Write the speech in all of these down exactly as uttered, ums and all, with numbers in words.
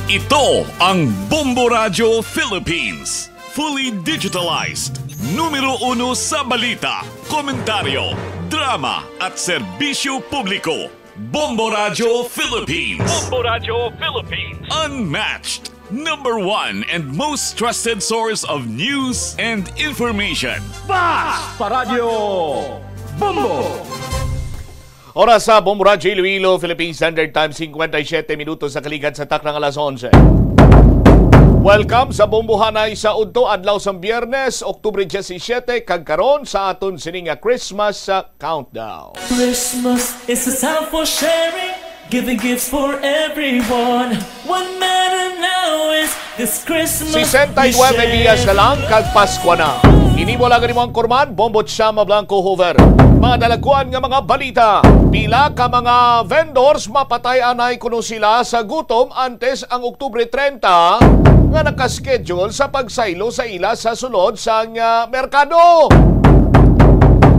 Ito ang Bombo Radyo Philippines. Fully digitalized. Numero uno sa balita, komentaryo, drama, at serbisyo publiko. Bombo Radyo Philippines. Bombo Radyo Philippines. Unmatched. Number one and most trusted source of news and information. Basta Radyo Bombo! Oras sa Bombo Radyo Iloilo, Philippine Standard Time, cincuenta y siete minutos sa kaligad sa taknang alas onse. Welcome sa Bombohanay sa udto, adlaw sang Biyernes, Oktubre disisiete, kag karon sa aton sini nga Christmas, ah, countdown. Christmas is a time for sharing, giving gifts for everyone. What matter now is this Christmas we sesenta y nuebe share. Dias na lang kag Paskwa na. Ini mo lang ang imong kurman, Bombo Chama Blanco Hoover. Mga dalagkuan nga mga balita, pila ka mga vendors mapatay anay kuno sila sa gutom antes ang Oktubre treinta nga nakaschedule sa pagsaylo sa ila sa sulod sang, ah, merkado.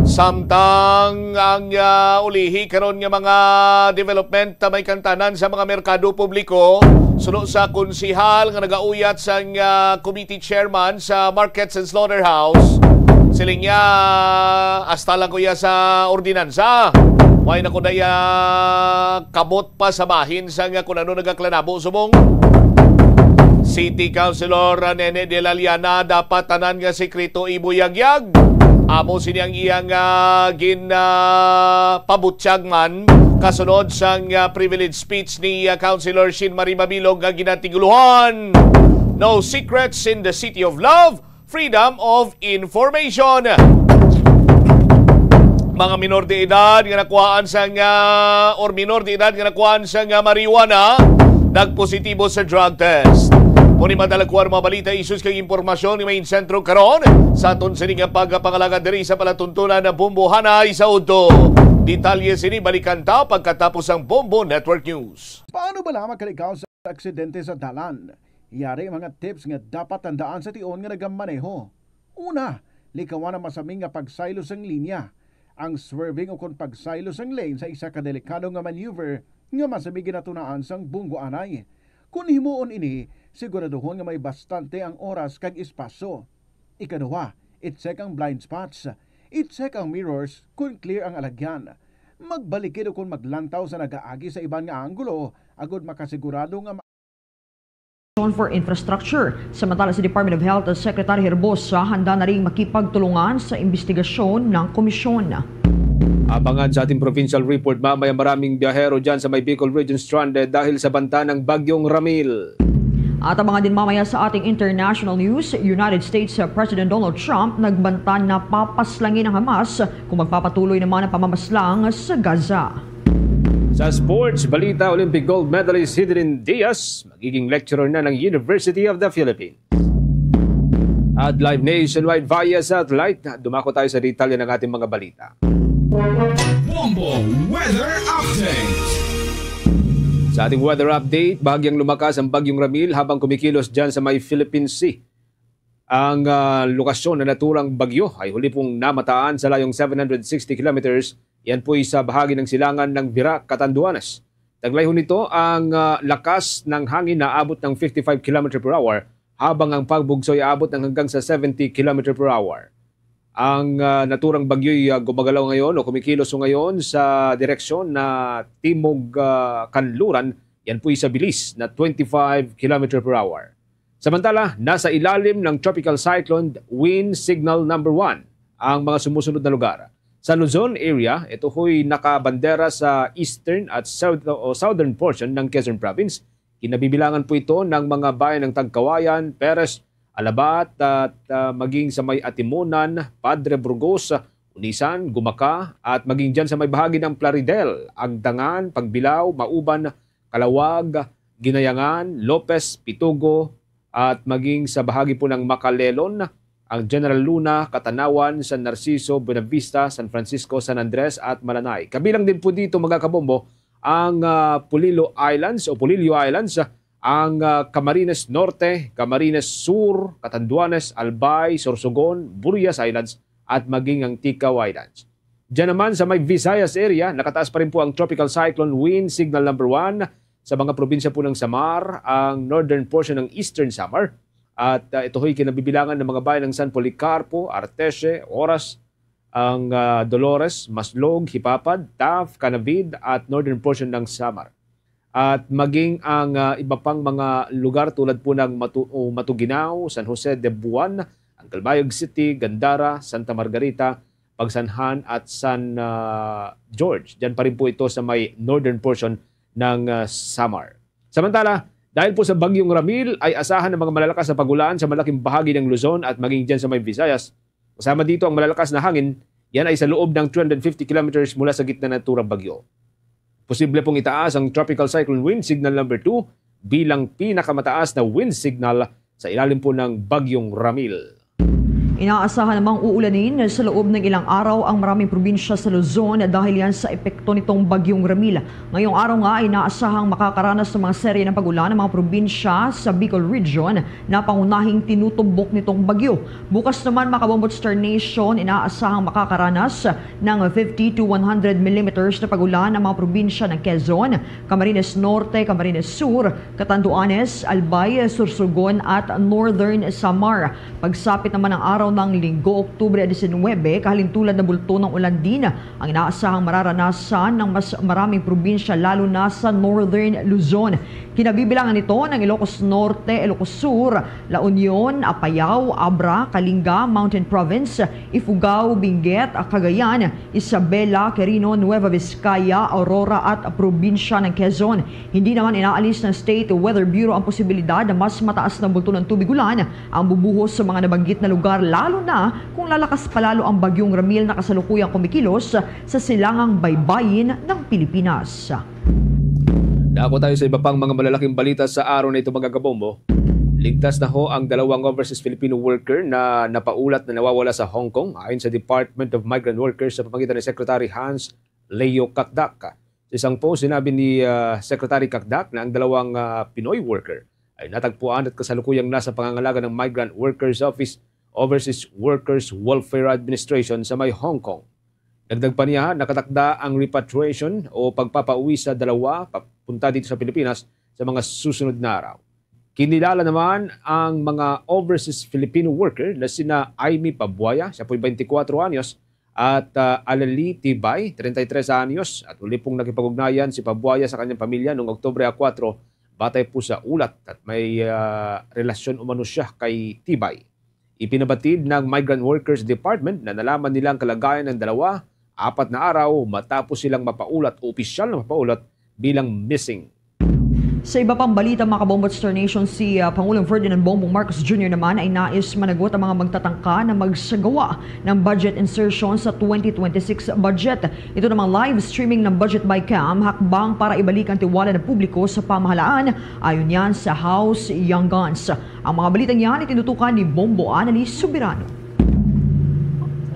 Samtang ang, ah, ulihi karon nga mga development, ah, may kantanan sa mga merkado publiko, suno sa konsehal nga nagauyat sang, ah, committee chairman sa Markets and Slaughterhouse, siling niya, hasta lang kuya sa ordinansa. Way na ko daya kabot pa sa bahin sa nga kung ano nagaklanabo subong. City Councilor Nene de la Liana, dapat tanan nga sekreto ibuyagyag. Amo sini ang iyang, ah, gin, ah, pabutyag man kasunod sang, ah, privilege speech ni, ah, Councilor Shin Marie Mabilog nga ginatiguluhan, "No secrets in the City of Love, Freedom of Information." Mga minor de edad nga nakuhaan sang, ah, or minor de edad nga nakuhaan sang, ah, marijuana nagpositibo sa drug test. Mao ni madala ko ang mga balita, issues kag impormasyon nga may sentro karon sa aton sini nga pagpangalagad diri sa palatuntunan na Bombohanay sa udto. Detalye sini balikan ta pagkatapos ang Bombo Network News. Paano bala makaligaw sa aksidente sa dalan? Yari ang mga tips nga dapat tandaan sa tion nga nagamaneho. Una, likawan ang masami nga pagsaylo sang linya. Ang swerving ukon pagsaylo sang lane sa isa ka delikado nga maneuver nga masami ginatunaan sang bunggoanay. Kon himuon ini, siguraduhon nga may bastante ang oras kag espasyo. Ikaduha, i-check ang blind spots. I-check ang mirrors kon clear ang alagyan. Magbalikid ukon maglantaw sa nagaagi sa iban nga anggulo agod makasigurado nga ma- for Infrastructure. Samantala, si Department of Health Secretary Herbosa handa na ring makipagtulungan sa imbestigasyon ng komisyon. Abangan sa ating provincial report mamaya, maraming biyahero dyan sa may Bicol Region stranded dahil sa banta ng Bagyong Ramil. At abangan din mamaya sa ating international news, United States President Donald Trump nagbanta na papaslangin ang Hamas kung magpapatuloy naman ang pamamaslang sa Gaza. Sa sports balita, Olympic gold medalist Hidrin Diaz magiging lecturer na ng University of the Philippines. At live nationwide via satellite, dumako tayo sa detalye ng ating mga balita. Bombo Weather Update. Sa ating weather update, bahagyang lumakas ang Bagyong Ramil habang kumikilos dyan sa may Philippine Sea. Ang, ah, lokasyon na naturang bagyo ay huli pong namataan sa layong seven hundred sixty kilometers. Yan po'y sa bahagi ng silangan ng Virac, Catanduanes. Taglayhon nito ang, ah, lakas ng hangin na abot ng fifty-five kilometer per hour, habang ang pagbugso ay aabot ng hanggang sa seventy kilometer per hour. Ang, ah, naturang bagyo'y, ah, gumagalaw ngayon o kumikilos ngayon sa direksyon na timog, ah, kanluran. Yan po'y sa bilis na twenty-five kilometer per hour. Samantala, nasa ilalim ng Tropical Cyclone Wind Signal Number One ang mga sumusunod na lugar. Sa Luzon area, ito ho'y nakabandera sa eastern at south, o southern portion ng Quezon Province. Kinabibilangan po ito ng mga bayan ng Tagkawayan, Perez, Alabat, at, ah, maging sa may Atimonan, Padre Burgos, Unisan, Gumaca, at maging dyan sa may bahagi ng Plaridel, Agdangan, Pagbilao, Mauban, Calauag, Ginayangan, Lopez, Pitogo, at maging sa bahagi po ng Macalelon, ang General Luna, Catanauan, San Narciso, Buenavista, San Francisco, San Andres, at Malanay. Kabilang din po dito, mga kabombo, ang, ah, Polillo Islands o Polillo Islands, ang, ah, Camarines Norte, Camarines Sur, Catanduanes, Albay, Sorsogon, Burias Islands, at maging ang Ticao Islands. Diyan naman sa may Visayas area, nakataas pa rin po ang Tropical Cyclone Wind Signal Number One sa mga probinsya po ng Samar, ang northern portion ng Eastern Samar. At, ah, ito ho'y kinabibilangan ng mga bayan ng San Policarpo, Arteche, Oras, ang, ah, Dolores, Maslog, Jipapad, Taft, Canavid, at northern portion ng Samar. At maging ang, ah, iba pang mga lugar tulad po ng Matu-, o Matuguinao, San Jose de Buan, ang Calbayog City, Gandara, Santa Margarita, Pagsanjan at San, ah, George. Diyan pa rin po ito sa may northern portion ng, ah, Samar. Samantala, dahil po sa Bagyong Ramil ay asahan ng mga malalakas na pag-ulan sa malaking bahagi ng Luzon at maging diyan sa may Visayas. Kasama dito ang malalakas na hangin, yan ay sa loob ng two hundred fifty kilometers mula sa gitna ng naturang bagyo. Posible pong itaas ang Tropical Cyclone Wind Signal number two bilang pinakamataas na wind signal sa ilalim po ng Bagyong Ramil. Inaasahan namang uulanin sa loob ng ilang araw ang maraming probinsya sa Luzon dahil yan sa epekto nitong Bagyong Ramil. Ngayong araw nga ay inaasahang makakaranas ng mga serye ng pag-ulan ang mga probinsya sa Bicol Region na pangunahing tinutumbok nitong bagyo. Bukas naman, mga kabombo at Star Nation, inaasahang makakaranas ng fifty to one hundred millimeters na pag-ulan ang mga probinsya ng Quezon, Camarines Norte, Camarines Sur, Catanduanes, Albay, Sorsogon at Northern Samar. Pagsapit naman ng araw ng Linggo, Oktubre diecinuebe, kahalintulad na bulto ng ulan din ang inaasahang mararanasan ng mas maraming probinsya, lalo na sa Northern Luzon. Kinabibilangan nito ng Ilocos Norte, Ilocos Sur, La Union, Apayao, Abra, Kalinga, Mountain Province, Ifugao, Benguet, Cagayan, Isabela, Quirino, Nueva Vizcaya, Aurora at probinsya ng Quezon. Hindi naman inaalis ng State Weather Bureau ang posibilidad na mas mataas na bulto ng tubig ulan ang bubuhos sa mga nabanggit na lugar, lalo na kung lalakas palalo ang Bagyong Ramil na kasalukuyang kumikilos sa silangang baybayin ng Pilipinas. Dako tayo sa iba pang mga malalaking balita sa araw na ito, mga kabombo. Ligtas na ho ang dalawang overseas Filipino worker na napaulat na nawawala sa Hong Kong, ayon sa Department of Migrant Workers sa pamamagitan ni Secretary Hans Leo Cacdac. Sa isang post, sinabi ni, ah, Secretary Cacdac na ang dalawang, ah, Pinoy worker ay natagpuan at kasalukuyang nasa pangangalaga ng Migrant Workers Office, Overseas Workers Welfare Administration sa may Hong Kong. Dagdag pa niya, nakatakda ang repatriation o pagpapauwi sa dalawa papunta dito sa Pilipinas sa mga susunod na araw. Kinilala naman ang mga overseas Filipino worker na sina Aimee Pabuaya, siya po'y twenty-four anyos, at, ah, Alali Tibay, treinta y tres anyos, at uli pong nakipag-ugnayan si Pabuaya sa kanyang pamilya noong Oktubre four, batay po sa ulat, at may, ah, relasyon umano siya kay Tibay. Ipinabatid ng Migrant Workers Department na nalaman nila ang kalagayan ng dalawa apat na araw matapos silang mapaulat o opisyal na mapaulat bilang missing. Sa iba pang balita, mga kabombo at Star Nation, si, ah, Pangulong Ferdinand Bongbong Marcos Junior naman ay nais managot ang mga magtatangka na magsagawa ng budget insertion sa twenty twenty-six budget. Ito namang live streaming ng budget by cam, hakbang para ibalik ang tiwala ng publiko sa pamahalaan, ayon yan sa House Young Guns. Ang mga balitang yan itinutukan ni Bombo Annalise Soberano.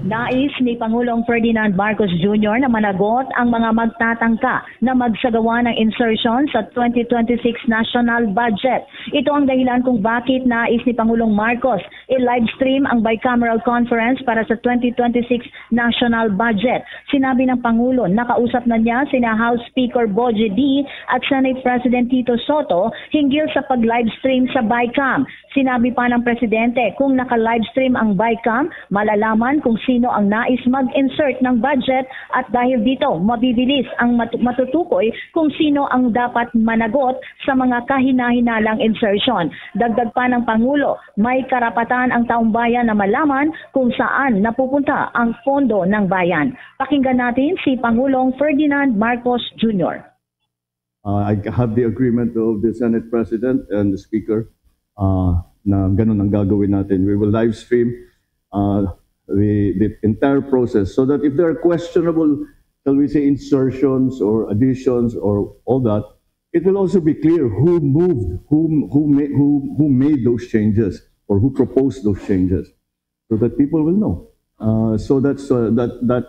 Nais ni Pangulong Ferdinand Marcos Junior na managot ang mga magtatangka na magsagawa ng insertion sa twenty twenty-six national budget. Ito ang dahilan kung bakit nais ni Pangulong Marcos i-livestream ang bicameral conference para sa twenty twenty-six national budget. Sinabi ng Pangulo, nakausap na niya sina House Speaker Bogie D at Senate President Tito Soto hinggil sa pag-livestream sa BICAM. Sinabi pa ng Presidente, kung naka-livestream ang BICAM, malalaman kung sino ang nais mag-insert ng budget at dahil dito, mabibilis ang matu-, matutukoy kung sino ang dapat managot sa mga kahinahinalang insertion. Dagdag pa ng Pangulo, may karapatan ang taong bayan na malaman kung saan napupunta ang pondo ng bayan. Pakinggan natin si Pangulong Ferdinand Marcos Junior. Uh, I have the agreement of the Senate President and the Speaker, uh, na ganun ang gagawin natin. We will live stream, uh, the, the entire process so that if there are questionable, shall we say, insertions or additions or all that, it will also be clear who moved, who, who, ma-, who, who made those changes or who proposed those changes, so that people will know. Uh, so that's, uh, that, that,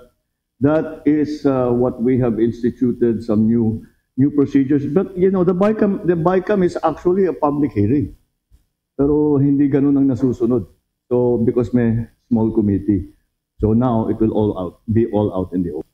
that is, uh, what we have instituted, some new, new procedures. But, you know, the BICAM, the BICAM is actually a public hearing. Pero hindi ganun ang nasusunod. So, because may small committee. So now, it will all out, be all out in the open.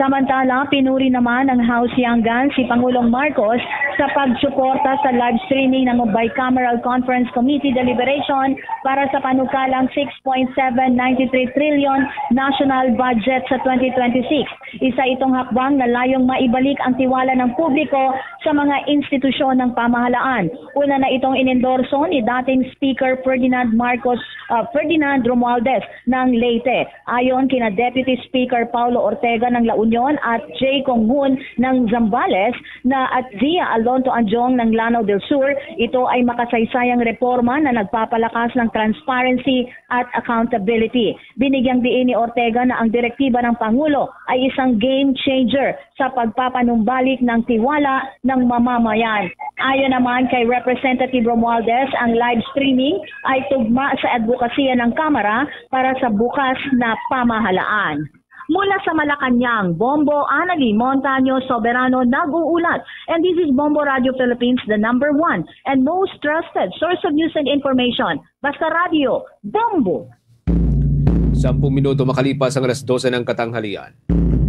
Samantala, pinuri naman ng House Yangan si Pangulong Marcos sa pagsuporta sa live streaming ng Bicameral Conference Committee deliberation para sa panukalang six point seven nine three trillion national budget sa twenty twenty-six. Isa itong hakbang na layong maibalik ang tiwala ng publiko sa mga institusyon ng pamahalaan. Una na itong inendorso ni dating Speaker Ferdinand Marcos, ah, Ferdinand Romualdez ng Leyte. Ayon kina Deputy Speaker Paulo Ortega ng La Union at J. Conghun ng Zambales na at Zia Alonto Anjong ng Lanao del Sur, ito ay makasaysayang reforma na nagpapalakas ng transparency at accountability. Binigyang diin ni Ortega na ang direktiba ng Pangulo ay isang game changer sa pagpapanumbalik ng tiwala ng mamamayan. Ayon naman kay Representative Romualdez, ang live streaming ay tugma sa adbokasya ng Kamara para sa bukas na pamahalaan. Mula sa Malacañang, Bombo Anali Montaño Soberano nag-uulat. And this is Bombo Radio Philippines, the number one and most trusted source of news and information. Basta Radio, Bombo! Sampung minuto makalipas ang alas dose ng katanghalian.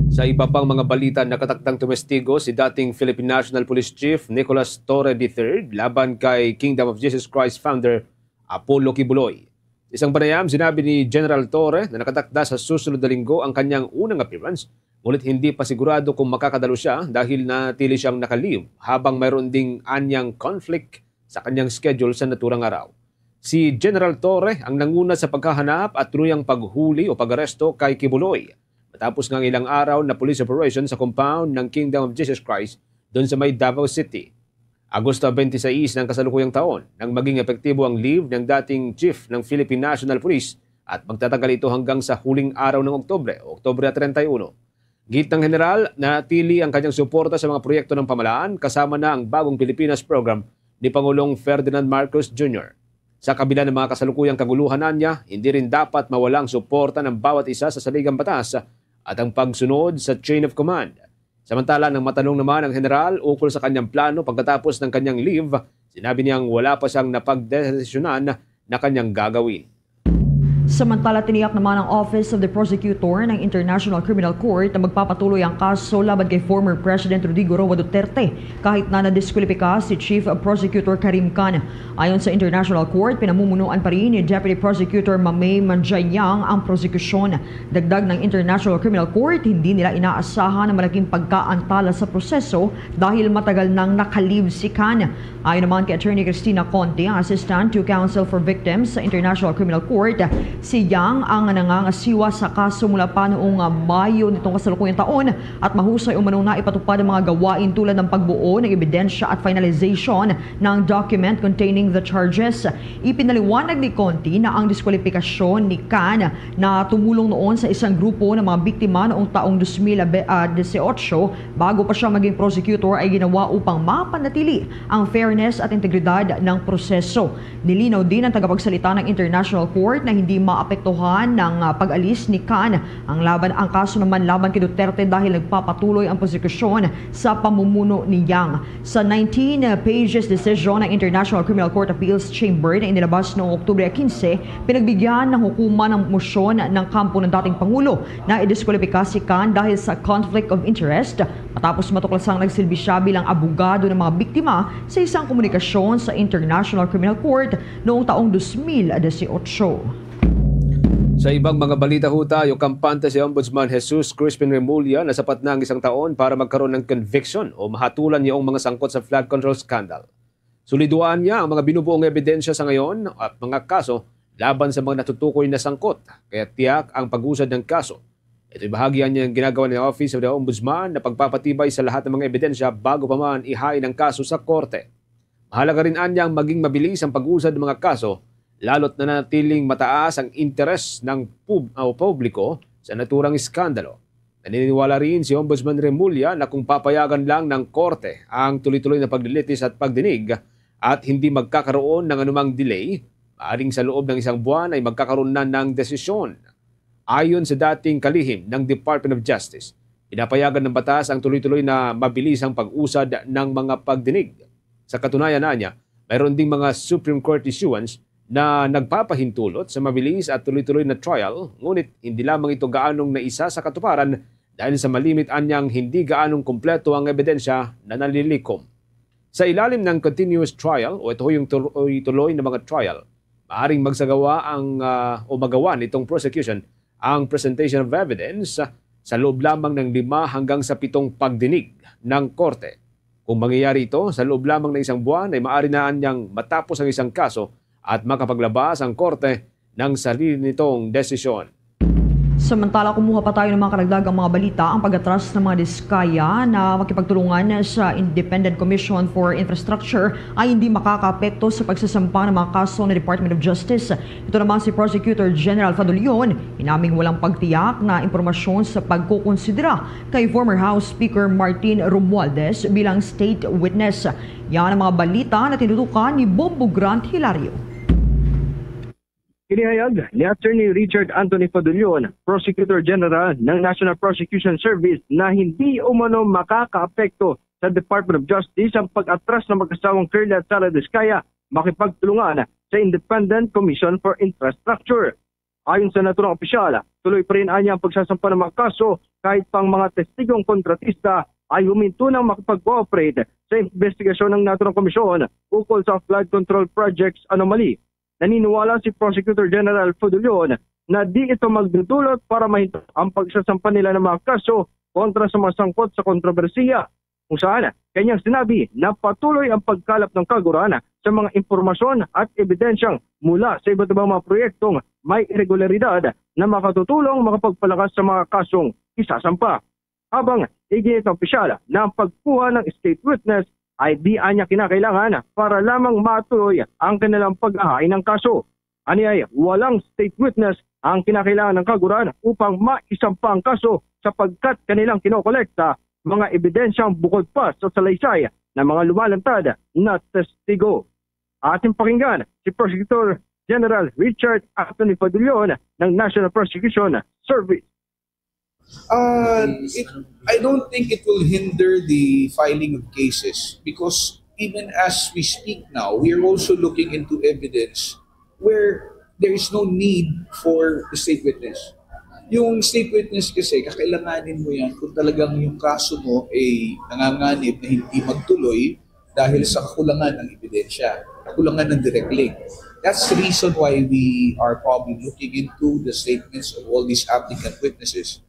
Sa iba pang mga balita, nakatakdang tumestigo si dating Philippine National Police Chief Nicolas Torre the third laban kay Kingdom of Jesus Christ founder Apollo Quiboloy. Isang panayam, sinabi ni General Torre na nakatakda sa susunod na linggo ang kanyang unang appearance, ngunit hindi pa sigurado kung makakadalo siya dahil natili siyang naka-leave habang mayroon ding anyang conflict sa kanyang schedule sa naturang araw. Si General Torre ang nanguna sa paghahanap at tuluyang paghuli o pag-aresto kay Quiboloy matapos nga ang ilang araw na police operation sa compound ng Kingdom of Jesus Christ doon sa may Davao City. Agosto twenty-six ng kasalukuyang taon nang maging epektibo ang leave ng dating chief ng Philippine National Police at magtatagal ito hanggang sa huling araw ng Oktubre o Oktubre treinta y uno. Gitnang general, nanatili ang kanyang suporta sa mga proyekto ng pamahalaan, kasama na ang Bagong Pilipinas Program ni Pangulong Ferdinand Marcos Junior. Sa kabila ng mga kasalukuyang kaguluhan niya, hindi rin dapat mawala ang suporta ng bawat isa sa saligang batas at ang pagsunod sa chain of command. Samantala, nang matanong naman ang general ukol sa kanyang plano pagkatapos ng kanyang leave, sinabi niyang wala pa siyang napagdesisyonan na kanyang gagawin. Samantala, tiniyak naman ng Office of the Prosecutor ng International Criminal Court na magpapatuloy ang kaso laban kay former President Rodrigo Roa Duterte kahit na nadiskwalipika si Chief Prosecutor Karim Khan. Ayon sa International Court, pinamumunuan pa rin ni Deputy Prosecutor Mamey Manjayang ang prosekusyon. Dagdag ng International Criminal Court, hindi nila inaasahan ang malaking pagkaantala sa proseso dahil matagal nang naka-leave si Khan. Ayon naman kay Attorney Christina Conti, ang Assistant to Counsel for Victims sa International Criminal Court, si Yang ang nangangasiwa sa kaso mula pa noong, ah, Mayo nitong kasalukuyang taon at mahusay umano na ipatupad ang mga gawain tulad ng pagbuo ng ebidensya at finalization ng document containing the charges. Ipinaliwanag ni Conti na ang diskwalipikasyon ni Khan na tumulong noon sa isang grupo ng mga biktima noong taong dos mil dieciocho, bago pa siya maging prosecutor, ay ginawa upang mapanatili ang fairness at integridad ng proseso. Nilinaw din ng tagapagsalita ng International Court na hindi maapektuhan ng, ah, pag-alis ni Khan ang laban, ang kaso naman laban kay Duterte dahil nagpapatuloy ang prosekusyon sa pamumuno ni Yang. Sa nineteen pages decision ng International Criminal Court Appeals Chamber na inilabas noong Oktubre quince, pinagbigyan ng hukuman ang mosyon ng kampo ng dating Pangulo na idiskwalipika si Khan dahil sa conflict of interest matapos matuklasang nagsilbi siya bilang abogado ng mga biktima sa isang komunikasyon sa International Criminal Court noong taong dos mil dieciocho. Sa ibang mga balita ho tayo, kampante si Ombudsman Jesus Crispin Remulla na sapat na ang isang taon para magkaroon ng conviction o mahatulan niya ang mga sangkot sa flood control scandal. Suliduan niya ang mga binubuong ebidensya sa ngayon at mga kaso laban sa mga natutukoy na sangkot, kaya tiyak ang pag-usad ng kaso. Ito'y bahagi niya ng ginagawa ng Office of the Ombudsman na pagpapatibay sa lahat ng mga ebidensya bago pa man ihain ang kaso sa korte. Mahalaga rin anya ang maging mabilis ang pag-usad ng mga kaso, lalo't nanatiling mataas ang interes ng pub-, o publiko sa naturang iskandalo. Naniniwala rin si Ombudsman Remulla na kung papayagan lang ng korte ang tuloy-tuloy na paglilitis at pagdinig at hindi magkakaroon ng anumang delay, maaring sa loob ng isang buwan ay magkakaroon na ng desisyon. Ayon sa dating kalihim ng Department of Justice, pinapayagan ng batas ang tuloy-tuloy na mabilisang pag-usad ng mga pagdinig. Sa katunayan, anya, mayroon ding mga Supreme Court issuance na nagpapahintulot sa mabilis at tuloy-tuloy na trial, ngunit hindi lamang ito gaanong naisa sa katuparan dahil sa malimit anyang hindi gaanong kumpleto ang ebidensya na nalilikom. Sa ilalim ng continuous trial o ito yung tul-, o tuloy na mga trial, maaring magsagawa ang, ah, o magawa nitong prosecution ang presentation of evidence sa loob lamang ng lima hanggang sa pitong pagdinig ng korte. Kung mangyayari ito, sa loob lamang ng isang buwan ay maaari na niyang matapos ang isang kaso at makapaglabas ang korte ng sarili nitong desisyon. Samantala, kumuha pa tayo ng mga karagdagang mga balita. Ang pag-atras ng mga Diskaya na makipagtulungan sa Independent Commission for Infrastructure ay hindi makakaapekto sa pagsasampa ng mga kaso ng Department of Justice. Ito naman si Prosecutor General Fadul Leon, inaming walang pagtiyak na impormasyon sa pagkukonsidera kay former House Speaker Martin Romualdez bilang state witness. Yan ang mga balita na tinutukan ni Bombo Grant Hilario. Inihayag ni Attorney Richard Anthony Fadul Leon, Prosecutor General ng National Prosecution Service, na hindi umano makakaapekto sa Department of Justice ang pag-atras ng mag-asawang Curly at Sara Diskaya makipagtulungan sa Independent Commission for Infrastructure. Ayon sa naturang opisyal, tuloy pa rin anya ang pagsasampa ng mga kaso kahit pang mga testigong kontratista ay huminto nang makipag-cooperate sa investigasyon ng naturang komisyon ukol sa flood control projects anomaly. Naniniwala si Prosecutor General Fadul Leon na di ito magdudulot para mahinto ang pagsasampa nila ng mga kaso kontra sa mga sangkot sa kontrobersiya, kung saan kanyang sinabi na patuloy ang pagkalap ng kaguran sa mga impormasyon at ebidensyang mula sa iba't ibang mga proyektong may irregularidad na makatutulong makapagpalakas sa mga kasong isasampa. Habang iginit ng opisyal na ang pagkuha ng state witness ay di anya kinakailangan para lamang matuloy ang kanilang paghahain ng kaso. Ani ay walang state witness ang kinakailangan ng kaguran upang maisampa ang kaso, sapagkat kanilang kinokolekta mga ebidensyang bukod pa sa salaysay ng mga lumalantad na testigo. Ating pakinggan si Prosecutor General Richard Anthony Fadul Leon ng National Prosecution Service. Uh, it, I don't think it will hinder the filing of cases because even as we speak now, we are also looking into evidence where there is no need for the state witness. Yung state witness kasi, kakailanganin mo yan kung talagang yung kaso mo ay nanganganib na hindi magtuloy dahil sa kakulangan ng ebidensya, kakulangan ng direct link. That's the reason why we are probably looking into the statements of all these applicant witnesses.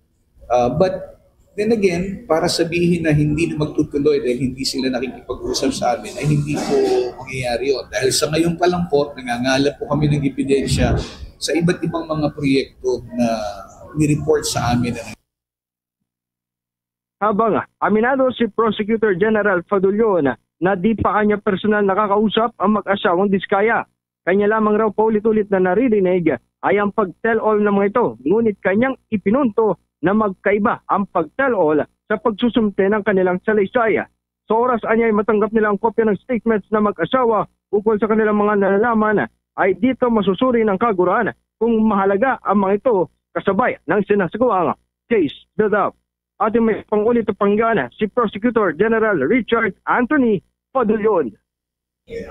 Uh, but then again, para sabihin na hindi na magtutuloy dahil hindi sila nakikipag-usap sa amin, ay hindi po mangyayari yun. Dahil sa ngayon pa lang po, nangangalap po kami ng ebidensya sa iba't ibang mga proyekto na ni-report sa amin ng Habang aminado si Prosecutor General Fadul Leon na di pa anya personal nakakausap ang mag-asawang Diskaya. Kanya lamang raw paulit-ulit na naririnig ay ang pag-tell-all ng mga ito, ngunit kanyang ipinunto na magkaiba ang pag-tell-all sa pagsusumte ng kanilang salaysay. Sa oras anya ay matanggap nila ang kopya ng statements na mag-asawa ukol sa kanilang mga nalalaman, ay dito masusuri ng kaguran kung mahalaga ang mga ito kasabay ng sinasagawang case build-up. Ating may pangulit na panggan si Prosecutor General Richard Anthony Padulyon.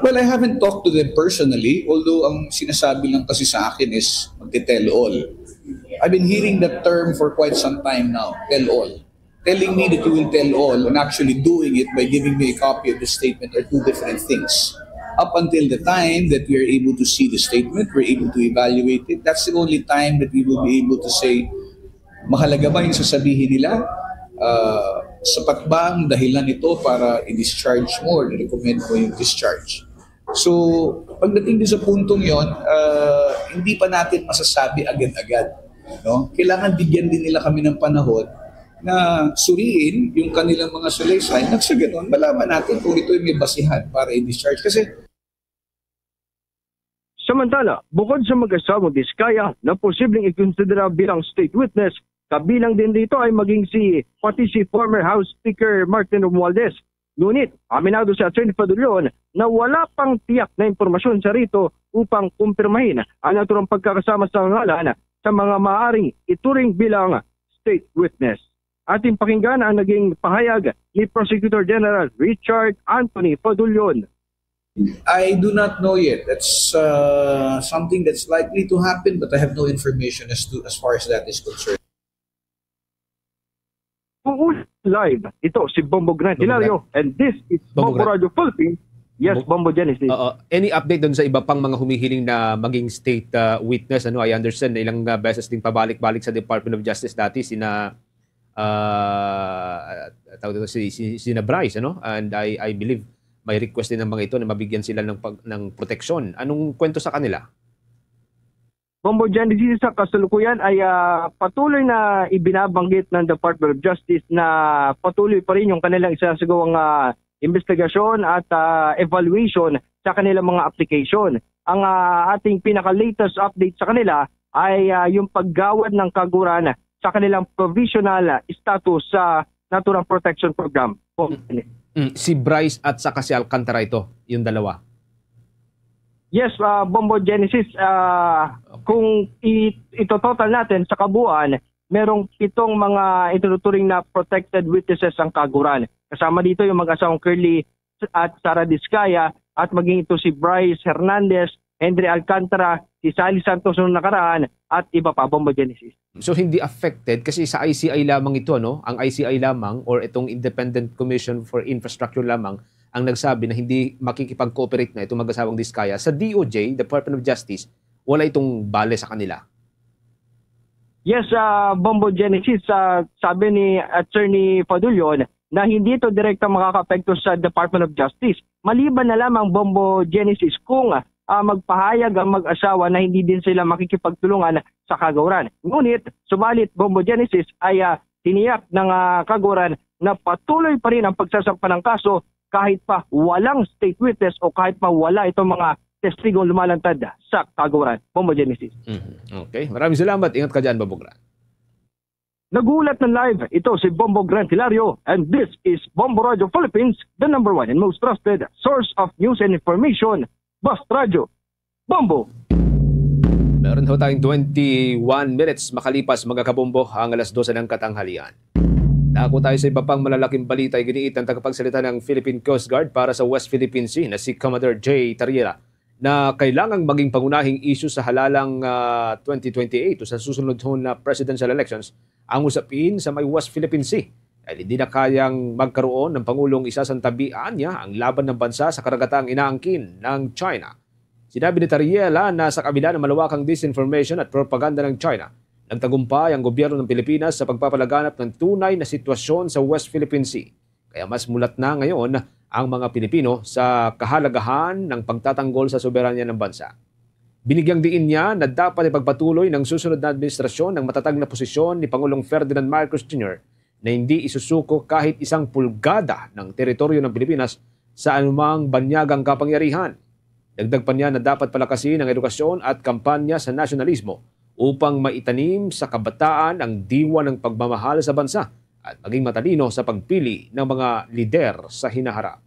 Well, I haven't talked to them personally, although ang sinasabi lang kasi sa akin is magte-tell all. I've been hearing that term for quite some time now, tell all. Telling me that you will tell all and actually doing it by giving me a copy of the statement are two different things. Up until the time that we are able to see the statement, we're able to evaluate it, that's the only time that we will be able to say, mahalaga ba yung sasabihin nila? Uh, sapat ba ang dahilan nito para i-discharge mo or recommend mo yung discharge? So, pagdating din sa puntong yon, uh, hindi pa natin masasabi agad-agad. No? Kailangan bigyan din nila kami ng panahon na suriin yung kanilang mga salaysay nang sa ganun, malaman natin kung ito'y may basihan para i-discharge. Kasi Samantala, bukod sa mag-asawang Diskaya na posibleng ikonsidera bilang state witness, kabilang din dito ay maging si, pati si former House Speaker Martin Romualdez. Ngunit, aminado si Attorney Padulyon na wala pang tiyak na impormasyon sa rito upang kumpirmahin ang naturang pagkakasama sa ngalan sa mga maaaring ituring bilang state witness. Ating pakinggan ang naging pahayag ni Prosecutor General Richard Anthony Padulyon. I do not know yet. That's uh, something that's likely to happen, but I have no information as to as far as that is concerned. Uul live. Ito si Bombo Grant Bombo Hilario, and this is Bombo Bombo Grant. Radio Philippines. Yes, Bombo Bombo Genesis. Oo. Any update doon sa iba pang mga humihiling na maging state, ah, witness? Ano, I understand na ilang, ah, beses din pabalik-balik sa Department of Justice dati sina, ah, tawag dito, si, si, sina Bryce, ano? And I, I believe may request din ng mga ito na mabigyan sila ng pag-, ng proteksyon. Anong kwento sa kanila? Bombo Genesis, sa kasalukuyan ay, ah, patuloy na ibinabanggit ng Department of Justice na patuloy pa rin yung kanilang isinasagawang, ah, investigasyon at, ah, evaluation sa kanilang mga application. Ang, ah, ating pinaka-latest update sa kanila ay, ah, yung paggawad ng kaguran sa kanilang provisional, ah, status sa Natural Protection Program. Bombo Genesis. Mm, si Bryce at saka si Alcantara ito, yung dalawa. Yes, ah, Bombo Genesis, ah, Okay. Kung i-, itototal natin sa kabuuan, merong pitong mga itinuturing na protected witnesses ang kaguran. Kasama dito yung mag-asawang Curly at Sara Discaya at maging ito si Bryce Hernandez, Henry Alcantara, si Sally Santos nung nakaraan at iba pa, Bombo Genesis. So, hindi affected kasi sa I C I lamang ito, no? Ang I C I lamang or itong Independent Commission for Infrastructure lamang ang nagsabi na hindi makikipag-cooperate na itong mag-asawang Discaya. Sa D O J, Department of Justice, wala itong bale sa kanila. Yes, ah, Bombo Genesis, ah, sabi ni Attorney Fadulyon na hindi ito direkta makakaapekto sa Department of Justice. Maliban na lamang, Bombo Genesis, kung, ah, magpahayag ang mag-asawa na hindi din sila makikipagtulungan sa kaguran. Ngunit, subalit, Bombo Genesis, ay, ah, tiniyak ng, ah, kaguran na patuloy pa rin ang pagsasampa ng kaso kahit pa walang state witness o kahit pa wala itong mga testigong lumalantad sa kaguran. Bombo Genesis. Mhm. Okay. Maraming salamat. Ingat ka dyan, Bombo Grant. Naghulat ng live, ito si Bombo Grant Hilario, and this is Bombo Radio Philippines, the number one and most trusted source of news and information. Basta Radyo, Bombo! Meron ho tayong twenty-one minutes makalipas, mga kabombo, ang alas dose ng katanghalian. Dako tayo sa iba pang malalaking balita. Iginiit ng tagapagsalita ng Philippine Coast Guard para sa West Philippine Sea na si Commodore J Tariela na kailangang maging pangunahing isyu sa halalang, ah, twenty twenty-eight o sa susunod ho na presidential elections ang usapin sa may West Philippine Sea. Dahil hindi na kayang magkaroon ng Pangulong isasantabi niya ang laban ng bansa sa karagatang inaangkin ng China. Sinabi ni Tariela na sa kabila ng malawakang disinformation at propaganda ng China, nagtagumpay ang gobyerno ng Pilipinas sa pagpapalaganap ng tunay na sitwasyon sa West Philippine Sea. Kaya mas mulat na ngayon ang mga Pilipino sa kahalagahan ng pagtatanggol sa soberanya ng bansa. Binigyang diin niya na dapat ipagpatuloy ng susunod na administrasyon ang matatag na posisyon ni Pangulong Ferdinand Marcos Junior na hindi isusuko kahit isang pulgada ng teritoryo ng Pilipinas sa anumang banyagang kapangyarihan. Dagdag pa niya na dapat palakasin ang edukasyon at kampanya sa nasyonalismo upang maitanim sa kabataan ang diwa ng pagmamahal sa bansa at maging matalino sa pagpili ng mga lider sa hinaharap.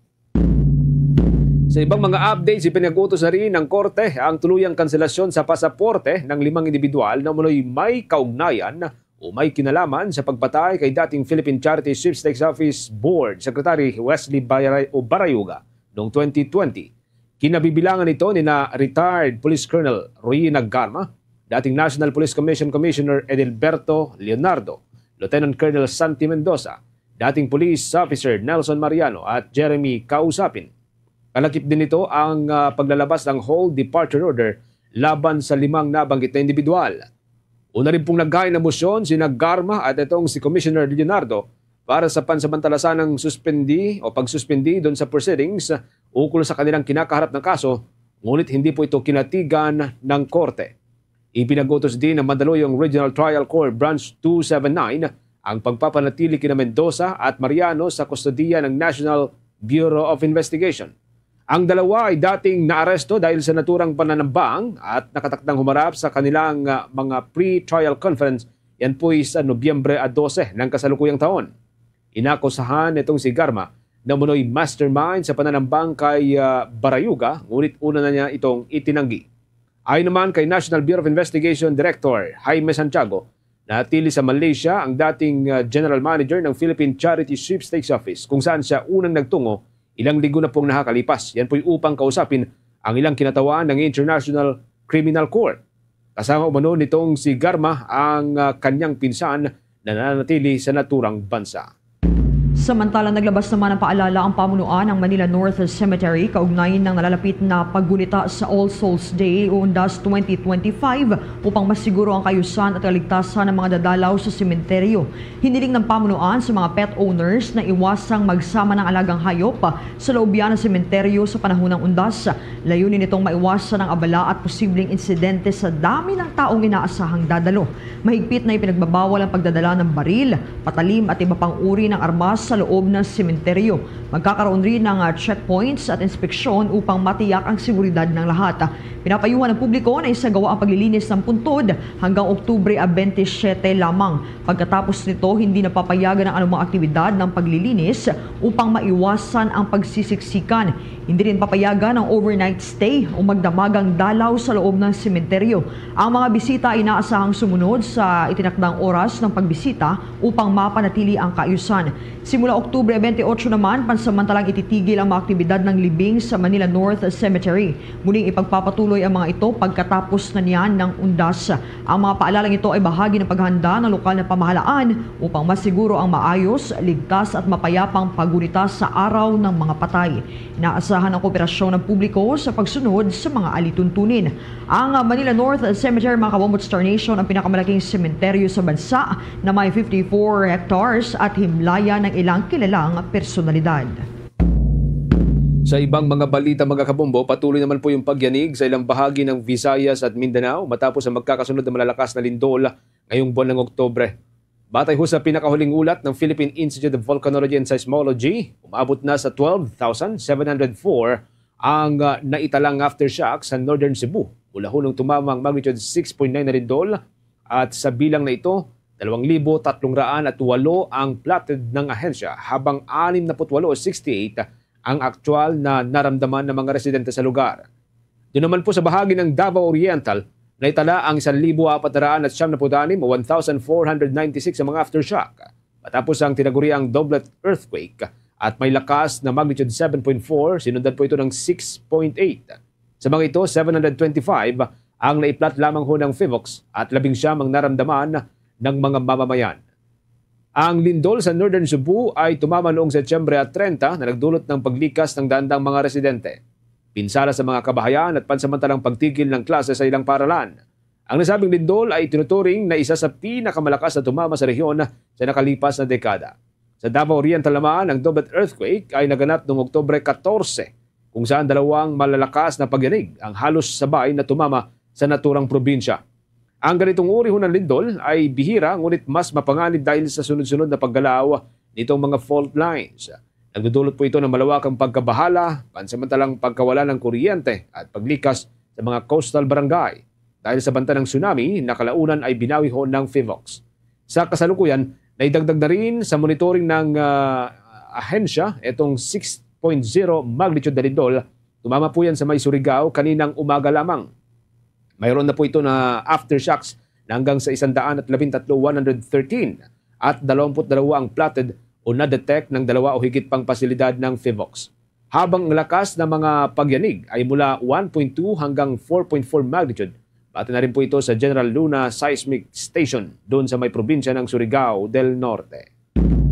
Sa ibang mga updates, ipinag-utos na rin ng korte ang tuluyang kanselasyon sa pasaporte ng limang individual na umano'y may kaugnayan o may kinalaman sa pagpatay kay dating Philippine Charity Sweepstakes Office Board Secretary Wesley Bayray-, o Barayuga noong twenty twenty. Kinabibilangan ito ni na retired Police Colonel Roy Nagarma, dating National Police Commission Commissioner Edelberto Leonardo, Lieutenant Colonel Santi Mendoza, dating Police Officer Nelson Mariano at Jeremy Kausapin. Kalakip din nito ang, ah, paglalabas ng hold departure order laban sa limang nabanggit na individual. Una rin pong naghain ng motion si Nagarma at itong si Commissioner Leonardo para sa pansamantala sanang suspendi o pagsuspendi doon sa proceedings ukol sa kanilang kinakaharap na kaso, ngunit hindi po ito kinatigan ng korte. Ipinag-utos din ng Mandaluyong Regional Trial Court Branch two seven nine ang pagpapanatili kina Mendoza at Mariano sa kustodiya ng National Bureau of Investigation. Ang dalawa ay dating naaresto dahil sa naturang pananambang at nakatakdang humarap sa kanilang, ah, mga pre-trial conference, yan po'y sa Nobyembre a dose ng kasalukuyang taon. Inakusahan nitong si Garma na umano'y mastermind sa pananambang kay, ah, Barayuga, ngunit una na niya itong itinanggi. Ayon naman kay National Bureau of Investigation Director Jaime Santiago, natili sa Malaysia ang dating, ah, general manager ng Philippine Charity Sweepstakes Office, kung saan siya unang nagtungo ilang linggo na pong nakakalipas. Yan po'y upang kausapin ang ilang kinatawan ng International Criminal Court. Kasama umano nitong si Garma ang, ah, kanyang pinsan nananatili sa naturang bansa. Samantala, naglabas naman ng paalala ang pamunuan ng Manila North Cemetery kaugnay ng nalalapit na paggunita sa All Souls Day o Undas twenty twenty-five upang masiguro ang kaayusan at kaligtasan ng mga dadalaw sa sementeryo. Hiniling ng pamunuan sa mga pet owners na iwasang magsama ng alagang hayop sa loob yan ng sementeryo sa panahon ng Undas. Layunin nitong maiwasan ang abala at posibleng insidente sa dami ng taong inaasahang dadalo. Mahigpit na ipinagbabawal ang pagdadala ng baril, patalim at iba pang uri ng armas sa loob ng sementeryo. Magkakaroon rin ng, ah, checkpoints at inspeksyon upang matiyak ang seguridad ng lahat. Pinapayuhan ng publiko na isagawa ang paglilinis ng puntod hanggang Oktubre, ah, twenty-seven lamang. Pagkatapos nito, hindi na papayagan ang anumang aktibidad ng paglilinis upang maiwasan ang pagsisiksikan. Hindi rin papayagan ang overnight stay o magdamagang dalaw sa loob ng sementeryo. Ang mga bisita ay inaasahang sumunod sa itinakdang oras ng pagbisita upang mapanatili ang kaayusan. Simula Oktubre twenty-eight naman, pansamantalang ititigil ang mga aktibidad ng libing sa Manila North Cemetery. Muling ipagpapatuloy ang mga ito pagkatapos na niyan ng Undas. Ang mga paalalang ito ay bahagi ng paghanda ng lokal na pamahalaan upang masiguro ang maayos, ligtas at mapayapang paggunita sa Araw ng mga Patay. Inaasahan ang kooperasyon ng publiko sa pagsunod sa mga alituntunin. Ang Manila North Cemetery, mga kabombo at Star Nation, ang pinakamalaking sementeryo sa bansa na may fifty-four hectares at himlaya ng ilang kilalang personalidad. Sa ibang mga balita, mga kabombo, patuloy naman po yung pagyanig sa ilang bahagi ng Visayas at Mindanao matapos ang magkakasunod na malalakas na lindol ngayong buwan ng Oktubre. Batay ho sa pinakahuling ulat ng Philippine Institute of Volcanology and Seismology, umabot na sa twelve thousand seven hundred four ang, ah, naitalang aftershock sa Northern Cebu mula ho nung tumama ang magnitude six point nine na lindol, at sa bilang na ito, dalawang libo tatlong raan at walo ang plotted ng ahensya, habang anim na put walo o sixty-eight ang aktual na naramdaman ng mga residente sa lugar. Doon naman po sa bahagi ng Davao Oriental, naitala ang isang libo apat na raan at siyam na put anim o one thousand four hundred ninety-six ang mga aftershock matapos ang tinaguriang Doblet earthquake at may lakas na magnitude seven point four, sinundan po ito ng six point eight. Sa mga ito, seven hundred twenty-five ang naiplot lamang ho ng PHIVOLCS at labing siyam ang naramdaman ng mga mamamayan. Ang lindol sa Northern Cebu ay tumama noong Setyembre treinta na nagdulot ng paglikas ng daandang mga residente, pinsala sa mga kabahayan at pansamantalang pagtigil ng klase sa ilang paaralan. Ang nasabing lindol ay tinuturing na isa sa pinakamalakas na tumama sa rehiyon sa nakalipas na dekada. Sa Davao Oriental naman, ang Dobet earthquake ay naganap noong Oktubre katorse, kung saan dalawang malalakas na pagyanig ang halos sabay na tumama sa naturang probinsya. Ang ganitong uri ho ng lindol ay bihira, ngunit mas mapanganib dahil sa sunod-sunod na paggalaw nitong mga fault lines. Nagdudulot po ito ng malawakang pagkabahala, pansamantalang pagkawala ng kuryente at paglikas sa mga coastal barangay. Dahil sa banta ng tsunami, nakalaunan ay binawi ho ng PHIVOLCS. Sa kasalukuyan, naidagdag na rin sa monitoring ng, ah, ahensya itong six point zero magnitude na lindol. Tumama po yan sa may Surigao kaninang umaga lamang. Mayroon na po ito na aftershocks na hanggang sa isang daan at labing tatlo, one hundred thirteen, at dalawampu't dalawa ang plotted o na-detect ng dalawa o higit pang pasilidad ng PHIVOLCS. Habang ang lakas ng mga pagyanig ay mula one point two hanggang four point four magnitude, base na rin po ito sa General Luna Seismic Station doon sa may probinsya ng Surigao del Norte.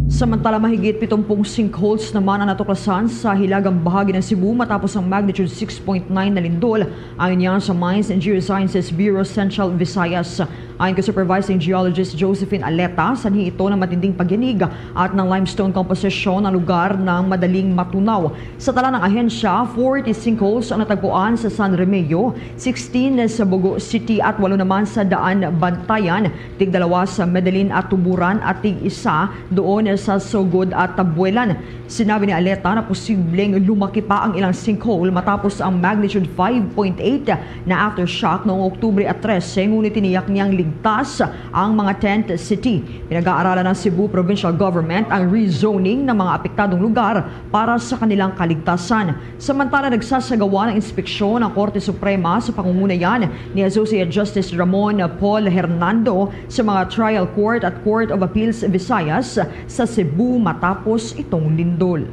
Samantala, mahigit pitumpung sinkholes naman ang natuklasan sa hilagang bahagi ng Cebu matapos ang magnitude six point nine na lindol, ayon niya sa Mines and Geosciences Bureau, Central Visayas. Ayon kay Supervising Geologist Josephine Aleta, sanhi ito ng matinding pagyanig at ng limestone composition ang lugar ng madaling matunaw. Sa tala ng ahensya, forty sinkholes ang natagpuan sa San Remigio, sixteen sa Bogo City at walo naman sa Daan Bantayan, tig dalawa sa Medellin at Tuburan at tig isa doon sa Sogod at Tabuelan. Sinabi ni Aleta na posibleng lumaki pa ang ilang sinkhole matapos ang magnitude five point eight na aftershock noong Oktubre trese, ngunit tiniyak niyang ligtas ang mga tent city. Pinag-aaralan ng Cebu Provincial Government ang rezoning ng mga apektadong lugar para sa kanilang kaligtasan. Samantala, nagsasagawa ng inspeksyon ang Korte Suprema sa pangunguna yan ni Associate Justice Ramon Paul Hernando sa mga trial court at Court of Appeals Visayas sa Cebu matapos itong lindol.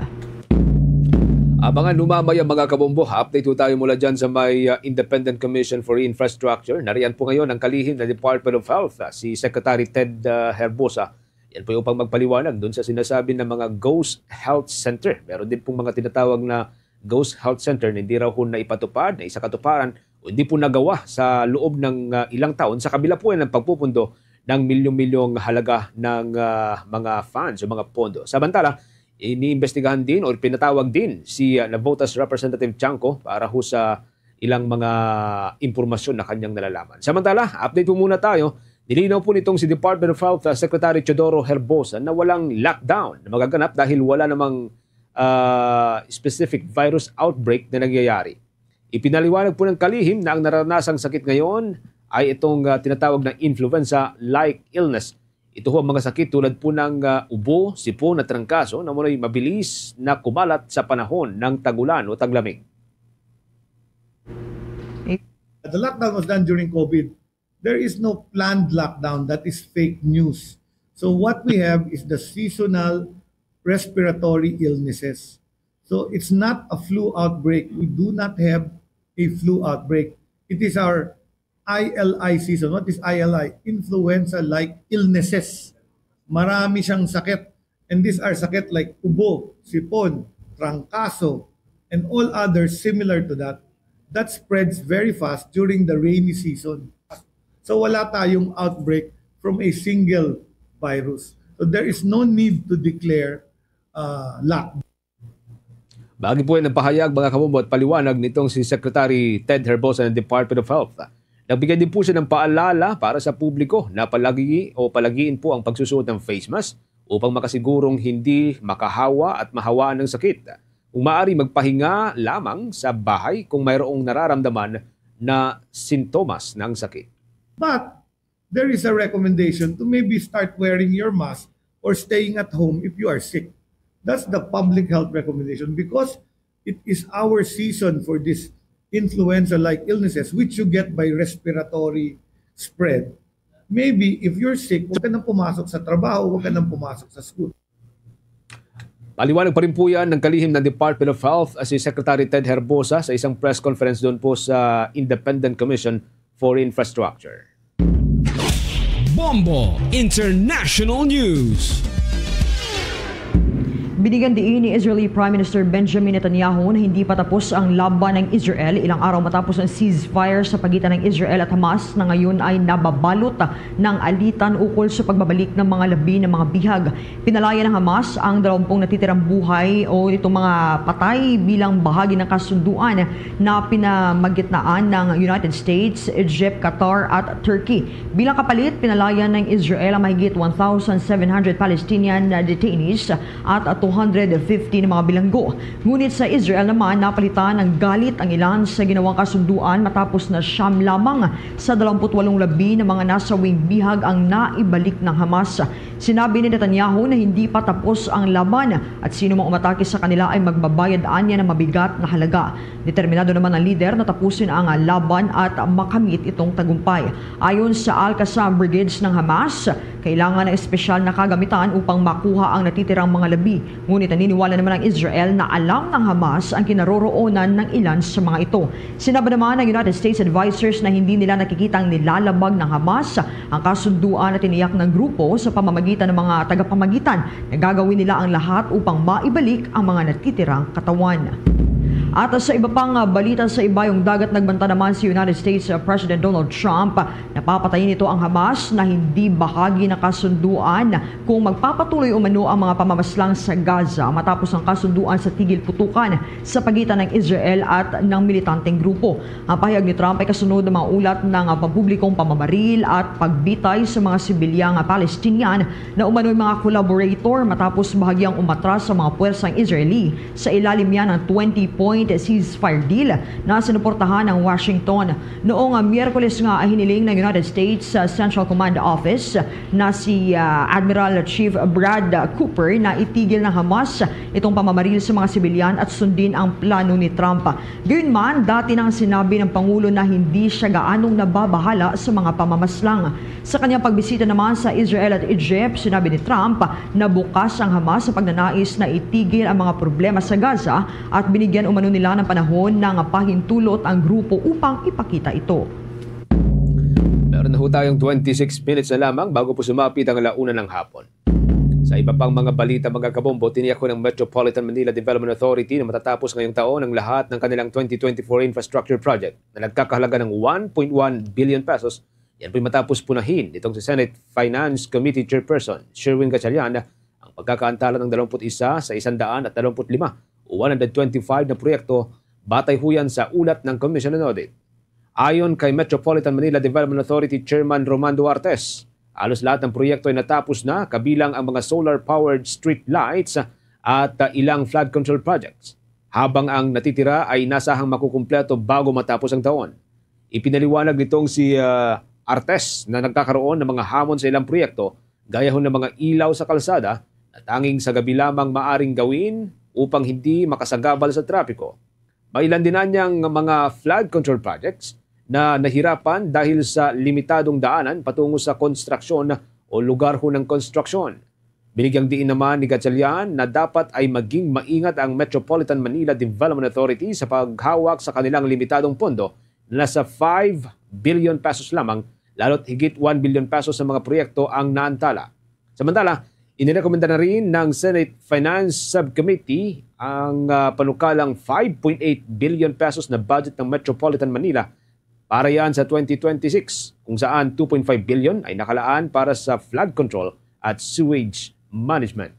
Abangan ho mamaya, mga kabombo. Update ho tayo mula dyan sa may, uh, Independent Commission for Infrastructure. Nariyan po ngayon ang kalihim na Department of Health, uh, si Secretary Ted, uh, Herbosa. Yan po yung upang magpaliwanag dun sa sinasabi ng mga ghost health center. Meron din pong mga tinatawag na ghost health center na hindi raw ho naipatupad, na isa katuparan, o hindi po nagawa sa loob ng, ah, ilang taon sa kabila po ng pagpupundo ng milyong-milyong halaga ng, ah, mga funds o mga pondo. Samantala, iniimbestigahan din o pinatawag din si, ah, Navotas Representative Tiangco para ho sa ilang mga impormasyon na kanyang nalalaman. Samantala, update po muna tayo. Nilinaw po nitong si Department of Health, ah, Secretary Teodoro Herbosa na walang lockdown na magaganap dahil wala namang, ah, specific virus outbreak na nangyayari. Ipinaliwanag po ng kalihim na ang naranasang sakit ngayon ay itong, ah, tinatawag na influenza-like illness. Ito ho ang mga sakit tulad po ng, ah, ubo, sipon at trangkaso na muna'y mabilis na kumalat sa panahon ng tag-ulan o taglamig. The lockdown was done during COVID. There is no planned lockdown. That is fake news. So what we have is the seasonal respiratory illnesses. So it's not a flu outbreak. We do not have a flu outbreak. It is our I L I season. What is I L I? Influenza-like illnesses. Marami siyang sakit. And these are sakit like ubo, sipon, trangkaso, and all others similar to that. That spreads very fast during the rainy season. So wala tayong outbreak from a single virus. So there is no need to declare uh, lockdown. Bagi po yan ang pahayag, mga kamubo, at paliwanag nitong si Secretary Ted Herbosa ng Department of Health. Nagbigay din po siya ng paalala para sa publiko na palagi o palagiin po ang pagsusuot ng face mask upang makasigurong hindi makahawa at mahawaan ng sakit. Kung maaari, magpahinga lamang sa bahay kung mayroong nararamdaman na sintomas ng sakit. But there is a recommendation to maybe start wearing your mask or staying at home if you are sick. That's the public health recommendation because it is our season for this influenza-like illnesses which you get by respiratory spread. Maybe if you're sick, huwag ka nang pumasok sa trabaho, huwag ka nang pumasok sa school. Paliwanag pa rin po yan ng kalihim ng Department of Health, si Secretary Ted Herbosa, sa isang press conference doon po sa Independent Commission for Infrastructure. Bombo International News. Binigyan diin ni Israeli Prime Minister Benjamin Netanyahu na hindi pa tapos ang laban ng Israel ilang araw matapos ang ceasefire sa pagitan ng Israel at Hamas na ngayon ay nababalot ng alitan ukol sa pagbabalik ng mga labi ng mga bihag. Pinalaya ng Hamas ang dalawampung natitirang buhay o itong mga patay bilang bahagi ng kasunduan na pinamagitnaan ng United States, Egypt, Qatar at Turkey. Bilang kapalit, pinalaya ng Israel ang mahigit one thousand seven hundred Palestinian detainees at two hundred fifty na mga bilanggo. Ngunit sa Israel naman, napalitan ng galit ang ilan sa ginawang kasunduan matapos na siyam lamang sa dalawampu't walong labi na mga nasawing bihag ang naibalik ng Hamas. Sinabi ni Netanyahu na hindi pa tapos ang laban at sino mang umatake sa kanila ay magbabayad anya ng mabigat na halaga. Determinado naman ang lider na tapusin ang laban at makamit itong tagumpay. Ayon sa Al-Qassam Brigades ng Hamas, kailangan ng espesyal na kagamitan upang makuha ang natitirang mga labi. Ngunit naniniwala naman ang Israel na alam ng Hamas ang kinaroroonan ng ilan sa mga ito. Sinabi naman ng United States advisors na hindi nila nakikita ang nilalabag ng Hamas ang kasunduan na tiniyak ng grupo sa pamamagitan ng mga tagapamagitan na gagawin nila ang lahat upang maibalik ang mga natitirang katawan. At sa iba pang, ah, balita sa Ibayong Dagat, nagbanta naman si United States, ah, President Donald Trump na papatayin nito ang Hamas na hindi bahagi ng kasunduan kung magpapatuloy umano ang mga pamamaslang sa Gaza matapos ang kasunduan sa tigil putukan sa pagitan ng Israel at ng militanteng grupo. Ang pahayag ni Trump ay kasunod ng mga ulat ng, ah, pampublikong pamamaril at pagbitay sa mga sibilyang Palestinian na umano'y mga collaborator matapos bahagyang umatras ang mga puwersang Israeli sa ilalim niya ng twenty-point ceasefire deal na sinuportahan ng Washington. Noong, ah, Miyerkules nga, hiniling ng United States, ah, Central Command Office na si, ah, Admiral Chief Brad Cooper na itigil ng Hamas itong pamamaril sa mga sibilyan at sundin ang plano ni Trump. Gayunman, dati nang sinabi ng Pangulo na hindi siya gaanong nababahala sa mga pamamaslang. Sa kanyang pagbisita naman sa Israel at Egypt, sinabi ni Trump na bukas ang Hamas sa pagnanais na itigil ang mga problema sa Gaza at binigyan umano nila ng panahon ng pahintulot ang grupo upang ipakita ito. Meron na ho tayong twenty-six minutes na lamang bago po sumapit ang alauna ng hapon. Sa iba pang mga balita, mga kabombo, tiniyak ng Metropolitan Manila Development Authority na matatapos ngayong taon ang lahat ng kanilang twenty twenty-four infrastructure project na nagkakahalaga ng one point one billion pesos. Yan po'y matapos punahin nitong si Senate Finance Committee Chairperson Sherwin Gatchalian ang pagkakaantala ng dalawampu't isa sa isang daan at dalawampu't lima o one hundred twenty-five na proyekto, batay huyan sa ulat ng Commission on Audit. Ayon kay Metropolitan Manila Development Authority Chairman Roman Duartes, halos lahat ng proyekto ay natapos na, kabilang ang mga solar-powered street lights at, ah, ilang flood control projects, habang ang natitira ay inasahang makukumpleto bago matapos ang taon. Ipinaliwanag nitong si, ah, Artes na nagkakaroon ng mga hamon sa ilang proyekto, gaya ho ng mga ilaw sa kalsada na tanging sa gabi lamang maaring gawin upang hindi makasagabal sa trapiko. May ilan din anyang mga flood control projects na nahirapan dahil sa limitadong daanan patungo sa konstruksyon o lugar ho ng konstruksyon. Binigyang diin naman ni Gatchalian na dapat ay maging maingat ang Metropolitan Manila Development Authority sa paghawak sa kanilang limitadong pondo na nasa five billion pesos lamang, lalo't higit one billion pesos sa mga proyekto ang naantala. Samantala, inirekomenda na rin ng Senate Finance Subcommittee ang, ah, panukalang five point eight billion pesos na budget ng Metropolitan Manila para yan sa twenty twenty-six, kung saan two point five billion ay nakalaan para sa flood control at sewage management.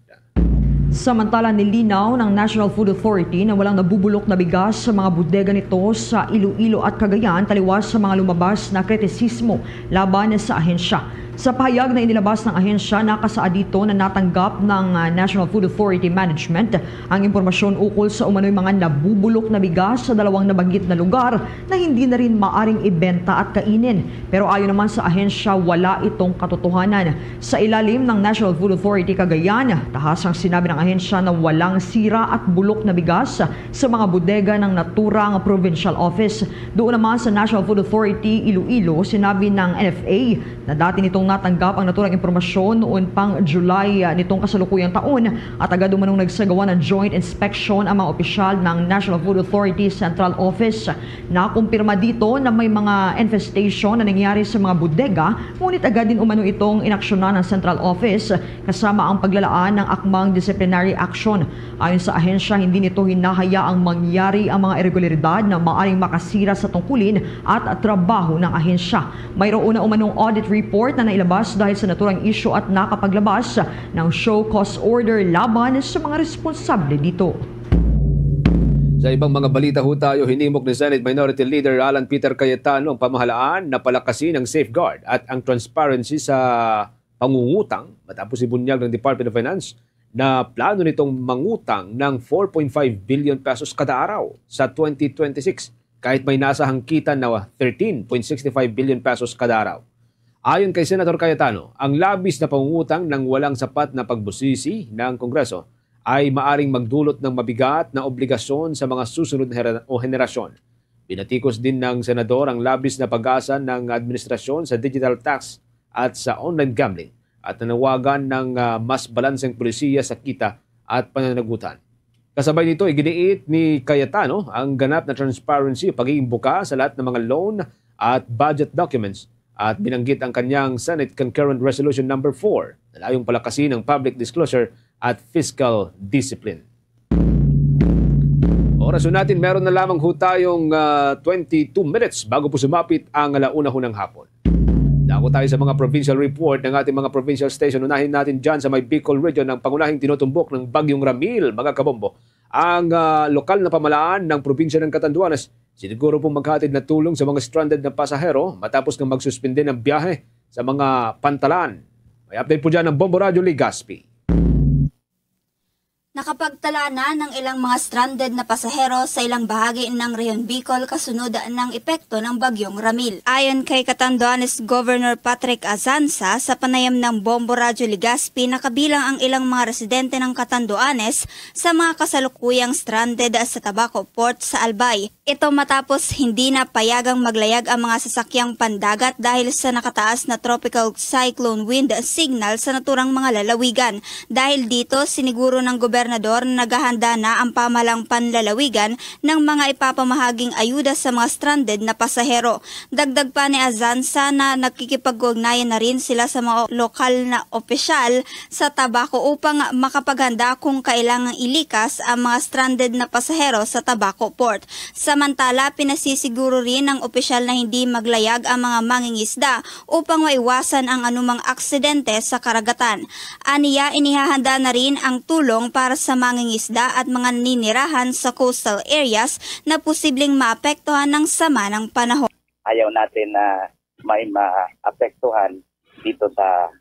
Samantala, nilinaw ng National Food Authority na walang nabubulok na bigas sa mga bodega nito sa Iloilo at Cagayan taliwas sa mga lumabas na kritisismo laban sa ahensya. Sa pahayag na inilabas ng ahensya, nakasaad dito na natanggap ng, ah, National Food Authority Management ang impormasyon ukol sa umano'y mga nabubulok na bigas sa dalawang nabanggit na lugar na hindi na rin maaring ibenta at kainin. Pero ayon naman sa ahensya, wala itong katotohanan. Sa ilalim ng National Food Authority Cagayan, tahasang sinabi ng ahensya na walang sira at bulok na bigas sa mga bodega ng naturang provincial office. Doon naman sa National Food Authority Iloilo, sinabi ng N F A na dati nitong natanggap ang naturang impormasyon noon pang July, ah, nitong kasalukuyang taon, at agad umanong nagsagawa ng joint inspection ang mga opisyal ng National Food Authority Central Office. Nakumpirma dito na may mga infestation na nangyari sa mga bodega, ngunit agad din umano itong inaksyonan ng Central Office kasama ang paglalaan ng akmang disciplinary action. Ayon sa ahensya, hindi nito hinahayaang mangyari ang mga irregularidad na maaring makasira sa tungkulin at trabaho ng ahensya. Mayroon na umanong audit report na nailabas dahil sa naturang isyu at nakapaglabas ng show cause order laban sa mga responsable dito. Sa ibang mga balita ho tayo, hinimok ni Senate Minority Leader Alan Peter Cayetano ang pamahalaan na palakasin ang safeguard at ang transparency sa pangungutang, matapos ibunyag ng Department of Finance na plano nitong mangutang ng four point five billion pesos kada araw sa twenty twenty-six, kahit may nasa hangkitan na thirteen point six five billion pesos kada araw. Ayon kay Senator Cayetano, ang labis na pangungutang ng walang sapat na pagbusisi ng Kongreso ay maaring magdulot ng mabigat na obligasyon sa mga susunod na hera-, o henerasyon. Binatikos din ng senador ang labis na pag-asa ng administrasyon sa digital tax at sa online gambling, at nanawagan ng, ah, mas balanseng polisiya sa kita at pananagutan. Kasabay nito, iginiit ni Cayetano ang ganap na transparency, pagiging bukas sa lahat ng mga loan at budget documents, at binanggit ang kanyang Senate Concurrent Resolution Number four na layong palakasin ang public disclosure at fiscal discipline. Oras ho natin, meron na lamang ho tayong, ah, twenty-two minutes bago po sumapit ang ala una ho ng hapon. Dako tayo sa mga provincial report ng ating mga provincial station. Unahin natin dyan sa may Bicol region, ang pangunahing tinutumbok ng Bagyong Ramil, mga kabombo. Ang, ah, lokal na pamalaan ng probinsya ng Catanduanes, siguro pong maghatid na tulong sa mga stranded na pasahero matapos ng magsuspindi ng biyahe sa mga pantalan. May update po dyan ng Bombo Radyo Legazpi. Nakapagtala na ng ilang mga stranded na pasahero sa ilang bahagi ng Rehiyon Bicol kasunod ng epekto ng Bagyong Ramil. Ayon kay Catanduanes Governor Patrick Azanza, sa panayam ng Bombo Radyo Legazpi, nakabilang ang ilang mga residente ng Catanduanes sa mga kasalukuyang stranded sa Tabaco Port sa Albay. Ito matapos hindi na payagang maglayag ang mga sasakyang pandagat dahil sa nakataas na tropical cyclone wind signal sa naturang mga lalawigan. Dahil dito, siniguro ng gobyerno gobernador na naghahanda na ang pamahalang panlalawigan ng mga ipapamahaging ayuda sa mga stranded na pasahero. Dagdag pa ni Azanza na nakikipag-ugnayan na rin sila sa mga lokal na opisyal sa Tabaco upang makapaghanda kung kailangang ilikas ang mga stranded na pasahero sa Tabaco Port. Samantala, pinasisiguro rin ng opisyal na hindi maglayag ang mga mangingisda upang maiwasan ang anumang aksidente sa karagatan. Aniya, inihahanda na rin ang tulong para sa mangingisda at mga ninirahan sa coastal areas na posibleng maapektuhan ng sama ng panahon. Ayaw natin na may maapektuhan dito sa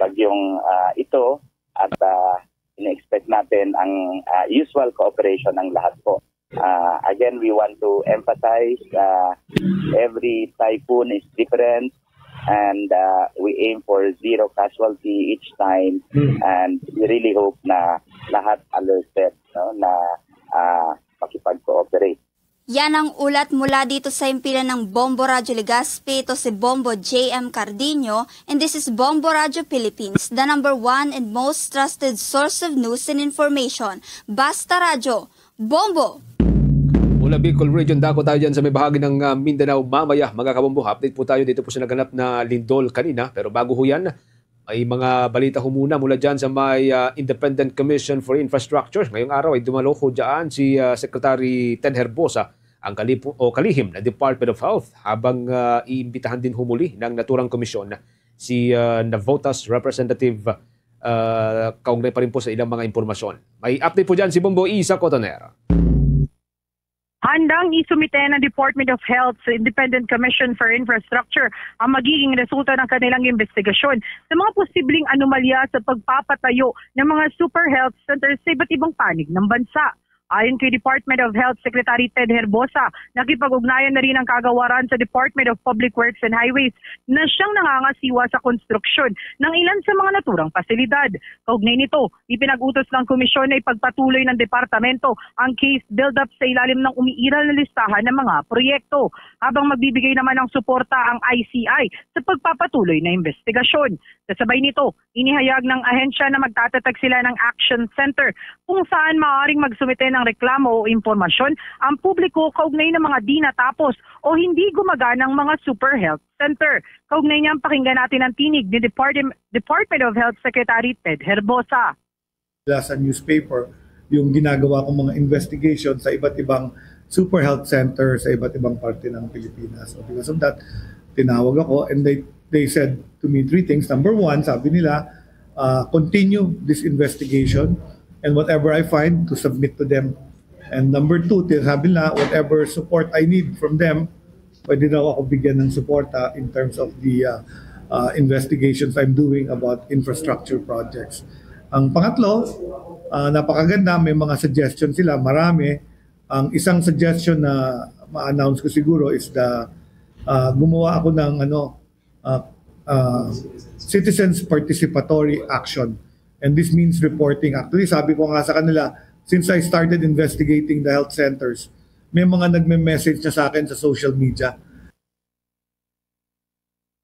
bagyong, ah, ito, at, ah, ina-expect natin ang, ah, usual cooperation ng lahat po. Ah, again, we want to emphasize, ah, every typhoon is different, and, ah, we aim for zero casualty each time, Hmm. and we really hope na lahat alerted, no, na, ah, makipag-cooperate. Yan ang ulat mula dito sa himpilan ng Bombo Radyo Legazpi. Ito si Bombo J M Cardino, and this is Bombo Radyo Philippines, the number one and most trusted source of news and information. Basta Radyo, Bombo! Mula Bicol Region, dako tayo dyan sa may bahagi ng, ah, Mindanao mamaya, mga kabombo. Update po tayo dito po sa naganap na lindol kanina. Pero bago ho yan, may mga balita ho muna mula dyan sa may, ah, Independent Commission for Infrastructure. Ngayong araw ay dumalo ho dyan si, ah, Secretary Ted Herbosa, ang kalipo-, o kalihim na Department of Health, habang, ah, iimbitahan din humuli ng naturang komisyon si, ah, Navotas Representative, ah, kaugnay pa rin po sa ilang mga impormasyon. May update po dyan si Bombo Isa Cotoner. Handang isumite ng Department of Health sa Independent Commission for Infrastructure ang magiging resulta ng kanilang investigasyon sa mga posibleng anomalya sa pagpapatayo ng mga super health centers sa iba't ibang panig ng bansa. Ayon kay Department of Health Secretary Ted Herbosa, nakipag-ugnayan na rin ang kagawaran sa Department of Public Works and Highways na siyang nangangasiwa sa konstruksyon ng ilan sa mga naturang pasilidad. Kaugnay nito, ipinag-utos ng komisyon na ipagpatuloy ng departamento ang case build-up sa ilalim ng umiiral na listahan ng mga proyekto, habang magbibigay naman ng suporta ang I C I sa pagpapatuloy na investigasyon. Kasabay nito, inihayag ng ahensya na magtatatag sila ng action center kung saan maaaring magsumite ng reklamo o impormasyon ang publiko kaugnay ng mga di natapos o hindi gumaganang mga super health center. Kaugnay niyan, pakinggan natin ang tinig ni Department, Department of Health Secretary Ted Herbosa. Sa newspaper yung ginagawa kong mga investigation sa iba't ibang super health center sa iba't ibang parte ng Pilipinas. So because of that, tinawag ako and they they said to me three things. Number one, sabi nila, uh, continue this investigation and whatever I find to submit to them. And number two, sabi nila, whatever support I need from them, pwede daw ako bigyan ng suporta in terms of the uh, uh, investigations I'm doing about infrastructure projects. Ang pangatlo, uh, napakaganda, may mga suggestion sila, marami. Ang isang suggestion na ma-announce ko siguro is the uh, gumawa ako ng ano uh, uh, citizens participatory action. And this means reporting. Actually, sabi ko nga sa kanila, since I started investigating the health centers, may mga nagme-message na sa akin sa social media.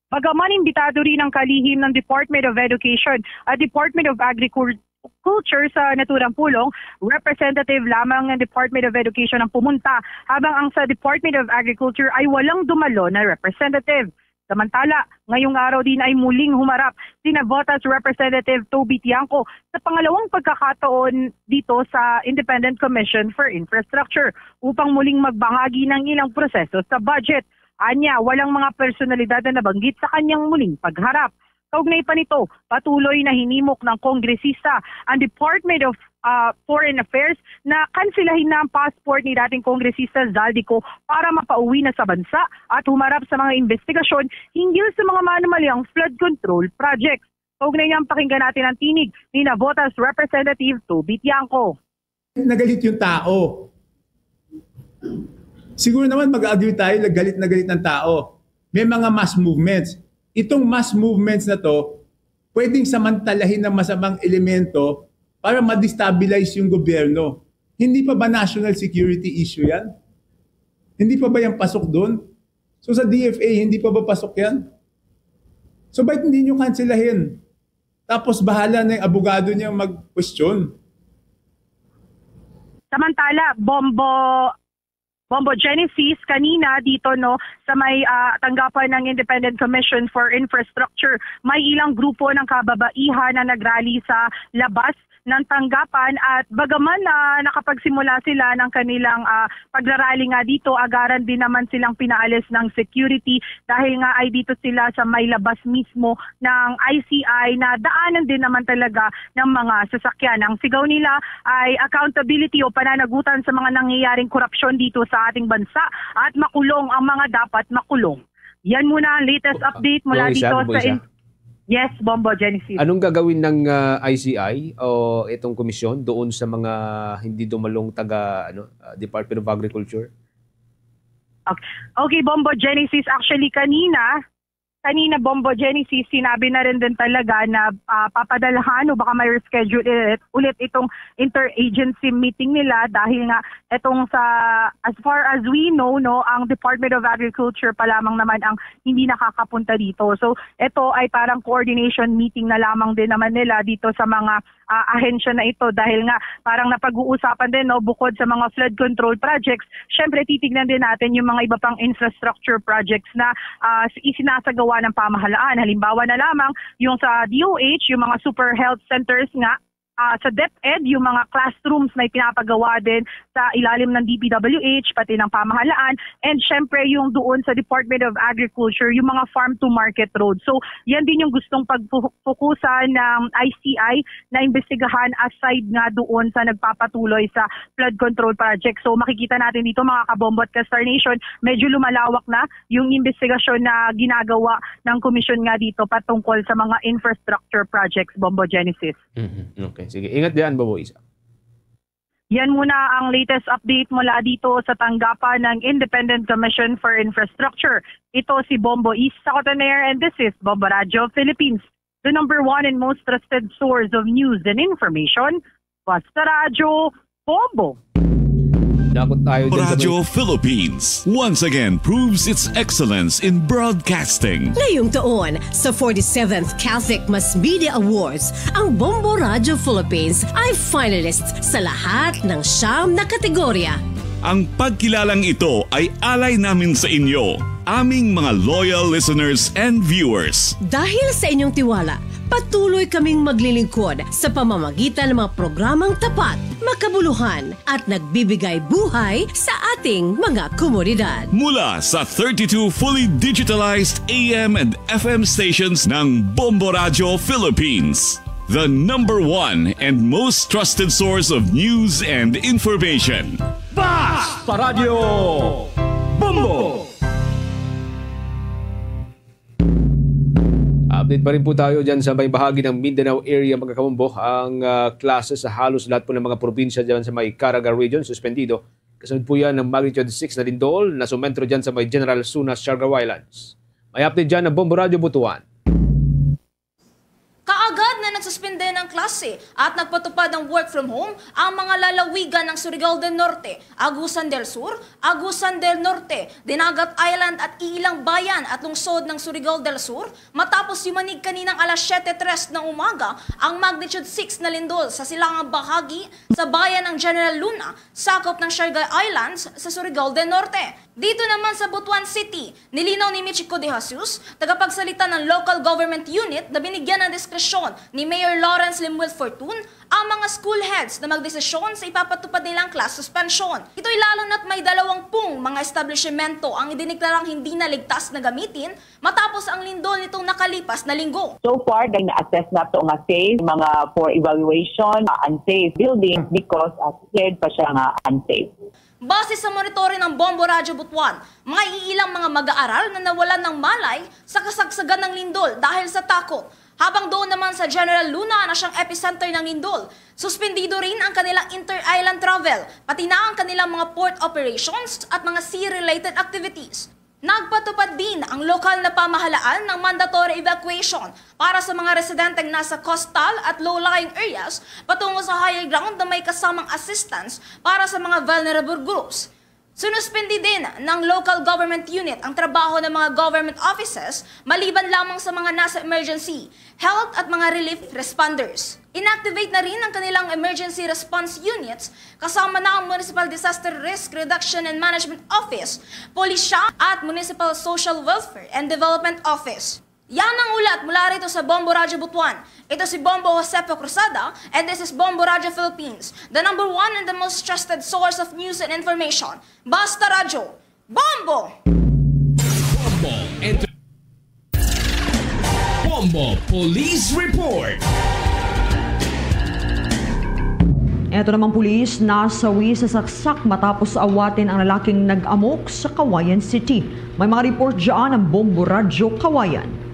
Bagaman imbitado rin ang kalihim ng Department of Education at Department of Agriculture sa naturang pulong, representative lamang ng Department of Education ang pumunta, habang ang sa Department of Agriculture ay walang dumalo na representative. Samantala, ngayong araw din ay muling humarap si Navotas Representative Toby Tiangco sa pangalawang pagkakataon dito sa Independent Commission for Infrastructure upang muling magbahagi ng ilang proseso sa budget. Anya, walang mga personalidad na nabanggit sa kanyang muling pagharap. Kaugnay pa nito, patuloy na hinimok ng kongresista ang Department of, ah, Foreign Affairs na kansilahin na ang passport ni dating Kongresista Zaldy Co para mapauwi na sa bansa at humarap sa mga investigasyon hinggil sa mga manumalyang flood control projects. Kaugnay niyan, pakinggan natin ang tinig ni Navotas Representative Toby Tiangco. Nagalit yung tao. Siguro naman mag-agree tayo na galit na galit ng tao. May mga mass movements. Itong mass movements na 'to, pwedeng samantalahin ng masamang elemento para ma-destabilize yung gobyerno. Hindi pa ba national security issue 'yan? Hindi pa ba 'yan pasok doon? So, sa D F A, hindi pa ba pasok 'yan? So, ba't hindi nyo kanselahin? Tapos bahala na yung abogado niya mag-question. Samantala, Bombo, Bombo Genesis, kanina dito, no, sa may, ah, tanggapan ng Independent Commission for Infrastructure, may ilang grupo ng kababaihan na nagrally sa labas ng tanggapan at bagaman na nakapagsimula sila ng kanilang, ah, pagrarally nga dito, agaran din naman silang pinaalis ng security dahil nga ay dito sila sa may labas mismo ng I C I na daanan din naman talaga ng mga sasakyan. Ang sigaw nila ay accountability o pananagutan sa mga nangyayaring korupsyon dito sa ating bansa at makulong ang mga dapat makulong. Yan muna ang latest update mula Go, Isa, dito Bombo sa Isa. in- Yes, Bombo Genesis. Anong gagawin ng, ah, I C I o itong komisyon doon sa mga hindi dumalong taga, ano, ah, Department of Agriculture? Okay. Okay, Bombo Genesis. Actually, kanina, kanina, Bombo Genesis, sinabi na rin din talaga na, ah, papadalhan o baka may reschedule ulit, ulit itong interagency meeting nila dahil nga etong sa, as far as we know, no, ang Department of Agriculture pa lamang naman ang hindi nakakapunta dito. So, ito ay parang coordination meeting na lamang din naman nila dito sa mga, ah, ahensya na ito dahil nga parang napag-uusapan din, no, bukod sa mga flood control projects, syempre titignan din natin yung mga iba pang infrastructure projects na, ah, s- isinasagawa ng pamahalaan. Halimbawa na lamang yung sa D O H, yung mga super health centers nga, ah, sa DepEd, yung mga classrooms na ipinapagawa din sa ilalim ng D P W H, pati ng pamahalaan, and syempre yung doon sa Department of Agriculture, yung mga farm to market road. So, yan din yung gustong pagpukusan ng I C I na imbestigahan aside nga doon sa nagpapatuloy sa flood control project. So, makikita natin dito, mga Kabombo at Ka-Star Nation, medyo lumalawak na yung investigasyon na ginagawa ng komisyon nga dito patungkol sa mga infrastructure projects, Bombo Genesis. Mhm. Okay, sige. Ingat diyan, Bombo Isa. Yan muna ang latest update mula dito sa tanggapan ng Independent Commission for Infrastructure. Ito si Bombo Isa Cotoner, and this is Bombo Radyo Philippines, the number one and most trusted source of news and information. Basta Radyo, Bombo. Dakot tayo dyan sa Radyo Philippines once again proves its excellence in broadcasting. Ngayong taon, sa forty-seventh Catholic Mass Media Awards, ang Bombo Radyo Philippines ay finalist sa lahat ng siyam na kategorya. Ang pagkilalang ito ay alay namin sa inyo, aming mga loyal listeners and viewers. Dahil sa inyong tiwala, patuloy kaming maglilingkod sa pamamagitan ng mga programang tapat, makabuluhan, at nagbibigay buhay sa ating mga komunidad. Mula sa thirty-two fully digitalized A M and F M stations ng Bombo Radyo Philippines, the number one and most trusted source of news and information. Basta Radyo Bombo! Update pa rin po tayo dyan sa may bahagi ng Mindanao area, mga Kabombo. Ang, ah, klase sa halos lahat po ng mga probinsya dyan sa may Caraga Region, suspendido. Kasunod po yan ng magnitude six na lindol na sumentro dyan sa may General Luna, Siargao Islands. May update dyan ng Bombo Radyo Butuan. Kaagad na nagsuspende ng klase at nagpatupad ng work from home ang mga lalawigan ng Surigao del Norte, Agusan del Sur, Agusan del Norte, Dinagat Island at iilang bayan at lungsod ng Surigao del Sur matapos yumanig kaninang alas siyete tres ng umaga ang magnitude six na lindol sa silangang bahagi sa bayan ng General Luna, sakop ng Siargao Islands sa Surigao del Norte. Dito naman sa Butuan City, nilinaw ni Michiko De Jesus, tagapagsalita ng local government unit, na binigyan ng diskresyon ni Mayor Lawrence Lemuel Fortun ang mga school heads na magdesisyon sa ipapatupad nilang class suspension. Ito'y lalo na't may dalawang pung mga establishmento ang idineklarang hindi na ligtas na gamitin matapos ang lindol nitong nakalipas na linggo. So far, dahil na-assess na to nga safe, mga for evaluation, uh, unsafe buildings because, uh, declared pa siya nga unsafe. Base sa monitoring ng Bombo Radyo Butuan, may iilang mga mag-aaral na nawalan ng malay sa kasagsagan ng lindol dahil sa takot. Habang doon naman sa General Luna na siyang epicenter ng lindol, suspendido rin ang kanilang inter-island travel, pati na ang kanilang mga port operations at mga sea-related activities. Nagpatupad din ang lokal na pamahalaan ng mandatory evacuation para sa mga residenteng nasa coastal at low-lying areas patungo sa higher ground na may kasamang assistance para sa mga vulnerable groups. Sinuspindi din ng local government unit ang trabaho ng mga government offices maliban lamang sa mga nasa emergency, health at mga relief responders. Inactivate na rin ang kanilang emergency response units, kasama na ang Municipal Disaster Risk Reduction and Management Office, Pulisya at Municipal Social Welfare and Development Office. Yan ang ulat mula rito sa Bombo Radyo Butuan. Ito si Bombo Josepo Cruzada, and this is Bombo Radyo Philippines, the number one and the most trusted source of news and information. Basta Radyo, Bombo! Bombo Police Report. Eto namang pulis nasawi sa saksak matapos awatin ang lalaking nag-amok sa Cauayan City. May mga report dyan ang Bombo Radyo Cauayan.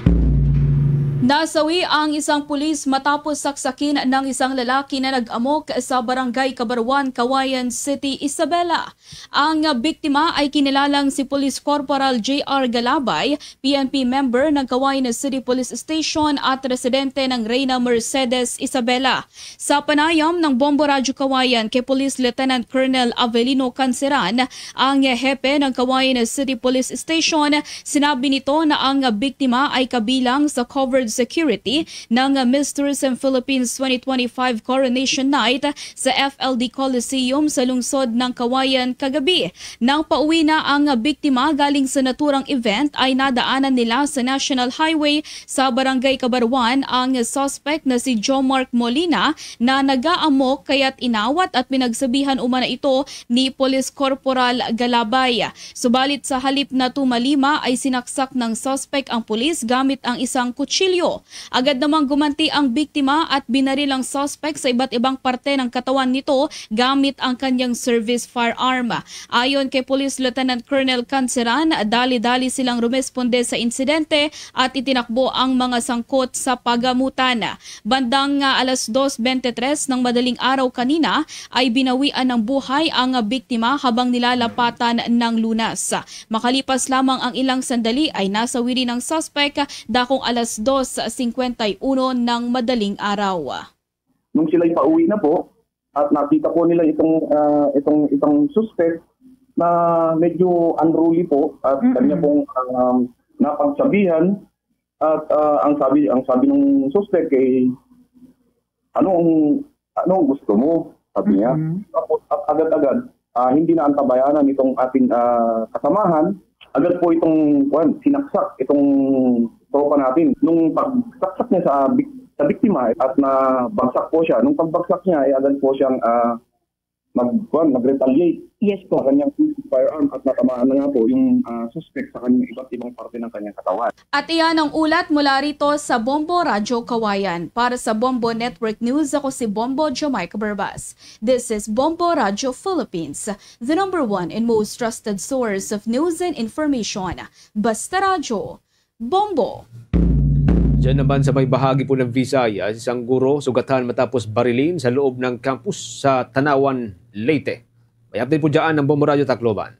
Nasawi ang isang pulis matapos saksakin ng isang lalaki na nag-amok sa Barangay Kabaruan, Cauayan City, Isabela. Ang biktima ay kinilalang si Police Corporal J R Galabay, P N P member ng Cauayan City Police Station at residente ng Reyna Mercedes, Isabela. Sa panayam ng Bombo Radyo Cauayan kay Police Lieutenant Colonel Avelino Canceran, ang hepe ng Cauayan City Police Station, sinabi nito na ang biktima ay kabilang sa covered security ng Miss Tourism Philippines twenty twenty-five Coronation Night sa F L D Coliseum sa lungsod ng Cauayan kagabi. Nang pauwi na ang biktima galing sa naturang event, ay nadaanan nila sa National Highway sa Barangay Kabaruan ang suspect na si Jomark Molina na nagaamok, kaya't inawat at pinagsabihan umana ito ni Police Corporal Galabay. Subalit sa halip na tumalima ay sinaksak ng suspect ang pulis gamit ang isang kutsilyo. Agad namang gumanti ang biktima at binaril ang suspect sa iba't ibang parte ng katawan nito gamit ang kanyang service firearm. Ayon kay Police Lieutenant Colonel Canceran, dali-dali silang rumesponde sa insidente at itinakbo ang mga sangkot sa pagamutan. Bandang ah, alas dos bente tres ng madaling araw kanina ay binawian ng buhay ang biktima habang nilalapatan ng lunas. Makalipas lamang ang ilang sandali ay nasawi rin ang suspek dakong alas dos singkwenta y uno ng madaling araw. Nung sila'y pauwi na po at nakita po nila itong ah, itong itong suspect na medyo unruly po at Mm-mm. kanya pong um, napagsabihan at ah, ang sabi ang sabi ng suspect ay ano ang ano ang gusto mo, sabi niya. Mm-mm. Tapos at agad-agad ah, hindi na antabayanan itong ating ah, kasamahan. Agad po itong kuwan, sinaksak itong tropa natin. Nung pagsaksak niya sa bik- sa biktima at nabagsak po siya. Nung pagbagsak niya ay agad po siyang ah, mag kuwan, nag-retaliate. Yes Sa po. kanyang firearm at natamaan na nga po yung ah, suspect sa kanyang iba't ibang parte ng kanyang katawan. At iyan ang ulat mula rito sa Bombo Radyo Kawayan. Para sa Bombo Network News, ako si Bombo Jamaica Barbas. This is Bombo Radyo Philippines, the number one and most trusted source of news and information. Basta Radyo, Bombo! Diyan naman sa may bahagi po ng Visayas, isang guro sugatan matapos barilin sa loob ng campus sa Tanauan, Leyte. May update po dyan ng Bombo Radyo Tacloban.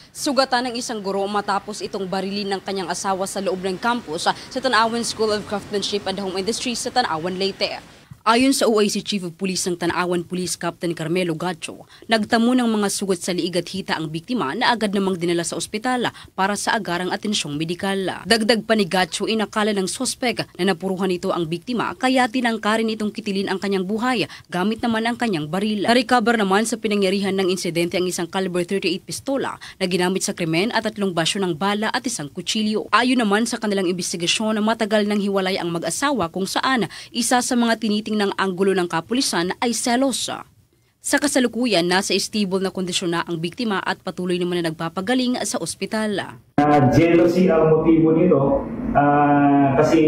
Sugatan ang isang guro matapos itong barilin ng kanyang asawa sa loob ng campus sa Tanauan School of Craftsmanship and Home Industries sa Tanauan, Leyte. Ayon sa O I C Chief of Police ng Tanauan Police Captain Carmelo Gacho, nagtamo ng mga sugat sa liig at hita ang biktima na agad namang dinala sa ospital para sa agarang atensyong medikal. Dagdag pa ni Gacho, inakala ng suspek na napuruhan nito ang biktima kaya tinangka rin itong kitilin ang kanyang buhay gamit naman ang kanyang baril. Na-recover naman sa pinangyarihan ng insidente ang isang caliber thirty-eight pistola na ginamit sa krimen at tatlong basyo ng bala at isang kutsilyo. Ayon naman sa kanilang imbestigasyon, matagal nang hiwalay ang mag-asawa kung saan isa sa mga tinitingnang anggulo ng kapulisan ay selos. Sa kasalukuyan, nasa stable na kondisyon na ang biktima at patuloy naman na nagpapagaling sa ospital. Ah, jealousy ang motibo nito. Ah, kasi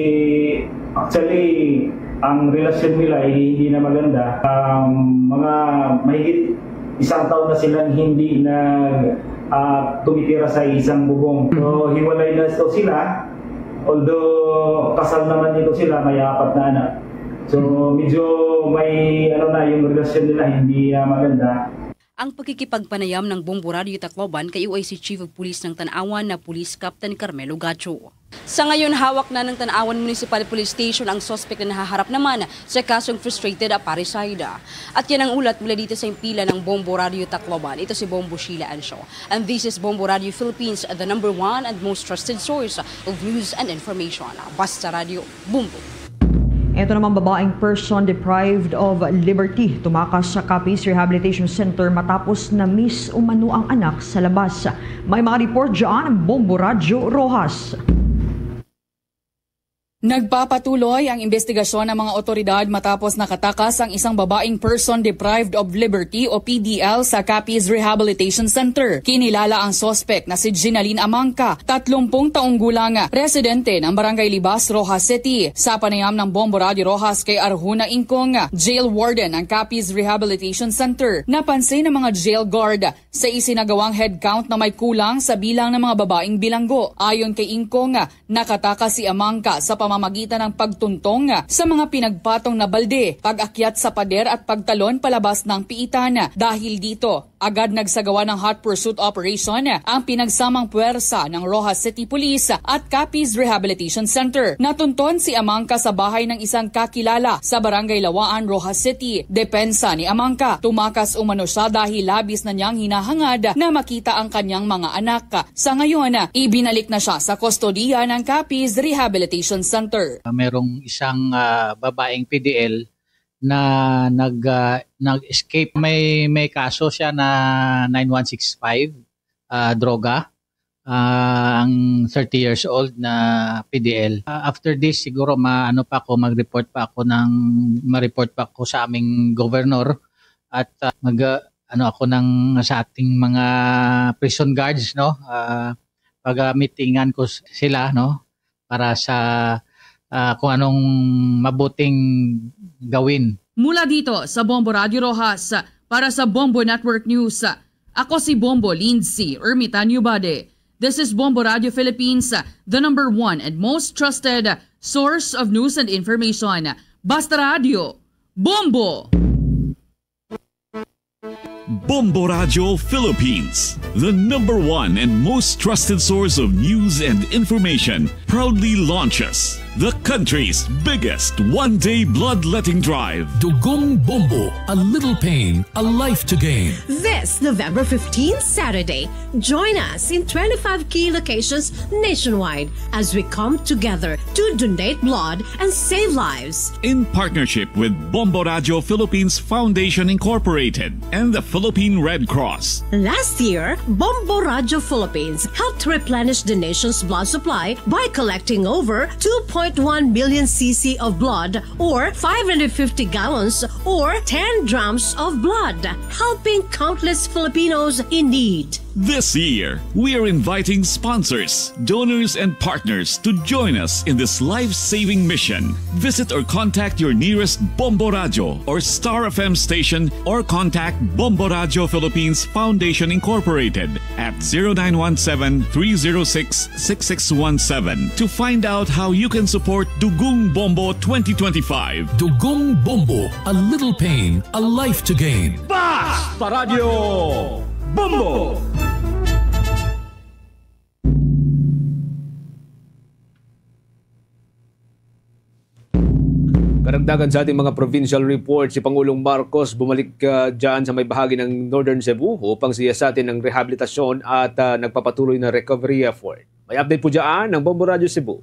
actually, ang relasyon nila ay hindi na maganda. Um, mga mahigit isang taon na silang hindi nag ah, tumitira sa isang bubong. So, hiwalay na ito sila. Although kasal naman ito sila, may apat na anak. So, medyo may ano na yung relasyon nila, hindi ah, maganda. Ang pakikipagpanayam ng Bombo Radyo Tacloban kay O I C Chief of Police ng Tanauan na Police Captain Carmelo Gacho. Sa ngayon, hawak na ng Tanauan Municipal Police Station ang suspect na nahaharap naman sa kasong frustrated parricide. At yan ang ulat mula dito sa impila ng Bombo Radyo Tacloban. Ito si Bombo Sheila Ancio. And this is Bombo Radyo Philippines, the number one and most trusted source of news and information. Basta Radyo, Bombo! Ito naman, babaeng person deprived of liberty tumakas sa Capiz Rehabilitation Center matapos na-miss umano ang anak sa labas. May mga report dyan, Bombo Radyo Rojas. Nagpapatuloy ang investigasyon ng mga otoridad matapos nakatakas ang isang babaeng person deprived of liberty o P D L sa Capiz Rehabilitation Center. Kinilala ang suspect na si Ginaline Amangka, tatlumpung taong gulang, residente ng Barangay Libas, Roxas City. Sa panayam ng Bombo Radyo Roxas kay Arjuna Ingkong, jail warden ng Capiz Rehabilitation Center, napansin ng mga jail guard sa isinagawang head count na may kulang sa bilang ng mga babaeng bilanggo. Ayon kay Ingkong, nakatakas si Amangka sa pamamagitan ng pagtuntong sa mga pinagpatong na balde, pag-akyat sa pader at pagtalon palabas ng piitan. Dahil dito, agad nagsagawa ng hot pursuit operation ang pinagsamang puwersa ng Roxas City Police at Capiz Rehabilitation Center. Natunton si Amangka sa bahay ng isang kakilala sa Barangay Lawaan, Roxas City. Depensa ni Amangka, tumakas umano siya dahil labis na niyang hinahangad na makita ang kanyang mga anak. Sa ngayon, ibinalik na siya sa kustodiya ng Capiz Rehabilitation Center. Merong isang, ah, babaeng P D L na nag, ah, nag-escape. May, may kaso siya na nine one six five, ah, droga. Ah, ang thirty years old na P D L. Ah, after this, siguro maano pa ako, mag-report pa ako ng, ma-report pa ako sa aming governor at, ah, mag, ah, ano ako ng sa ating mga prison guards, no? Ah, pag-meetingan ko s-, sila, no? Para sa, ah, kung anong mabuting gawin. Mula dito sa Bombo Radyo Roxas, para sa Bombo Network News, ako si Bombo Lindsay Ermitan Yubade. This is Bombo Radyo Philippines, the number one and most trusted source of news and information. Basta Radyo, Bombo! Bombo Radyo Philippines, the number one and most trusted source of news and information, proudly launches the country's biggest one-day bloodletting drive. Dugong Bombo, a little pain, a life to gain. This November fifteenth, Saturday, join us in twenty-five key locations nationwide as we come together to donate blood and save lives. In partnership with Bombo Radyo Philippines Foundation Incorporated and the Philippine Red Cross. Last year, Bombo Radyo Philippines helped replenish the nation's blood supply by collecting over two point one million C C of blood, or five hundred fifty gallons, or ten drums of blood, helping countless Filipinos in need. This year, we are inviting sponsors, donors, and partners to join us in this life-saving mission. Visit or contact your nearest Bombo Radyo or Star F M station, or contact Bombo Radyo Philippines Foundation Incorporated at zero nine one seven, three zero six, six six one seven to find out how you can support Dugong Bombo twenty twenty-five. Dugong Bombo, a little pain, a life to gain. Basta Radyo Bombo! Karagdagan sa ating mga provincial report, si Pangulong Marcos bumalik, ah, dyan sa may bahagi ng Northern Cebu upang siyasatin ang rehabilitasyon at, ah, nagpapatuloy na recovery effort. May update po dyan ng Bombo Radyo Cebu.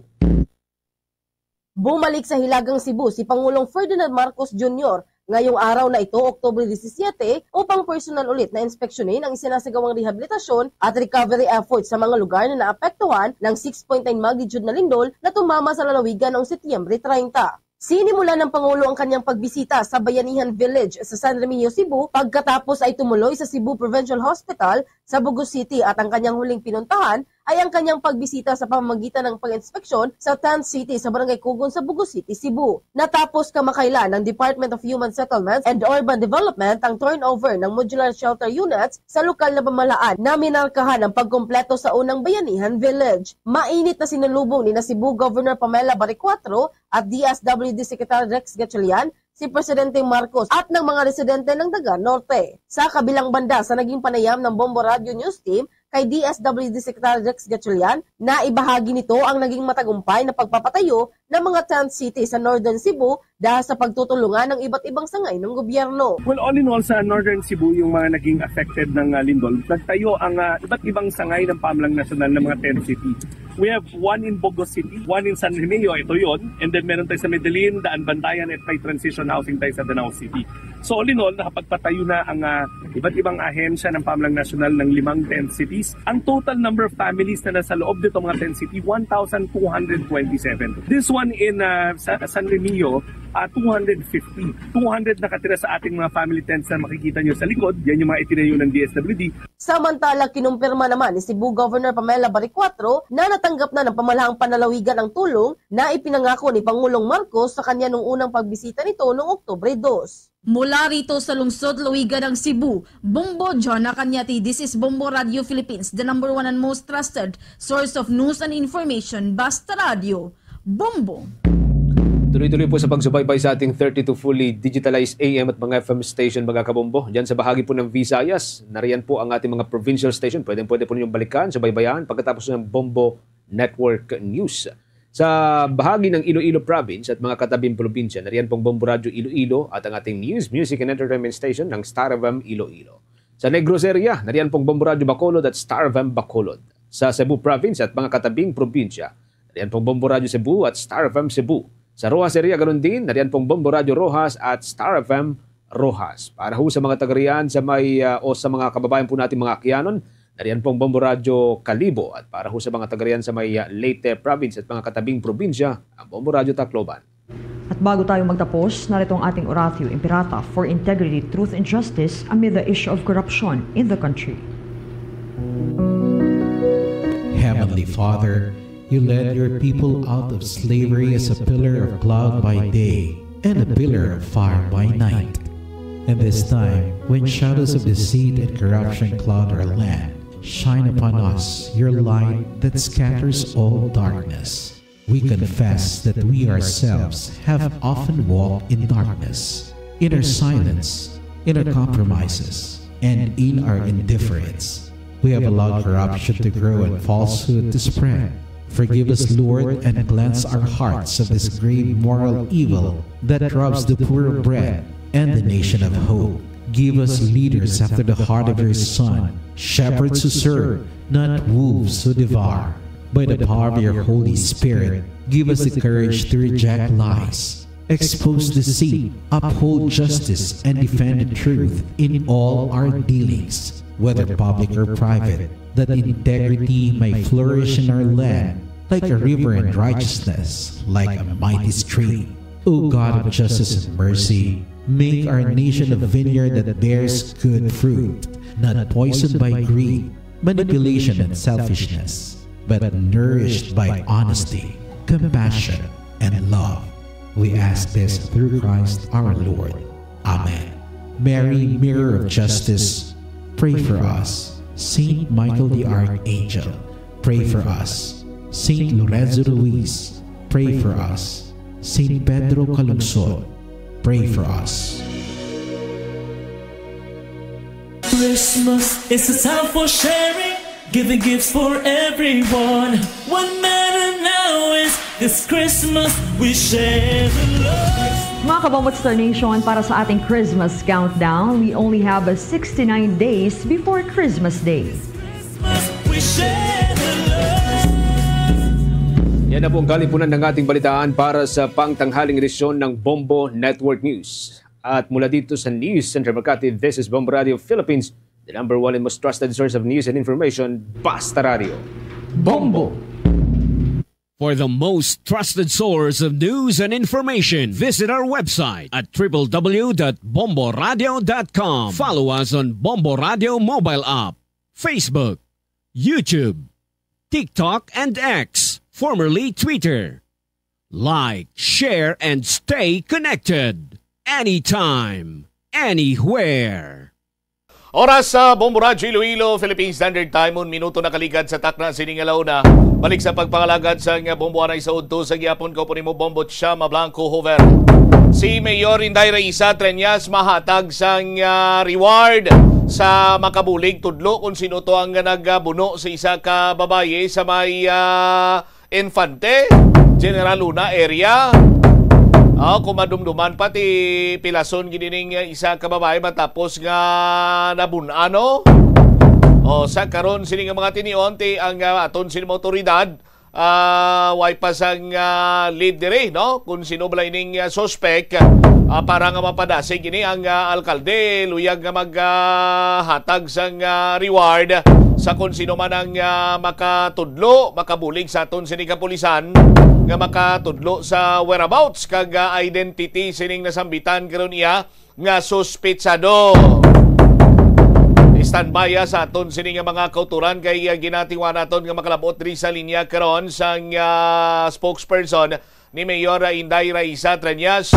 Bumalik sa Hilagang Cebu si Pangulong Ferdinand Marcos Junior ngayong araw na ito, Oktubre disisiete, upang personal ulit na inspeksyonin ang isinasagawang rehabilitasyon at recovery efforts sa mga lugar na naapektuhan ng six point nine magnitude na lindol na tumama sa lalawigan noong Setyembre treinta. Sinimulan ng Pangulo ang kanyang pagbisita sa Bayanihan Village sa San Remigio, Cebu, pagkatapos ay tumuloy sa Cebu Provincial Hospital sa Bogo City, at ang kanyang huling pinuntahan ay ang kanyang pagbisita sa pamamagitan ng pag-inspeksyon sa tent city sa Barangay Kugon sa Bogo City, Cebu. Natapos kamakailan ng Department of Human Settlements and Urban Development ang turnover ng modular shelter units sa lokal na pamahalaan na minarkahan ang pagkumpleto sa unang Bayanihan Village. Mainit na sinulubong ni na Cebu Governor Pamela Baricuatro at D S W D Secretary Rex Gatchalian si Presidente Marcos at ng mga residente ng Daga Norte. Sa kabilang banda, sa naging panayam ng Bombo Radio News Team kay D S W D Secretary Rex Gatchalian, na ibahagi nito ang naging matagumpay na pagpapatayo ng mga tent city sa Northern Cebu dahil sa pagtutulungan ng iba't ibang sangay ng gobyerno. Well, all in all, sa Northern Cebu, yung mga naging affected ng, ah, lindol, nagtayo ang, ah, iba't ibang sangay ng pamalang nasyonal ng mga tent city. We have one in Bogo City, one in San Remigio, ito yon, and then meron tayo sa Medellin, Daan Bantayan, at may transition housing tayo sa Danao City. So, all in all, nakapagpatayo na ang, ah, iba't ibang ahensya ng pamalang nasyonal ng limang tent cities. Ang total number of families na nasa loob nito mga tent city, one thousand two hundred twenty-seven. This one in, ah, sa San Remigio, ah, two hundred fifty. Two hundred nakatira sa ating mga family tents na makikita nyo sa likod. Yan yung mga itinayo ng D S W D. Samantala, kinumpirma naman ni Cebu Governor Pamela Baricuatro na natanggap na ng pamahalaang panlalawigan ang tulong na ipinangako ni Pangulong Marcos sa kanya nung unang pagbisita nito noong Oktubre dos. Mula rito sa lungsod Lawigan ng Cebu, Bombo John Acaniati, this is Bombo Radio Philippines, the number one and most trusted source of news and information, Basta Radio, Bombo. Tuloy-tuloy po sa pagsubaybay sa ating thirty-two fully digitalized A M at mga F M station, mga kabombo. Diyan sa bahagi po ng Visayas, nariyan po ang ating mga provincial station. Pwedeng-pwede po ninyong balikan, subaybayan pagkatapos ng Bombo Network News. Sa bahagi ng Iloilo Province at mga katabing probinsya, nariyan pong Bombo Radyo Iloilo at ang ating news, music, and entertainment station ng Star F M Iloilo. Sa Negros area, nariyan pong Bombo Radyo Bacolod at Star F M Bacolod. Sa Cebu Province at mga katabing probinsya, nariyan pong Bombo Radyo Cebu at Star F M Cebu. Sa Roxas area, ganun din, nariyan pong Bombo Radyo Roxas at Star F M Roxas. Para ho sa mga taga riyan sa may, ah, o sa mga kababayan po natin mga Aquianon, nariyan pong Bombo Radyo Kalibo. At para ho sa mga taga riyan sa may, ah, Leyte Province at mga katabing probinsya, ang Bombo Radyo Tacloban. At bago tayo magtapos, narito ang ating Oratio Imperata for integrity, truth, and justice amid the issue of corruption in the country. Heavenly Father, you led your people out of slavery as a pillar of cloud by day and a pillar of fire by night. And this time, when shadows of deceit and corruption cloud our land, shine upon us your light that scatters all darkness. We confess that we ourselves have often walked in darkness, in our silence, in our compromises, and in our indifference. We have allowed corruption to grow and falsehood to spread. Forgive us, Lord, and cleanse our hearts of this grave moral evil that robs the poor of bread and the nation of hope. Give us leaders after the heart of your Son, shepherds who serve, not wolves who devour. By the power of your Holy Spirit, give us the courage to reject lies, expose deceit, uphold justice, and defend the truth in all our dealings, whether public or private, that integrity may flourish in our land like a river and righteousness like a mighty stream. O God of justice and mercy, make our nation a vineyard that bears good fruit, not poisoned by greed, manipulation, and selfishness, but nourished by honesty, compassion, and love. We ask this through Christ our Lord. Amen. Mary, Mirror of Justice, pray for us. Saint Michael the Archangel, pray for us. Saint Lorenzo Ruiz, pray for us. Saint Pedro Calungsod, pray for us. Christmas is a time for sharing, giving gifts for everyone. What matter now is this Christmas we share the love. Mga kabombo, Star Nation, para sa ating Christmas countdown, we only have a sixty-nine days before Christmas Day. Christmas, we share the love. Yan na po ang kalipunan ng ating balitaan para sa pangtanghaling edisyon ng Bombo Network News. At mula dito sa News Center Makati, this is Bombo Radio Philippines, the number one and most trusted source of news and information, Basta Radio. Bombo! For the most trusted source of news and information, visit our website at triple w dot bomboradio dot com. Follow us on Bombo Radio mobile app, Facebook, YouTube, TikTok, and X, formerly Twitter. Like, share, and stay connected. Anytime, anywhere. Oras sa Bombo Radyo Iloilo, Philippine Standard Time, un minuto nakaligad sa takna sining alauna. Balik sa pagpangalagad sang bombo anay sa udto sa gihapon, kaupo nimo Bombo Chama Blanco Hover. Si Mayor Inday Raisa Treñas mahatag sang, ah, reward sa makabulig tudlo kung sino to ang nagbuno sa isa ka babayi sa may, ah, Infante, General Luna area. Oh, kung madumduman pati pilason gid ining, uh, isa ka babae matapos nga nabun-an, no? O, sa karon sini nga mga tinion, ti ang, uh, aton sini mga otoridad, ah, way pa sang, ah, lead diri, no? Kung sino bala ining, ah, suspect, ah, para nga mapadasig ini ang, ah, alkalde, luyag nga mag, ah, hatag sang, ah, reward sa kung sino man ang, ah, makatudlo, makabulig sa aton sini kapulisan nga makatudlo sa whereabouts kag, ah, identity sining nasambitan karon iya nga suspetsado. Standby, ah, sa aton sini nga mga kauturan kay, ah, ginatiwa naton nga makalabot diri sa linya karon sang, ah, spokesperson ni Mayor, ah, Inday Raisa Treñas.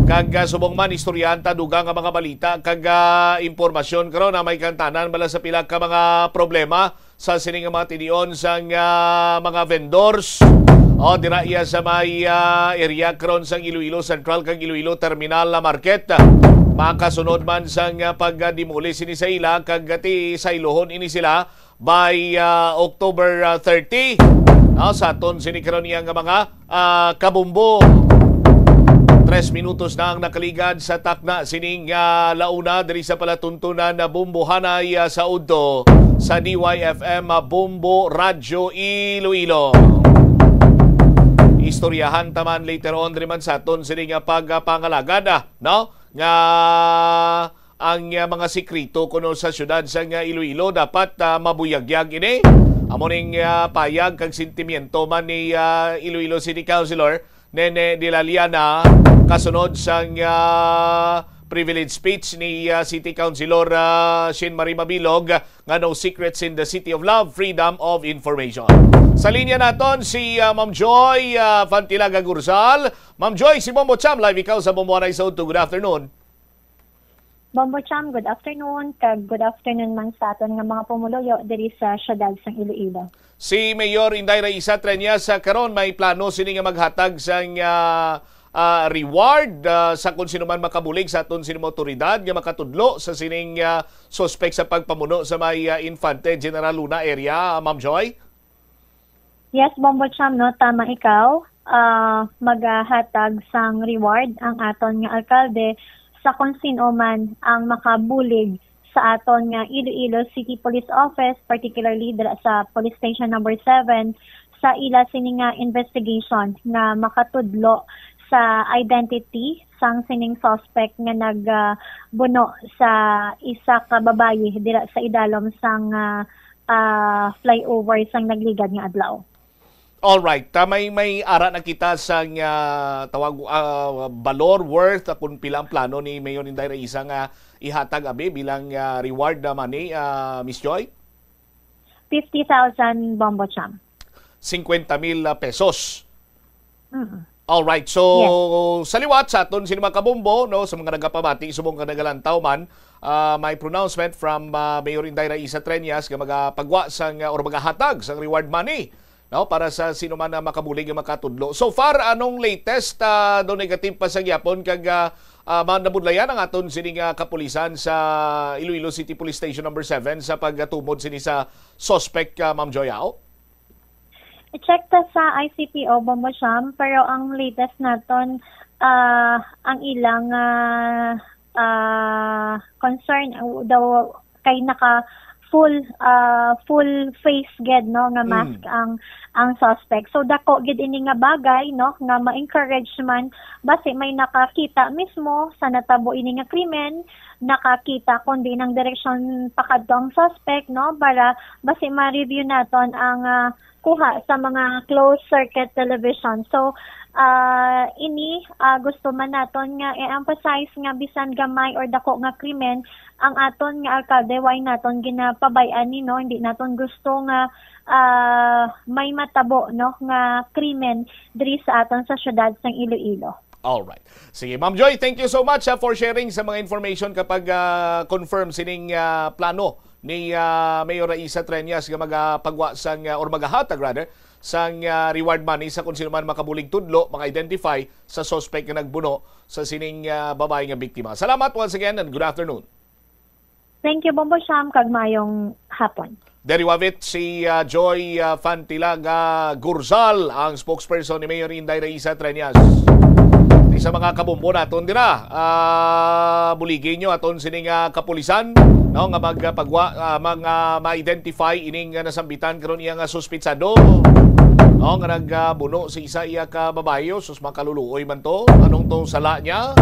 Kag, ah, subong man istoryahan ta dugang nga mga balita kag, ah, impormasyon karon na may kantanan bala sa pila ka mga problema sa sini nga mga tinion sang, ah, mga vendors. O, dira iya sa may, ah, area karon sang Iloilo Central kag Iloilo Terminal, ah, Market. Makasunod man sang, ah, pagdemolish sini sa ila kag ti saylohon ini sila by, ah, October, ah, thirty. Ah, sa aton sini karon iya nga mga ah, kabumbo. Tres minutos na ang nakaligad sa takna sining, ah, launa diri sa palatuntunan na Bombohanay, ah, sa udto sa D Y F M, ah, Bombo Radyo Iloilo. Istoryahan ta man later on diri man sa aton sini nga pagpangalagad, ah, no? Nga ang, ah, mga sikreto kuno sa siyudad sang, ah, Iloilo dapat, ah, mabuyagyag ini. Amo ning, ah, payag kag sentimiento man ni, ah, Iloilo City Councilor Nene de la Liana kasunod sang, ah, privilege speech ni, ah, City Councilor, ah, Sheen Marie Mabilog nga "No secrets in the city of love, freedom of information." Sa linya naton si, ah, Ma'am Joy, ah, Fantilaga Gurzal. Ma'am Joy, si Bombo Cham, live ikaw sa Bombo Anay sa udto. Good afternoon. Bombo Cham, good afternoon, kag good afternoon man sa aton nga mga pumuluyo diri sa siyudad sang Iloilo. Si Mayor Inday Raisa Treñas, ah, karon may plano sini nga maghatag sang, ah, ah, reward, ah, sa kung sino man makabulig sa aton sini mga otoridad nga makatudlo sa sining, ah, suspek sa pagpamuno sa may, ah, Infante General Luna area, Ma'am Joy? Yes, Bombo Cham, no? Tama ikaw. Ah, magahatag sang reward ang aton nga alkalde sa kon sin-o man ang makabulig sa aton nga Iloilo City Police Office, particularly dira sa Police Station Number Seven, sa ila sini nga investigation nga makatudlo sa identity sang sining suspect nga nag, ah, buno sa isa ka babayi dira sa idalom sang, ah, ah, flyover sang nagligad nga adlaw. Alright, ta may, may ara na kita sang, ah, tawag, ah, balor, worth, ah, kung pila ang plano ni Mayor Inday Raisa nga ihatag abi bilang, ah, reward na money, ah, Miss Joy? Fifty thousand, Bombo Cham. Cincuenta mil, ah, pesos. Mm. Alright, so, yes, sa liwat sa aton sini mga kabombo, no, sa mga nagapamati, subong ka nagalantaw man, ah, may pronouncement from, ah, Mayor Inday Raisa Treñas nga magapagwa sang, ah, or magahatag sang reward money, no, para sa sino man na makabulig nga makatudlo. So far, anong latest, ah, do negative pa sa gyapon kag, ah, ah, ma-, nabudlayan ang aton sini nga kapulisan sa Iloilo City Police Station Number Seven sa pagtumod sini sa suspect, ah, Ma'am Joyao? I-check ta sa I C P O, Bombo Cham, pero ang latest naton, ah, ang ilang, ah, ah, concern, uh, daw kay naka full, ah, full face gid, no, nga mask, mm, ang, ang suspect. So, dako gid ini nga bagay, no, nga ma-encourage man, basi may nakakita mismo sa natabo ini nga krimen, nakakita kundi nang direksyon pakadto ang suspect, no, para basi ma-review naton ang, ah, kuha sa mga closed circuit television. So, ah, ini, ah, gusto man naton nga i-emphasize nga bisan gamay or dako nga krimen, ang aton nga alkalde, way naton ginapabay-an ni, no? Hindi naton gusto nga, ah, may matabo, no, nga krimen diri sa aton sa siyudad sang Iloilo. Alright. Sige, Ma'am Joy, thank you so much, ah, for sharing sa mga information kapag, ah, confirm sining, ah, plano ni, ah, Mayor Raisa Treñas nga magapagwa sang, ah, or magahatag rather sang, ah, reward money sa kung sino man makabulig tudlo, maka-identify sa suspect nga nagbuno sa sining, ah, babae nga biktima. Salamat once again and good afternoon. Thank you, Bombo Cham, kag maayong hapon. Diri wavit si, ah, Joy, ah, Fantilaga Gurzal, ang spokesperson ni Mayor Inday Raisa Treñas. Di sa mga kabumbo naton dira, ah, buligi nyo aton sining, ah, kapulisan, no, nga magpagwa, ah, mga ma-identify ining, ah, nasambitan karon iya nga suspitsado, no, nga nagbuno sa isa iya ka babayo. Sus, makaluluoy man to. Anong to sala niya?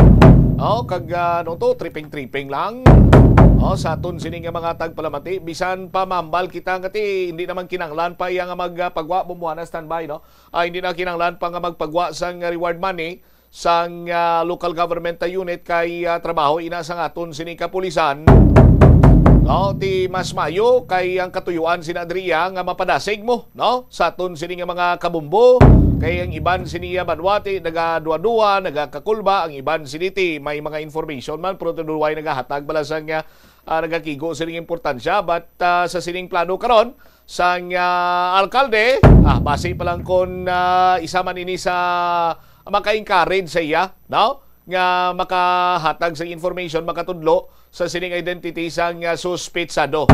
Oh, kag, ah, ano to, tripping-tripping lang. Oh, sa aton sini nga mga tagpalamati, bisan pa mahambal kita nga ti, hindi naman kinahanglan pa iya nga magpagwa, bumbuhana, standby, no? Ah, hindi na kinahanglan pa nga magpagwa sang reward money sang, ah, local government unit kay, ah, trabaho ina sang aton sini kapulisan. No, ti mas mayo kay ang katuyuan sina diri iya nga mapadasig mo, no? Sa aton sini nga mga kabumbo, kay ang iban sini iya banwa ti nagaduwa-duwa, nagakakulba, ang iban sini ti may mga information man, pero tuod way nagahatag bala sang, ah, nagakigo sining importansya. But, ah, sa sining plano karon sang, ah, alkalde, ah, basi pa lang kon, ah, isa man ini sa maka-encourage sa iya, no? Nga makahatag sa information, makatudlo sa sining identity sang, ah, suspitsado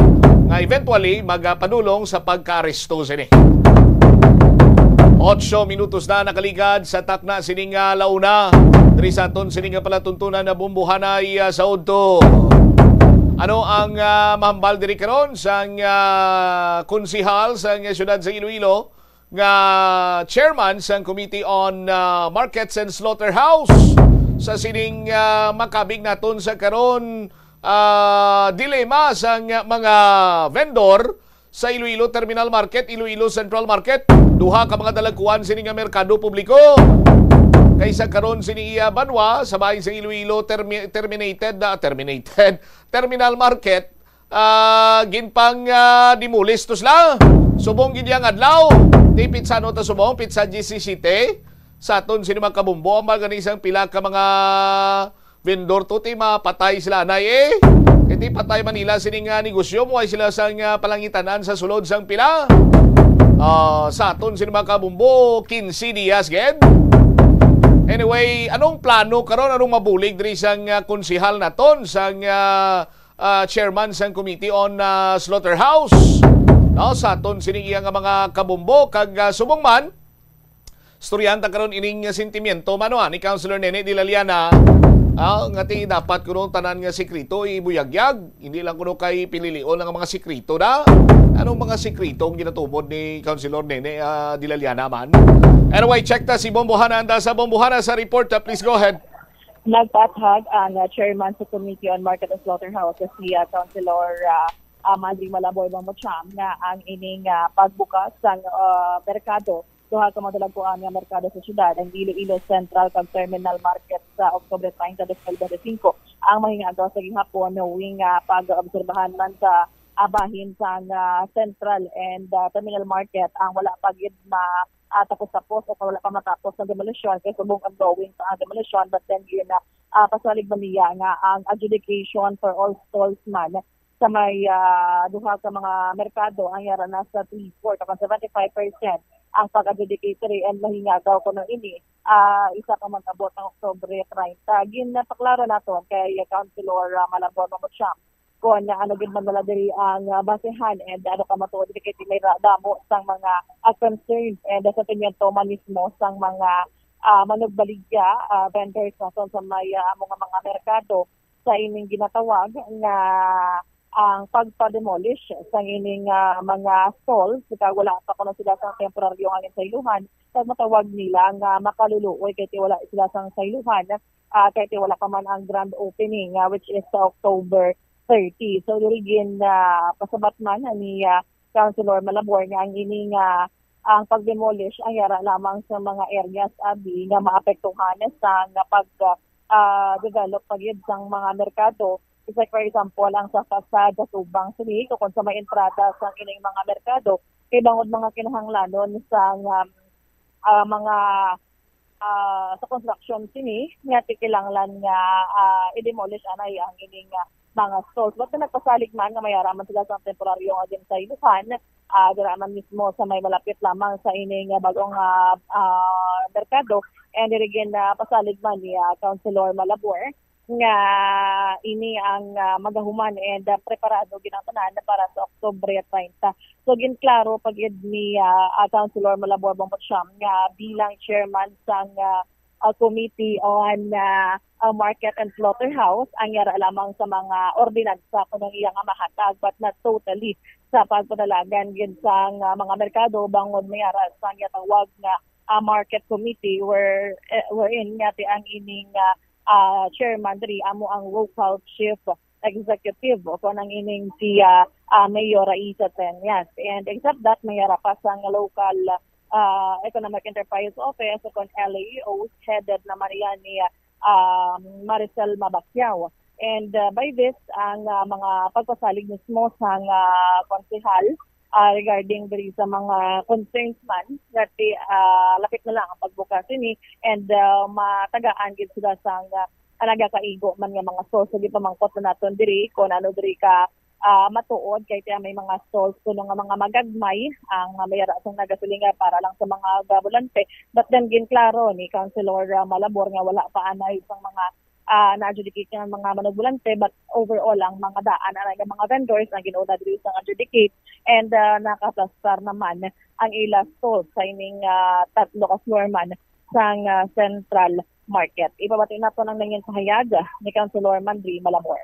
nga eventually magapadulong sa pagkaaresto sini. Otso minutos na nakaligad sa takna sining, ah, launa. Diri sa aton sining, ah, palatuntunan na bumbuhanay, ah, sa udto. Ano ang, ah, mahambal diri karon sang, ah, konsehal sang siyudad sa Iloilo nga chairman sang Committee on, ah, Markets and Slaughterhouse sa sining, ah, makabig naton sa karon, ah, dilema sang mga vendor sa Iloilo Terminal Market, Iloilo Central Market, duha ka mga dalagkuan sini nga merkado publiko. Kaysa karon sini iya banwa sa bahin sa Iloilo termi-, terminated na, terminated, Terminal Market, ah, ginpang, ah, demolish to sila. Subong gid yang adlaw, ti pitsa no ta subong, pitsa diyesisete. Sa aton sini mga kabumbo, ang mga gani sang pila ka mga vendor to, ti mapatay sila anay eh. Kay ti patay man nila sini nga negosyo, mo ay sila sang, ah, palangitanan sa sulod sang pila. Ah, sa aton sini mga kabumbo, quince dias gid. Anyway, anong plano karon? Anong mabulig diri sang, ah, konsehal naton, sang, ah, ah, chairman sang Committee on, ah, Slaughterhouse? No, sa aton sini iya nga mga kabumbo kag, ah, subong man, istoryahan ta karon ining sentimiento, mano, ah, ni Councilor Nene Dela Liana, ah, nga ti dapat kuno tanan nga sikreto ibuyagyag, hindi lang kuno kay pililion ang mga sikreto na. Anong mga sikreto ang ginatumod ni Councilor Nene, ah, Dela Liana man? Anyway, check ta si Bombohana, anda sa Bombohana sa report, ah, please go ahead. Nagpaathag ang, ah, chairman sa Committee on Market and Slaughterhouse, si, ah, Councilor, ah, ah, Madre Malabor Mamucham, nga ang ining, ah, pagbukas sang, ah, merkado, duha ka mga dalagkuan nga merkado sa syudad, ang Iloilo Central kag Terminal Market, sa Oktubre treinta, dos mil bente singko, ang mahingagaw sa gihapon, knowing nga pag-obserbahan man sa, ah, bahin sang, ah, Central and, ah, Terminal Market ang wala pa gid ma-, ah, tapos-tapos o wala pa matapos ang demolisyon, kay subong ongoing pa ang demolisyon, but then yun na, ah, pasalig man niya nga ang adjudication for all stalls man sa may, ah, duha ka mga merkado ang yara na sa three-fourth o seventy-five percent ang pag-adjudicatory, and mahingagaw kuno ini, ah, isa pa mag-abot ang Oktubre treinta. Ginapaklaro naton kay Councilor, ah, Malabor Mamucham kung ano gid man nila diri ang, ah, basehan and ano ka matuod diri kay may ra-, damo sang mga, ah, concerns and, ah, sentimiento man mismo sang mga, ah, manugbaligya, ah, vendors naton sa may, ah, amo nga mga merkado sa ining ginatawag nga ang pagpa-demolish sang ining, ah, mga stalls, kag wala pa kuno sila sang temporaryo nga ginsaylohan, kag matawag nila nga makaluluoy kay ti wala sila sang saylohan, ah, kay ti wala pa man ang grand opening, ah, which is sa October thirty. So, diri gin, ah, pasabat man ni, ah, Councilor Malabor nga ang ini nga ang pag-demolish ang yara lamang sa mga areas abi nga maapektuhan sa nga pag, ah, develop pa gid sang mga merkado. Isa, for example, ang sa facade sa tubang sini, kung sa may entrada sa kining mga merkado, kay bangod mga kinahanglanon sa nga, ah, mga, ah, sa construction sini, nga ti kinahanglan nga, ah, i-demolish anay ang ining, ah, mga stalls. But nagpasalig man nga may ara man sila sa temporaryo nga ginsaylohan, ah, dira man mismo sa may malapit lamang sa ining, ah, bagong, ah, ah, merkado. And diri gin, ah, pasalig man ni, ah, Councilor Malabor nga ini ang, ah, magahuman and, ah, preparado gid ang tanan para sa Oktubre treinta. So, ginklaro pa gid ni, ah, ah, Councilor Malabor Bongbong-Siam nga bilang chairman sang, ah, ah, Committee on, ah, ah, Market and Slaughterhouse ang yara lamang sa mga ordinansa kuno ang iya nga mahatag, but not totally sa pagpanalagan gid sang, ah, mga merkado bangod may ara sang ginatawag nga, ah, market committee where, eh, wherein nga ti ang ining, ah, ah, chairman diri amo ang local chief executive o kon ang ining si, ah, ah, Mayor Raisa Tenyas. And except that, may ara pa sang local, ah, Economic Enterprise Office o kon L E Os headed naman iya ni, ah, Maricel Mabacquiao. And, ah, by this, ang, ah, mga pagpasalig mismo sang, ah, konsehal, ah, regarding diri sa mga concerns man nga ti, ah, lapit na lang ang pagbukas ini and, ah, matagaan gid sila sang, ah, nagakaigo man nga mga source. So, gipamangkot na naton diri kung ano diri ka, ah, matuod kay tiya may mga stalls kuno nga mga magagmay ang, ah, may ara sang nagasiling nga para lang sa mga gabulante. But then, ginklaro ni Councilor, ah, Malabor nga wala pa anay sang mga, ah, na-adjudicate nga mga managbolante, but overall, ang mga daan anay nga mga vendors ang gin-una diri sang adjudicate and, ah, nakaplastar naman ang ila stalls sa ining, ah, tatlo ka floor man sang, ah, Central Market. Ipabati nato ang nangin pahayag ni Councilor Mandri Malamor.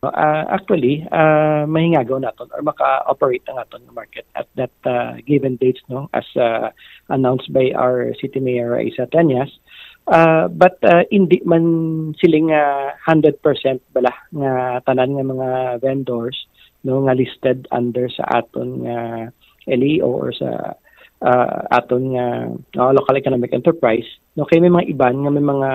Ah, actually, ah, mahingagaw naton or maka-operate ang aton nga market at that, ah, given dates, no, as, ah, announced by our City Mayor Raisa Tenyas. Ah, but, ah, hindi man siling, ah, hundred percent bala nga tanan nga mga vendors, no, nga listed under sa aton nga L E O or sa, ah, aton nga, ah, local economic enterprise, no, kay may mga iban nga may mga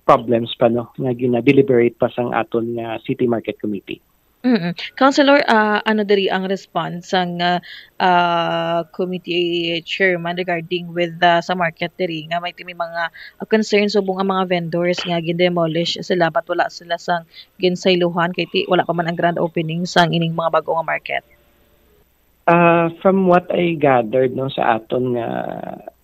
problems pa, no, nga gina-deliberate pa sang aton nga City Market Committee. Mm. Councilor, ah, ano diri ang response sang, ah, ah, committee chairman regarding with, ah, sa market diri nga may ti may mga, ah, concerns subong ang mga vendors nga gin-demolish sila but wala sila sang ginsaylohan kay ti wala pa man ang grand opening sang ining mga bag-o nga market? Ah, from what I gathered, no, sa aton nga,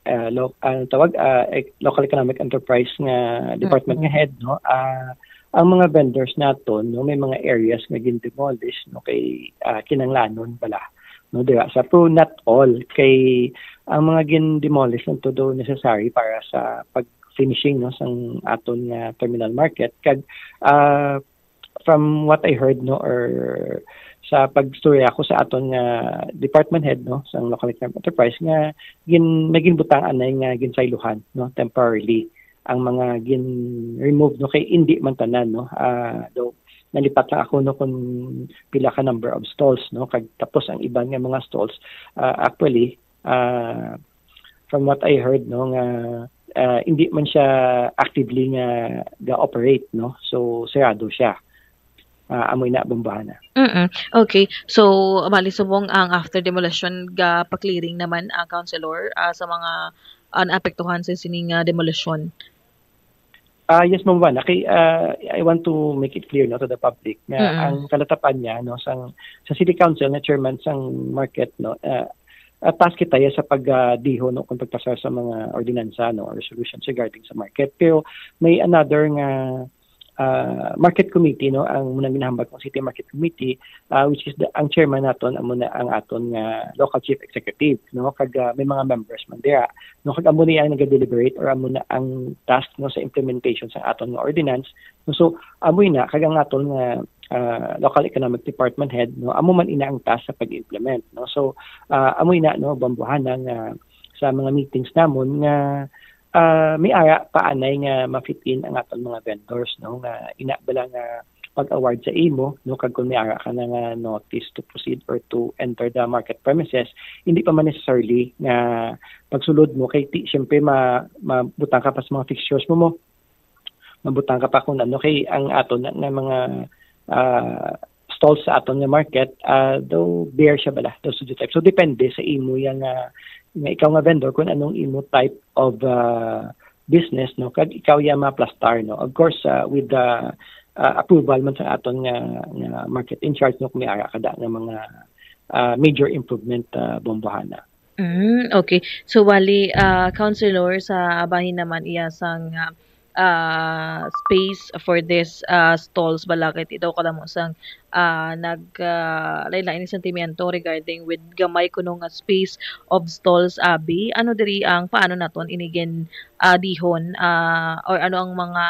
ah, lo-, ano tawag, ah, ec-, local economic enterprise nga department nga head, no, ah, ang mga vendors naton, no, may mga areas nga gin-demolish, no, kay, ah, kinanglanon bala, no, dira sa, pero not all, kay ang mga gin-demolish lang to do necessary para sa pag-finishing, no, sang aton nga terminal market. Kag, ah, from what I heard, no, or sa pagstorya ko sa aton nga department head, no, sa local economic enterprise nga gin may ginbutang anay nga ginsaylohan, no, temporarily ang mga gin-remove, no, kay indi man tanan, no, ah, do nalipat lang ako, no, kung pila ka number of stalls, no, kag tapos ang iban nga mga stalls, ah, actually, ah, from what I heard, no, nga, ah, hindi man siya actively nga ga-operate, no? So, sirado siya. Ah, amo ina, Bombohana. Mm-mm. Okay. So, bali subong ang after demolition, ga-pa-clearing naman ang councilor, ah, sa mga, ah, naapektuhan sa sining, ah, demolition? Ah, yes, Ma'am Juana. Kay, ah, I want to make it clear, no, to the public nga Mm. ang kalatapan niya, no, sang, sa City Council na chairman sang market, no, ah, ah, task kita ya sa pag, ah, diho, no, kung pagpasar sa mga ordinansa, no, or resolutions regarding sa market. Pero may another nga, ah, market committee, no, ang muna ginahambal kong City Market Committee, ah, which is the, ang chairman naton amo na ang aton nga local chief executive, no, kag, ah, may mga members man dira, no, kag amo ni ang naga-deliberate or amo na ang task, no, sa implementation sa aton nga ordinance, no. So, amo na kag ang aton nga, ah, local economic department head, no, amo man ina ang task sa pag-implement, no. So, ah, amo ina, no, Bombohana, nga sa mga meetings namon nga, ah, may ara pa anay nga ma-fit in ang aton mga vendors, no, nga ina bala nga pag-award sa imo, no, kag kung may ara ka na nga notice to proceed or to enter the market premises, hindi pa man necessarily nga pagsulod mo kay ti, siyempre ma-, mabutang ka pa sa mga fixtures mo, mo. Mabutang ka pa kung ano kay ang aton na, nga mga, ah, stalls sa aton nga market, ah, daw bare siya bala, daw studio type. So depende sa imo yang, ah, nga ikaw nga vendor kung anong imo type of, ah, business, no, kag ikaw ya maplastar, no. Of course, ah, with the, ah, approval man sa aton nga, nga market in charge, no, kung may ara ka da nga mga, ah, major improvement, ah, Bombohana. Mm, okay. So, bali, ah, councilor, sa bahin naman iya sang, ah, ah, space for this, ah, stalls bala kay ti daw kadamo sang, ah, nag, ah, lain-lain nga sentimiento regarding with gamay kuno nga space of stalls, abi. Ano diri ang paano naton ini gin, ah, dihon, ah, or ano ang mga,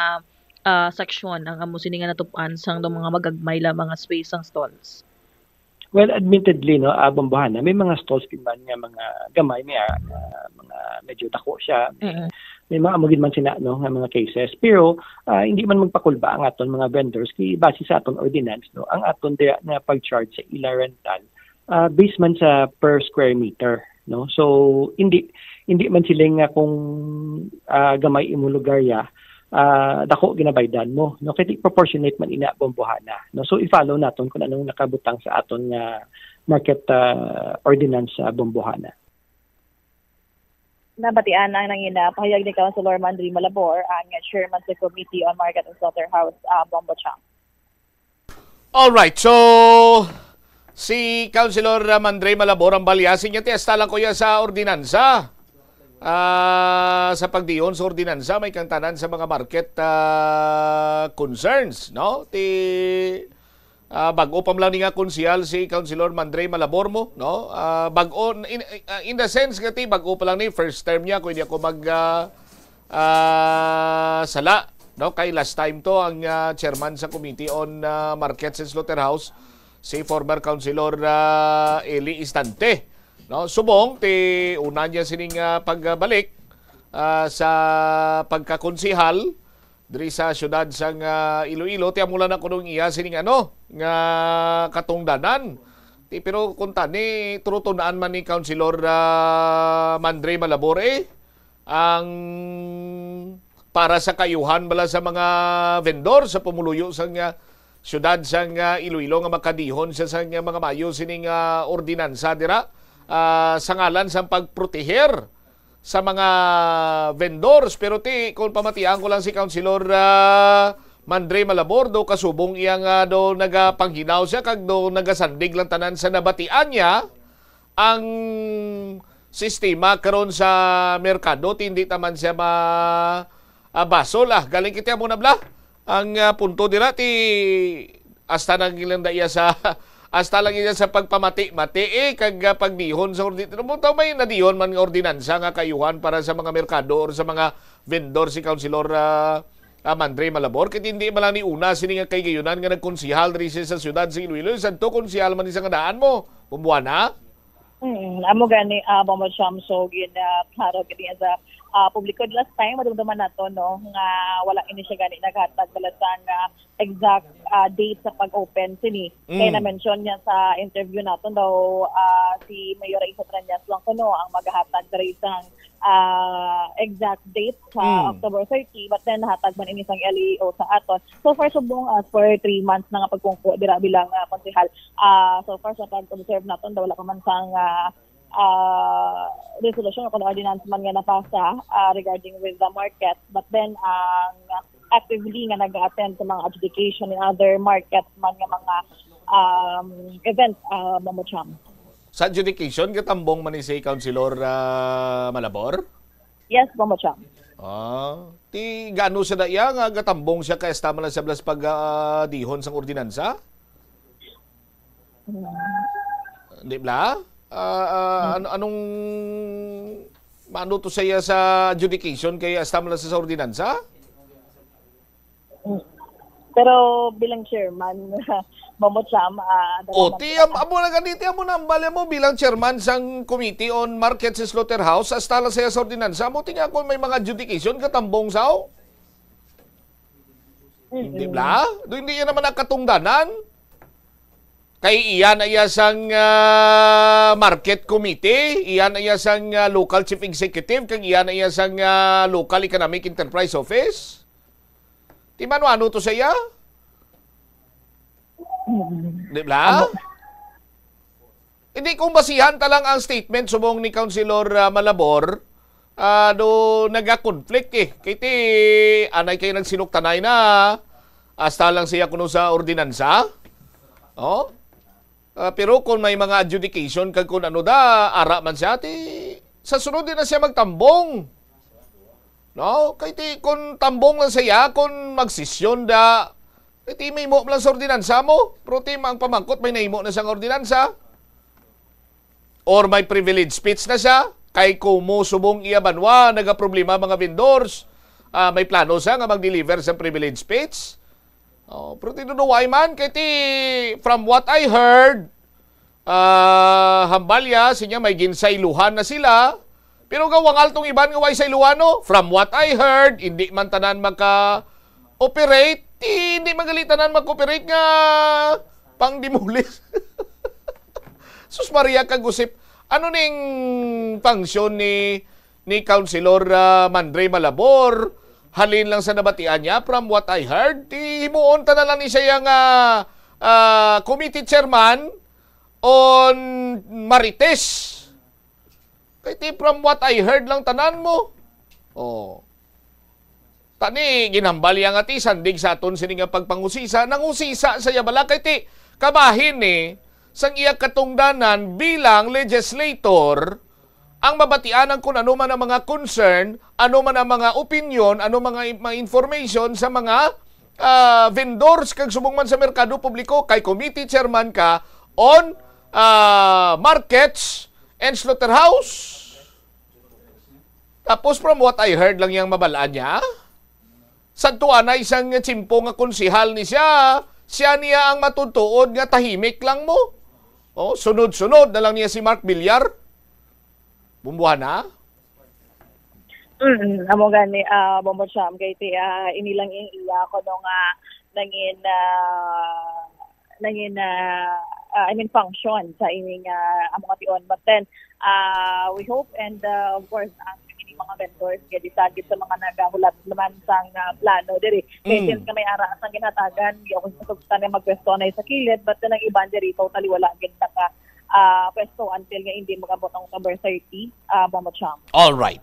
ah, section ang amo sini nga natupaan sang daw mga magagmay la mga space sang stalls? Well, admittedly, no, ah, Bombohana, may mga stalls gid man nga mga gamay, may, ah, mga medyo dako siya. Mm. May mga amo gid man sina, no, nga mga cases. Pero, ah, hindi man magpakulba ang aton mga vendors kay base sa aton ordinance, no, ang aton dira nga pag-charge sa ila rental, ah, based man sa per square meter, no. So, hindi hindi man sila nga kung, ah, gamay imo lugar ya, ah, dako ginabaydan mo, no? Kay di proportionate man ina, Bombohana, no? So, i-follow naton kung anong nakabutang sa aton nga market, ah, ordinance sa Bombohana. Nabatian ang nangina pahayag ni Councilor Mandri Malabor, ang chairman sa Committee on Market and Slaughterhouse, ah, Bombo Chang. Alright, so si Councilor Mandre Malabor ang balyasin niya, ti hasta lang kuya sa ordinansa. Ah, sa pagdiyon sa ordinansa, may kang tanan sa mga market, ah, concerns, no? Ti, ah, bag-o pa lang ni nga konsehal si Councilor Mandre Malabor mo, no? Ah, bag-o, in, ah, in the sense nga ti, bag-o pa lang ni, first term niya, kung hindi ako mag, ah, ah, sala, no? Kay last time to ang, ah, chairman sa Committee on, ah, Markets and Slaughterhouse, si former Councilor, ah, Eli Istante, no? Subong ti una niya sining, ah, pagbalik, ah, sa pagkakonsehal diri sa siyudad sang, ah, Iloilo, ti amo lang na kuno ang iya sining ano nga katungdanan. Ti, pero kung tani, trutun-an man ni Councilor, ah, Mandre Malabor, eh, ang para sa kaayuhan bala sa mga vendor sa pumuluyo sang, ah, siyudad sang, ah, Iloilo nga makadihon siya sang, ah, mga maayo sining, ah, ordinansa dira, ah, sa ngalan sang pagproteher sa mga vendors. Pero ti, kung pamatian ko lang si Councilor, ah, Mandre Malabor, do kasubong iya nga do nagapanghinaw siya kag do nagasandig lang tanan sa nabatian niya ang sistema karon sa merkado, ti hindi ta man siya ma, ah, basol. Ah, galing kita mo na bla. Ang, ah, punto dira ti hasta nang ilang daya sa hasta lang iya sa pagpamati-mati, eh, kag, ah, pagdihon sa ordinansa. Mo taw may nadihon man nga ordinansa nga kaayuhan para sa mga merkado or sa mga vendor si Councilor, ah, ah, Mandre Malabor. Kit hindi man lang ni una sini nga kahigayonan nga nagkonsehal diri siya sa siyudad sa Iloilo. Santo konsehal man ni sa nga daan mo, Bombohana? Mm, amo gani, ah, Bombo Cham, so gin, ah, klaro gani sa, ah, publiko last time, madumduman nato, no, nga wala ini siya gani naghatag bala sang, ah, exact, ah, date sa pag-open sini. Kay Mm. na-mention niya sa interview naton daw, ah, si Mayor Raisa Trañas lang kuno ang maghatag diri sang, ah, exact date sa Mm. October thirty, but then nahatag man ini sang L E O sa aton. So far, subong, ah, for three months na nga pagpungko dira bilang, ah, konsehal. Ah, so far, sa pag-observe naton, daw wala pa man sang, ah, ah, resolution o kung ordinance man nga napasa, ah, regarding with the market. But then, ang actively nga nag-attend sa mga adjudication in other market man nga mga, um, event, ah, Bombo Cham. Sa adjudication, gatambong man ni si Councilor, ah, Malabor? Yes, Bombo Cham. Ah, ti gaano sa daya nga gatambong siya kay hasta man lang siya blas pag, ah, dihon sang ordinansa? Hmm. Di bla? Ah, ah, ano, anong maano to sa iya sa adjudication kay hasta man lang sa, sa ordinansa? Pero bilang chairman, Bombo Cham, ah, dala O, man ti, siya. Am-, amo na gani, ti, amo na ang bali mo bilang chairman sang Committee on Markets and Slaughterhouse, hasta lang sa iya sa ordinansa mo, ti nga kung may mga adjudication, katambong sa, o? Mm-mm. Di bla? Do, hindi yan naman ang katungdanan. Kay iya na iya sang, ah, market committee, iya na iya sang, ah, local chief executive, kag iya na iya sang, ah, local economic enterprise office. Ti mano-ano to sa iya? Mm. Di bla? Amo. Hindi, kung basihan ta lang ang statement subong ni Councilor, ah, Malabor, ah, do naga-conflict eh. Kay ti, anay kay nagsinuktanay na, hasta lang siya kuno sa ordinansa. Oh? Ah, pero kung may mga adjudication kag kung ano da, ara man siya, ti, sa sunod di na siya magtambong. No? Kay ti, kung tambong lang siya, kung magsesyon da, kay ti mahimo lang sa ordinansa mo. Pero ti, ang pamangkot, may nahimo na siyang ordinansa. Or may privilege speech na siya. Kay kumo subong iya banwa, nagaproblema mga vendors. Ah, may plano siya nga mag-deliver sa privilege speech. Oh, pero tinuduway man, kay ti, from what I heard, ah, hambal ya, sinya may ginsayluhan na sila. Pero gawang altong iban nga way sayluhan, no? From what I heard, hindi man tanan maka-operate, ti, hindi man gali tanan mag-operate nga pang-demolish. Sus Maria, kagusip, ano ning function ni, ni Councilor, ah, Mandre Malabor? Halin lang sa nabatian niya, from what I heard, ti himuon ta na lang ni siya nga, ah, committee chairman on Marites. Kay ti, from what I heard lang tanan mo. Oh. Tani, ginhambal iya nga ti, sandig sa aton sini nga pagpangusisa, nangusisa sa iya bala kay ti, kabahin ni, sang iya katungdanan bilang legislator, ang mabatian ang kung ano man ang mga concern, ano man ang mga opinion, ano mga, mga information sa mga, ah, vendors kag subong man sa merkado publiko, kay committee chairman ka on, ah, markets and slaughterhouse. Tapos, from what I heard lang yang mabalaan niya, sadto anay isang tsimpo nga konsehal ni siya, siya niya ang matutuod nga tahimik lang mo. Oh, sunod-sunod na lang niya si Mark Villar. Bumbuhana? Mm, amo gani, ah, Bombo Cham, kay ti, ah, ini lang ing iya ko nung, ah, nangin, ah, nangin, ah, ah, I mean, function sa ining, ah, amo nga tion. But then, ah, we hope and, ah, of course, ang ining mga vendors, kaya di sa gid sa mga nagahulat naman sang, ah, plano diri. Kay Mm. since nga may ara sang ginhatagan, di ako sa substante nga magpwesto na sa kilid, but then ang iban diri, totally wala gid naka, ah, pwesto until nga hindi mag-abot ang October thirty, ah, Bombo Cham. All right.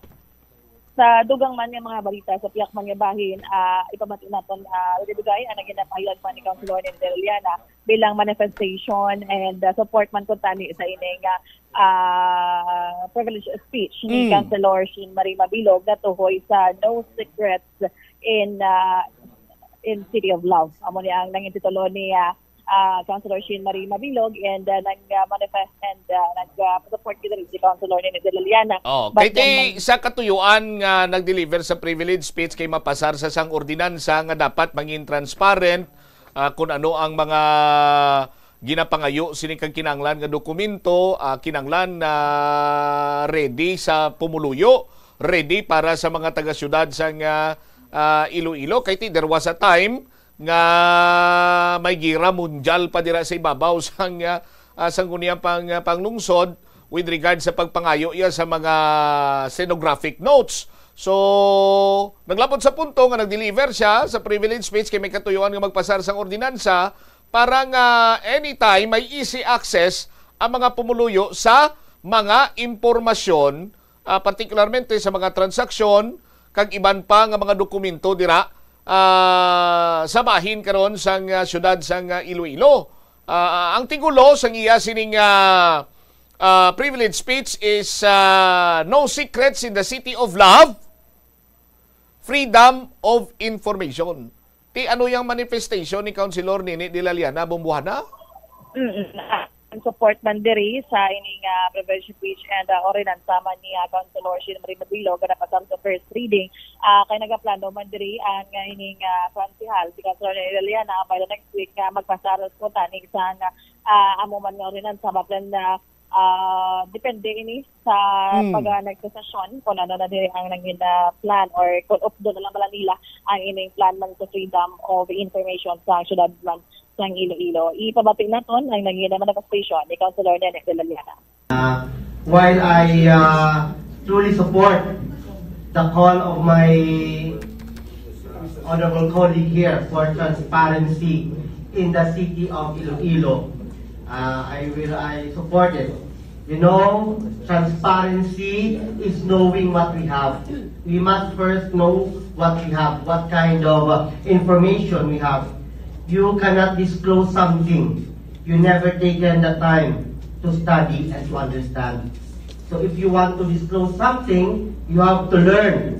Sa dugang man nga mga balita sa piyak man nga bahin, ah, ipamati naton, ah, dugay-dugay ang naging napahayag man ni Councilor Nene Dela Liana bilang manifestation and, ah, support man kuntani sa ini nga, ah, privilege speech ni Mm. Councilor Sheen Marie Mabilog natuhoy sa No Secrets in, ah, in City of Love. Amo ni ang nangin titulo ni, ah, ah, Councilor Sheen Marie Mabilog and, ah, nag, ah, manifest and, ah, nag, ah, support kita rin si Councilor Nene Dela Liana. Oh, But kay ti then, sa katuyuan nga nagdeliver sa privilege speech kay mapasar sa sang ordinansa nga dapat mangin transparent, ah, kung ano ang mga ginapangayo sini kag kinahanglan nga dokumento, ah, kinahanglan na ready sa pumuluyo, ready para sa mga taga-siyudad sang, ah, ah, Iloilo. Kay ti, there was a time nga may gira mundial pa dira sa ibabaw sang, ah, ah, sang uniyang pang, ah, panglungsod with regard sa pagpangayo iya sa mga stenographic notes. So, naglapot sa punto nga nag-deliver siya sa privilege speech kay may katuyuan nga magpasar sang ordinansa para nga anytime may easy access ang mga pumuluyo sa mga impormasyon, ah, partikularmente sa mga transaksyon kag iban pa nga mga dokumento dira, ah, sa bahin karon sang, ah, siyudad sang, ah, Iloilo. Ah, ang titulo sang iya sining, ah, ah, privilege speech is, ah, No Secrets in the City of Love, Freedom of Information. Ti ano yang manifestation ni Councilor Nene Dela Liana, Bombuhana? Mm, ang support man diri sa ining, ah, privilege speech and, ah, ordinansa man ni, ah, Councilor Sheen Marie Mabilog nga napasar sa first reading. Ah, kay nagaplano man diri ang, ah, ining, ah, konsehal, si Councilor Nene Dela Liana, by the next week nga magpasar kuntani sang, ah, amo man nga ordinansa, but then, ah, ah, depende ini sa Mm. pag, ah, nagsesesyon kung ano na diri ang nangin, ah, plan or kung updo na lang bala nila ang ining plan man sa freedom of information sa syudad man sang Iloilo. Ipabati naton ang nangin, ah, manifestation ni Councilor Nene Dela Liana. Uh, while I uh, truly support the call of my honorable colleague here for transparency in the city of Iloilo, uh, I will I support it. You know, transparency is knowing what we have. We must first know what we have, what kind of uh, information we have. You cannot disclose something you never taken the time to study and to understand. So if you want to disclose something, you have to learn.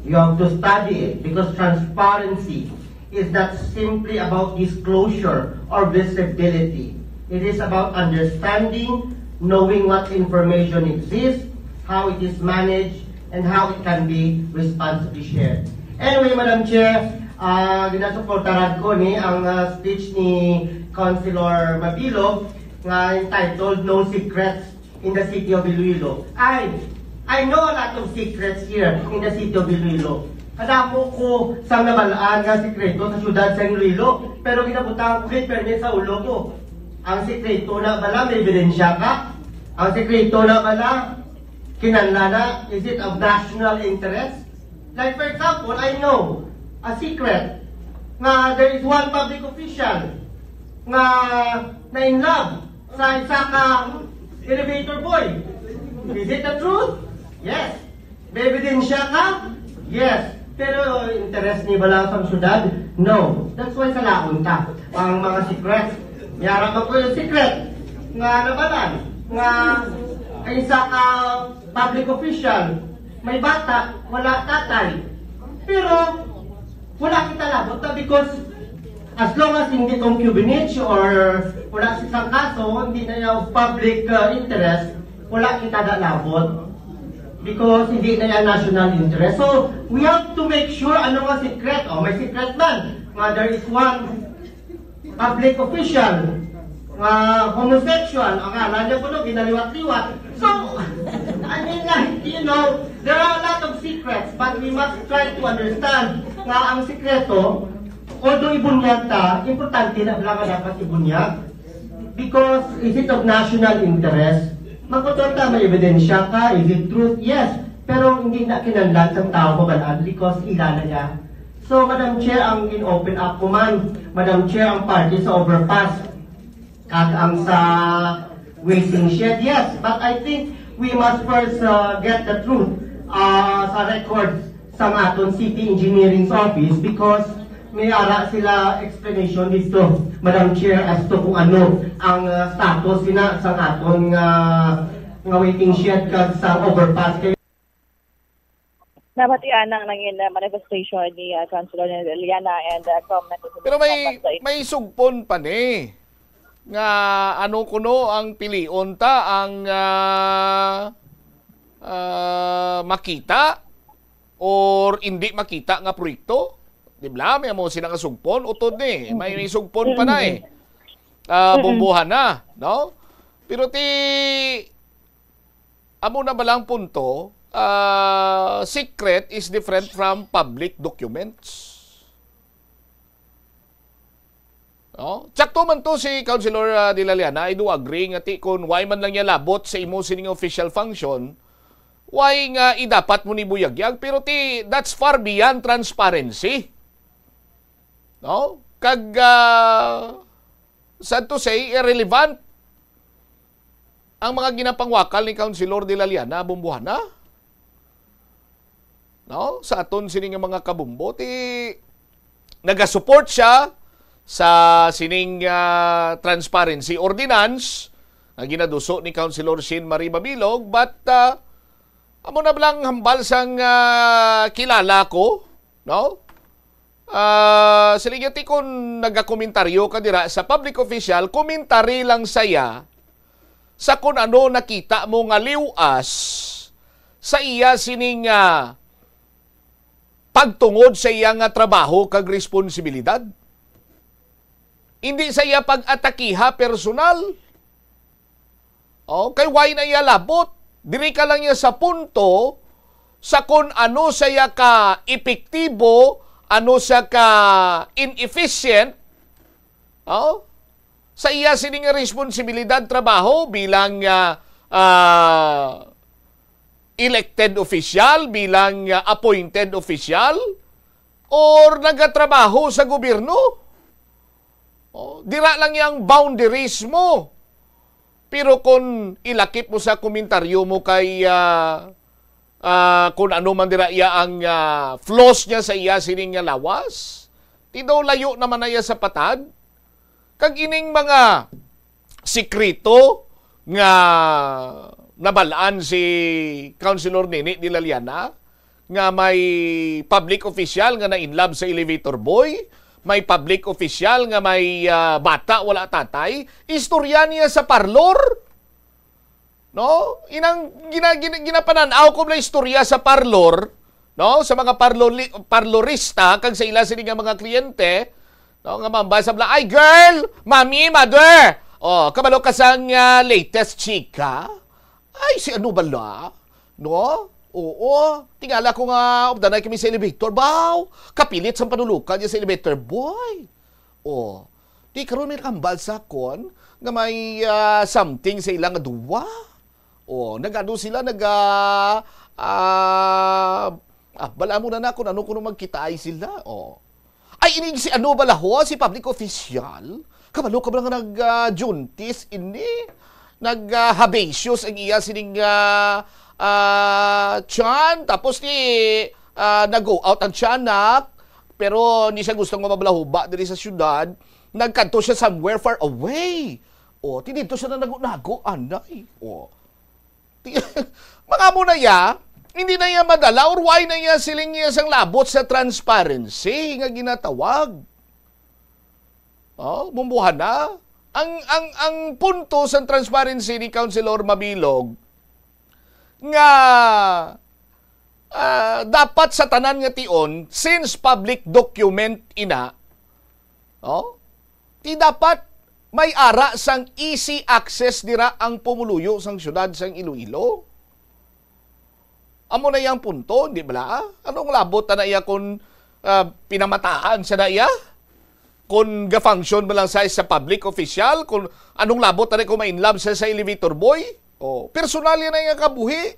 You have to study it because transparency is not simply about disclosure or visibility. It is about understanding, knowing what information exists, how it is managed, and how it can be responsibly shared. Anyway, Madam Chair, ah, ginasuportaran ko ni ang ah, speech ni Councilor Mabilog nga entitled No Secrets in the City of Iloilo. I, I know a lot of secrets here in the City of Iloilo. Kadamo ko sang nabalaan nga sikreto sa syudad sa Iloilo, pero ginabutangan ko gid permi sa ulo ko. Ang sikreto na bala, may ebidensya ka? Ang sikreto na bala, kinahanglan na, is it of national interest? Like, for example, I know a secret nga there is one public official nga na in love sa isa ka elevator boy. Is it the truth? Yes. May ebidensya ka? Yes. Pero interest ni bala sa syudad? No. That's why salaon ta ang mga secret. Yara man ko yung secret nga nabalaan nga ang isa ka public official, may bata, wala tatay. Pero wala kita labot na because as long as hindi concubinage or wala sa isang kaso, hindi na yung public uh, interest, wala kita na labot because hindi na yung national interest. So, we have to make sure ano nga secret. O, may secret man. Nga there is one public official nga homosexual, ang ngalan niya kuno ginaliwat-liwat. So, I mean, like, you know, there are a lot of secrets, but we must try to understand nga ang sikreto, although ibunyag ta, importante na lang nga dapat ibunyag. Because is it of national interest? Magkuton ta, may ebidensya ka, is it truth? Yes. Pero hindi na kinahanglan sa tao mabalaan because ila na niya. So, Madam Chair, ang in-open up ko man, Madam Chair, ang party sa overpass, kag ang sa waiting shed, yes. But I think we must first uh, get the truth uh, sa record sa aton City Engineering's office because may ara sila explanation dito, Madam Chair, as to kung ano ang uh, status sina sa aton nga nga waiting shed kag sa overpass. Kay Nabatian ang nangin uh, manifestation ni uh, Councilor Liana and uh, comment. Pero may may sugpon pa ni nga ano kuno ang pilion ta ang uh, uh, makita or hindi makita nga proyekto? Di ba? May mo sila nga sugpon. Utod ni. May, may sugpon pa na eh. Uh, bumbuhan na. No? Pero ti amo na ba lang punto, uh, secret is different from public documents. No? Tsakto man to si Councilor uh, De La Liana, I do agree nga ti kung why man lang niya labot sa imo sining official function, why nga idapat mo ni buyagyag, pero ti that's far beyond transparency. No? Kag uh, sad to say, irrelevant ang mga ginapangwakal ni Councilor De La Liana Bumbuhana. No? Sa aton sini nga mga kabumbo, ti nagasupport siya sa sining uh, transparency ordinance nga ginaduso ni Councilor Shin Marie Mabilog, but uh, amo na lang hambal sang uh, kilala ko, no? Uh, sila ti kung nagakomentaryo ka dira sa public official, komentary lang saya sa kung ano nakita mo nga liwas sa iya sining uh, pagtungod sa iya nga trabaho kag responsibilidad. Hindi sa iya pag-atakiha personal. Oh, kay why na iya labot? Diri ka lang niya sa punto sa kung ano siya ka epektibo, ano siya ka inefficient. Oh? Sa iya sini nga responsibilidad trabaho bilang uh, uh, elected official, bilang uh, appointed official, or nagatrabaho sa gobyerno. Oh, dira lang yang boundaries mo. Pero kung ilakip mo sa komentaryo mo kay uh, uh, kung ano man dira iya ang uh, flaws niya sa iya sining nga lawas, ti daw layo naman na iya sa patad. Kag ining mga sikreto nga nabalaan si Councilor Nini de la Liana, nga may public official nga na-in love sa elevator boy, may public official nga may, ah, bata wala tatay, istorya niya sa parlor. No? Inang gina, gina, ginapanan-aw ko na istorya sa parlor, no? Sa mga parlor, parlorista kag sa ila sini nga mga kliyente, no? Nga mambasa bala, "Ay, girl, mami, mother, oh, kabalo ka sang, ah, latest chika? Ay, si ano bala? No? Oo, tingala ko nga updanay kami sa elevator, baw. Kapilit sang panulukan niya sa elevator, boy." Oh, di karon may nakambal sa akon nga may, ah, something sa ilang duwa. Oh, nagano sila, nag, ah, ah, ah, bala mo na na kung ano, kung magkitaay sila. Oh. Ay, ining si ano bala ho, si public official? Kabalo ka ba nga nag, ah, jaundice ini? Nag, ah, herbaceous ang iya sining, ah, ah, tiyan. Tapos ni, ah, nag-go out ang tiyanak. Pero hindi siya gusto nga mabalahuba diri sa syudad. Nagkadto siya somewhere far away. O, ti didto siya na nago-nago, anay. O. Ti-, mga mo na ya, hindi na iya madala or why na iya siling iya sang labot sa transparency nga ginatawag. O, bumbuhan na. Ang, ang, ang punto sa transparency ni Councilor Mabilog nga, ah, dapat sa tanan nga tion, since public document ina, o, ti dapat may ara sang easy access dira ang pumuluyo sang siyudad sang Iloilo. Amo na iyang punto, di bala? Anong labot na iya kung, ah, pinamataan siya na iya? Kung ga-function mo lang sa, sa public official, kung anong labot na kung ma-in love siya sa elevator boy? O, personal yan na iyang kabuhi.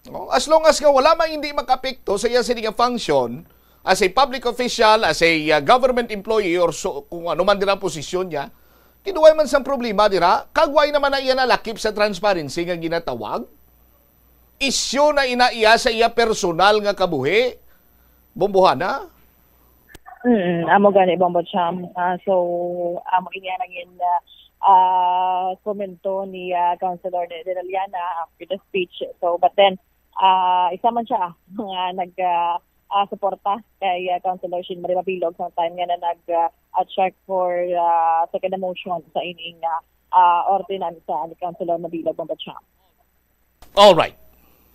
No? As long as nga wala man hindi makapekto sa iya sini nga function as a public official, as a, uh, government employee, or so, kung ano man dira ang posisyon niya, tinuway man sang problema dira, kag why naman na iya nalakip sa transparency nga ginatawag? Isyu na ina iya sa iya personal nga kabuhi. Bumbuhana? Mm, amo gani, Bombo Cham. Ah, so, amo ini ang naging, ah, ah, komento ni, ah, Councilor De, De Laliana after the speech. So, but then, ah, isa man siya nga nag, ah, ah, suporta kay, ah, Councilor Shane Marie Mabilog sa time nga na nag, ah, ah, check for, ah, second motion sa ining, ah, ah, ordinansa ni Councilor Mabilog, Bombo Cham. All right.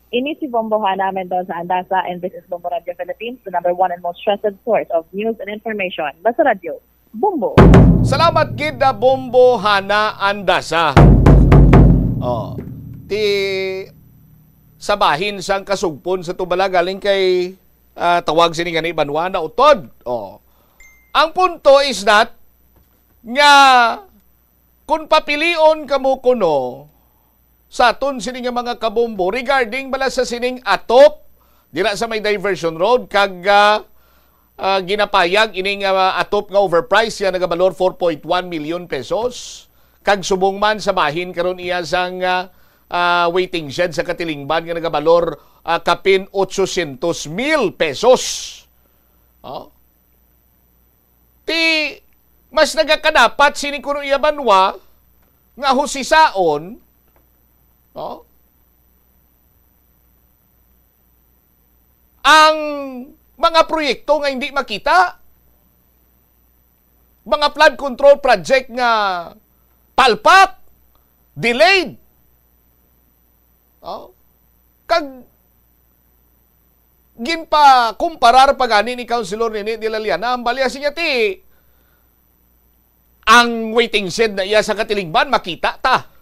Ini si Bombo Hana Mendoza Andaza, and this is Bombo Radio Philippines, the number one and most trusted source of news and information. Basta Radio, Bombo. Salamat gid na Bombo Hana Andaza. Oh, ti sa bahin sang kasugpon sa tubala galing kay, ah, tawag sini gani banwa na utod. Oh. Ang punto is that nga kung papilion kamo kuno sa aton sini nga mga kabombo regarding bala sa sining atop dira sa may diversion road kag, ah, ah, ginapayag ining, ah, atop nga overprice nga nagabalor four point one million pesos kag subong man sa bahin karon iya sang, ah, ah, waiting shed sa Katilingban nga nagabalor, ah, kapin ochocientos mil pesos. Oh. Ti, mas nagakadapat sini kuno iya banwa nga husisaon, no? Ang mga proyekto nga hindi makita, mga flood control project nga palpak, delayed. Oh? Kag ginpakumparar pa gani ni Councilor Nene de la Liana ang balya siya ti ang waiting shed na iya sa Katilingban, makita ta.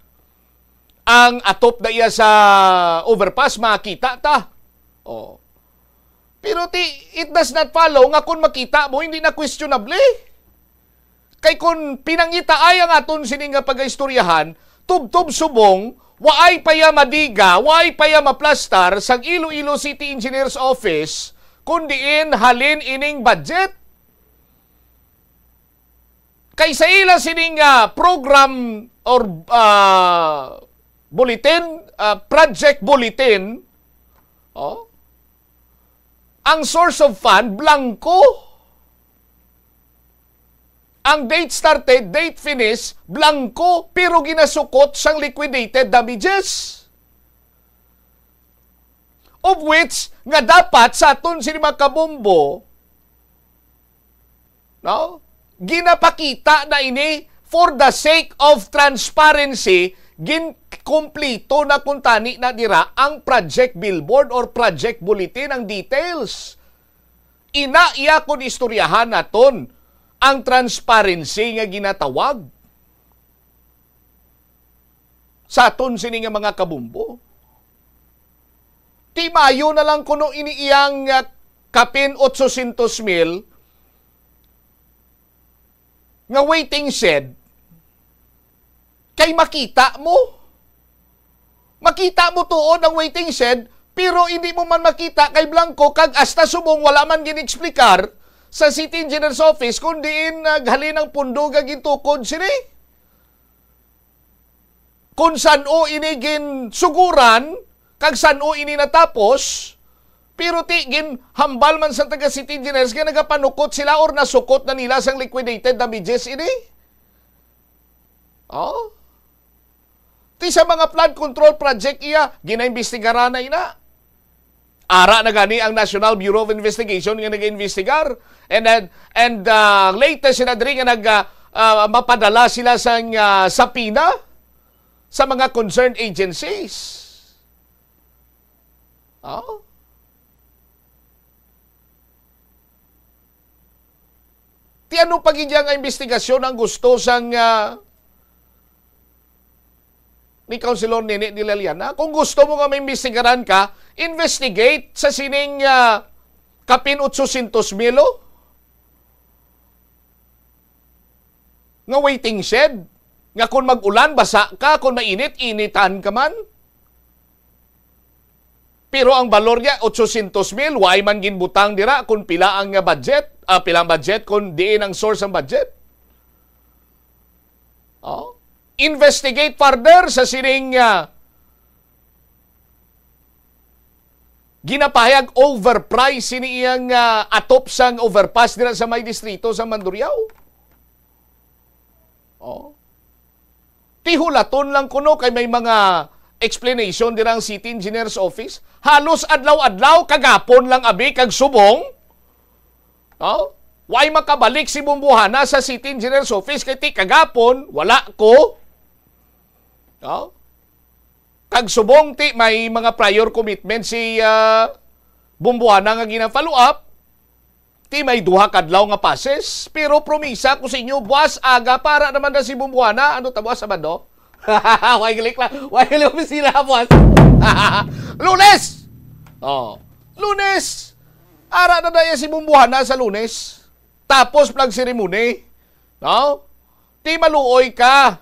Ang atop na iya sa overpass, makita ta. Oh. Pero ti, it does not follow nga kung makita mo, hindi na questionable. Kay kung pinangitaay ang aton sini nga pagaistoryahan, tubtob subong, waay pa ya madiga, waay pa ya maplastar sang Iloilo City Engineer's Office, kung diin halin ining budget. Kay sa ila sining, ah, program or, ah, bulletin, ah, project bulletin, oh, ang source of fund, blanco. Ang date started, date finish, blanco, pero ginasukot sang liquidated damages. Of which, nga dapat sa aton sini mga kabombo, no? Ginapakita na ini for the sake of transparency, ginkumplito na kuntani na dira ang project billboard or project bulletin, ang details. Ina iya kung istoryahan naton ang transparency nga ginatawag sa aton sini nga mga kabombo. Ti maayo na lang kuno ini iyang, ah, kapin otsosyentos mil nga waiting shed kay makita mo. Makita mo tuod ang waiting shed, pero hindi mo man makita kay blanco kag hasta subong wala man gin-explicar sa City Engineer's Office kung diin naghalin ang pundo nga gintukod sini. Kung san-o ini ginsuguran, kag san-o ini natapos, pero ti ginhambal man sa taga City Engineers nga nagapanukot sila or nasukot na nila sang liquidated damages ini. Oh? Ti sa mga flood control project iya, ginaimbestigaran na ina. Ara na gani ang National Bureau of Investigation nga nag-imbestigar. And then, and, ah, latest sila diri nga nag, ah, ah, mapadala sila sang, ah, sapina sa mga concerned agencies. Oh? Ti ano pa gid nga imbestigasyon ang gusto sang, ah, ni Councilor Nene de la Llana? Kung gusto mo nga maimbestigaran ka, investigate sa sining, ah, kapin otsosyentos mil, oh, nga waiting shed, nga kung mag-ulan, basa ka, kung mainit, initan ka man. Pero ang balor niya, otsosyentos mil, why man ginbutang dira kung pila ang, ah, budget, ah, pila ang budget, kung diin ang source ang budget? Oh? Investigate further sa sining, ah, ginapahayag overprice sini iyang, ah, atop sang overpass dira sa may distrito sa Mandurriao. Oh. Tihulaton lang kuno kay may mga explanation dira ang City Engineer's Office. Halos adlaw-adlaw, kagapon lang abi kag subong. Oh? Way makabalik si Bumbuhana sa City Engineer's Office kay ti kagapon, wala ko. Oh? Kag subong ti may mga prior commitment si, ah, Bumbuhana nga gina-follow up. Ti may duha ka adlaw nga passes, pero promisa ko sa inyo, buwas aga para naman na si Bumbuhana. Ano ta, buwas, Sabado? Way galik lang. Way galik opisina, buwas. Lunes! Oh, Lunes! Ara na daya si Bumbuhana sa Lunes. Tapos flag ceremony. No? Ti maluoy ka.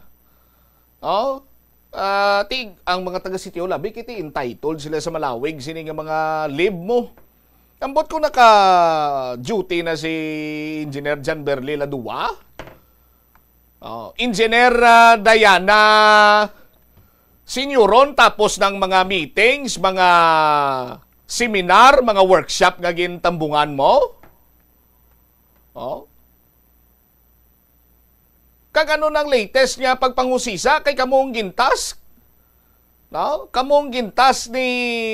Oh, ah, ti, ang mga taga Sitio Labi, kiti entitled sila sa malawig sini nga mga leave mo. Ambot ko naka-duty na si Engineer John Berly Ladua. Oh, Engineer, ah, Diana Senioron, tapos ng mga meetings, mga seminar, mga workshop nga gintambungan mo. Oh. Kag ano nang latest nga pagpanghusisa kay kamo ang gintask? No? Kamo ang gintask ni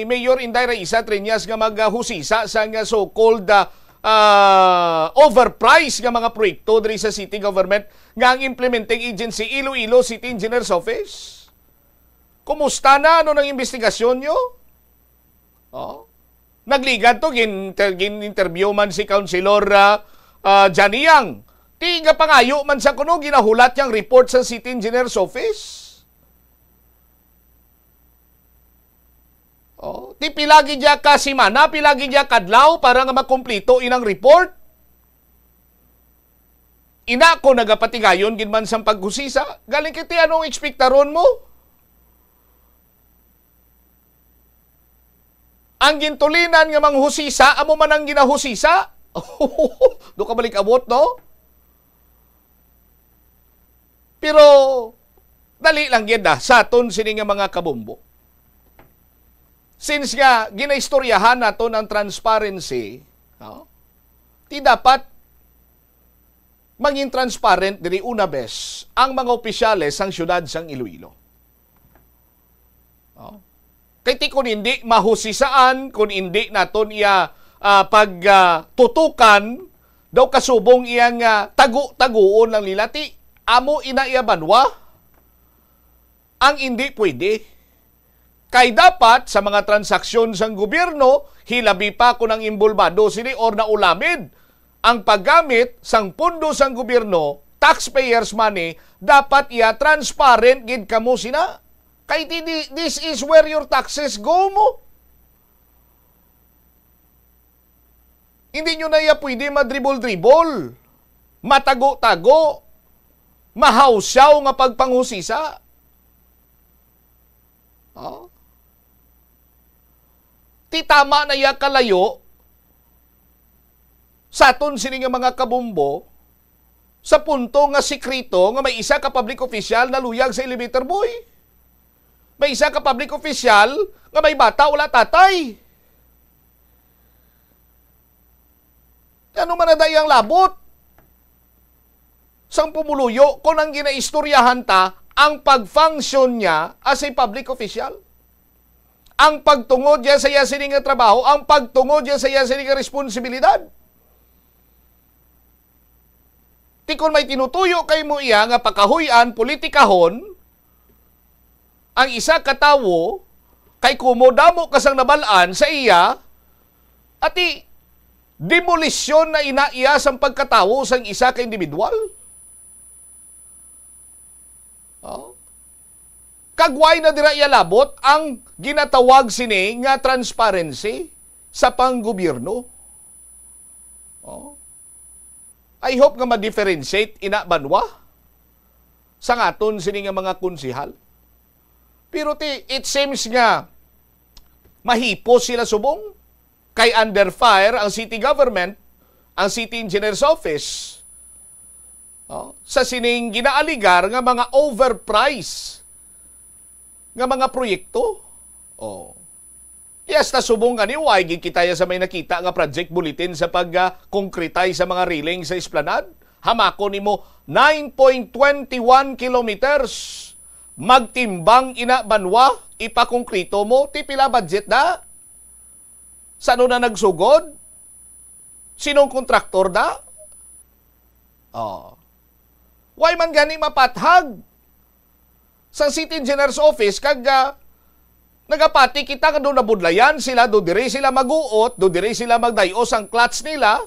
Mayor Inday Raisa Treñas nga maghusisa sa nga so-called, ah, ah, overpriced nga mga proyekto diri sa city government nga ang implementing agency Iloilo City Engineer's Office. Kumusta na? Ano nang investigasyon nyo? Oh. Nagligad to, gin-, gin-interview man si Councilor, ah, ah, Johnny Yang. Ti gapangayo man sa kuno, ginahulat yang report sa City Engineer's Office. Oh, ti pila gid ya ka semana, pila gid ya kadlaw para nga makumplito inang report. Ina ko nagapatigayon gid man sang paghusisa, galing kiti anong ekspektaron mo? Ang gintulinan nga manghusisa, amo man ang ginahusisa. Do ka balik abot, no? Pero, dali lang gid, ah, sa aton sini nga mga kabombo. Since nga, ginaistoryahan naton ang transparency, no? Ti dapat mangin transparent diri una bes ang mga opisyales sang siyudad sang Iloilo. Oh. Kay ti kun hindi mahusisaan, kun hindi naton iya, ah, pag, ah, tutukan, daw kasubong iyang, ah, tago-tagoon lang nila. Ti amo ina iya banwa ang hindi pwede. Kay dapat sa mga transaksyon sang gobyerno, hilabi pa kun ang inbolbado sini or naulamid ang paggamit sang pondo sang gobyerno, taxpayers' money, dapat iya transparent gid kamo sina. Kay di, di, this is where your taxes go mo. Hindi nyo na iya pwede madribol-dribol, matago-tago, mahawsyaw nga pagpanghusisa. Oh. Ti tama na iya kalayo sa aton sini nga mga kabombo, sa punto nga sikreto nga may isa ka public official naluyag sa elevator boy. May isa ka public official nga may bata wala tatay. Ano man na dai ang labot sang pumuluyo kung ang ginaistoryahan ta ang pag-function niya as a public official? Ang pagtungod niya sa iya sini nga trabaho, ang pagtungod niya sa iya sini nga responsibilidad. Ti kon may tinutuyo kay mo iya nga pakahuy-an, politikahon, ang isa ka tawo, kay kumo damo ka sang nabal-an sa iya, ati, demolisyon na ina iya sang pagkatawo sang isa ka individual. Oh. Kag wala na dira iya labot ang ginatawag sini nga transparency sa panggobyerno. Oh. I hope nga ma-differentiate ina banwa sang aton sini nga mga konsehal. Pero ti, it seems nga mahipos sila subong kay under fire ang city government, ang city engineer's office, oh, sa sining ginaaligar nga mga overpriced nga mga proyekto. Oh. Yes, ta subong gani, wa gid kita ya sa may nakita nga project bulletin sa pag, ah, konkretize sa mga railing sa esplanade. Hamakon nimo, nine point twenty one kilometers. Magtimbang ina banwa, ipakongkrito mo, ti pila budget da? Sano na nagsugod? Sinong kontraktor da? Oh. Why man gani mapathag sang city engineer's office kag, ah, nagapati kita nga do nabudlayan sila, do diri sila maguot, do diri sila magday-o sang clutch nila.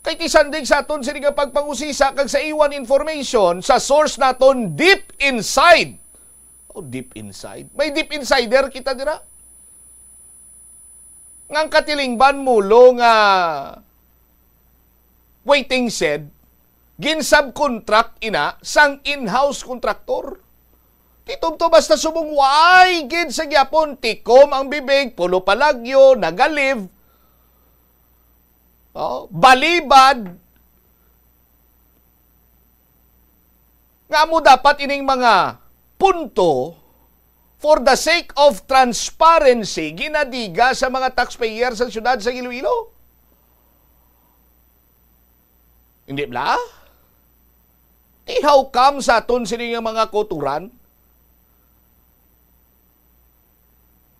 Kay ti sandig sa aton sini nga pagpangusisa kag sa iwan information sa source naton deep inside. Oh, deep inside. May deep insider kita dira. Nga ang katilingban mulo nga waiting shed, gin-subcontract ina sang in-house contractor. Ti tubtob basta subong way gid sa gyapon, tikom ang bibig, pulo palagyo, nagalive. Oh, balibad. Nga amo dapat ining mga punto for the sake of transparency ginadiga sa mga taxpayer sa siyudad sa Iloilo. Hindi bala? Ti how come sa aton sini nga mga kauturan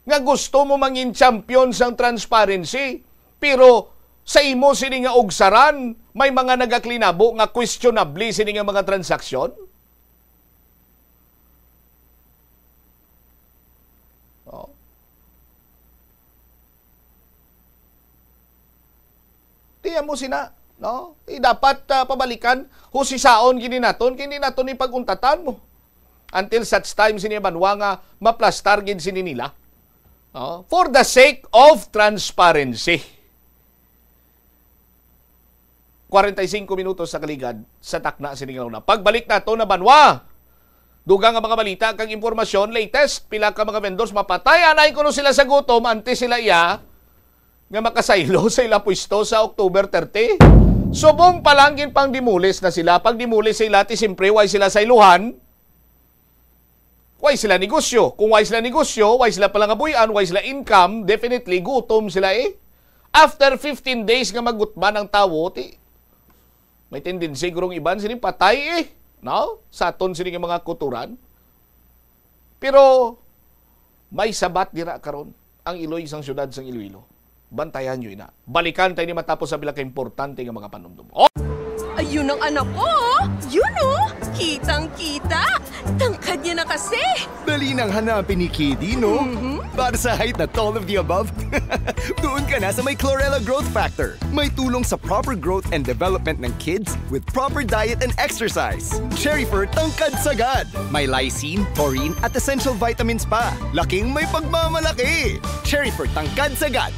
nga gusto mo mangin champion sang transparency, pero sa imo sini nga ugsaran, may mga nagaklinabo nga questionable sini nga mga transaksyon? Oh. Ti amo sina, no? Ti dapat, ah, pabalikan, husisaon gini naton, kay hindi naton ni pag-untatan mo. Until such time sini banwa nga maplastar gid sini nila. No? For the sake of transparency. Kwarenta y singko minutos sa kaligad sa takna sini nga una. Pagbalik nato na banwa. Dugang nga mga balita kag impormasyon, latest, pila ka mga vendors mapatay. Anay kuno sila sa gutom, antes sila iya nga makasaylo sa ila pwesto sa October thirty. Subong pa lang ginpangdimulis na sila. Pagdimulis sa ila, ti siyempre, way sila sayluhan. Way sila negosyo. Kung way sila negosyo, way sila palangabuy-an, way sila income, definitely, gutom sila eh. After fifteen days nga magutman ang tawo, ti, may tendency gurong iban sini patay eh. No? Sa aton sini nga mga kuturan. Pero, May sabat dira karon ang iloy sang siyudad sang Iloilo. Bantayan niyo ina. Balikan tayo ni matapos sa pila ka importante nga mga panumdum. Oh! Ayun ang anak ko, oh! Yun, oh! Kitang-kita! Tangkad niya na kasi! Dali nang hanapin ni Kidi, no? Mhm. Para sa height at all of the above, doon ka na sa may Chlorella Growth Factor. May tulong sa proper growth and development ng kids with proper diet and exercise. Cherry Fur Tangkad Sagad. May lysine, taurine, at essential vitamins pa. Laking may pagmamalaki! Cherry Fur Tangkad Sagad.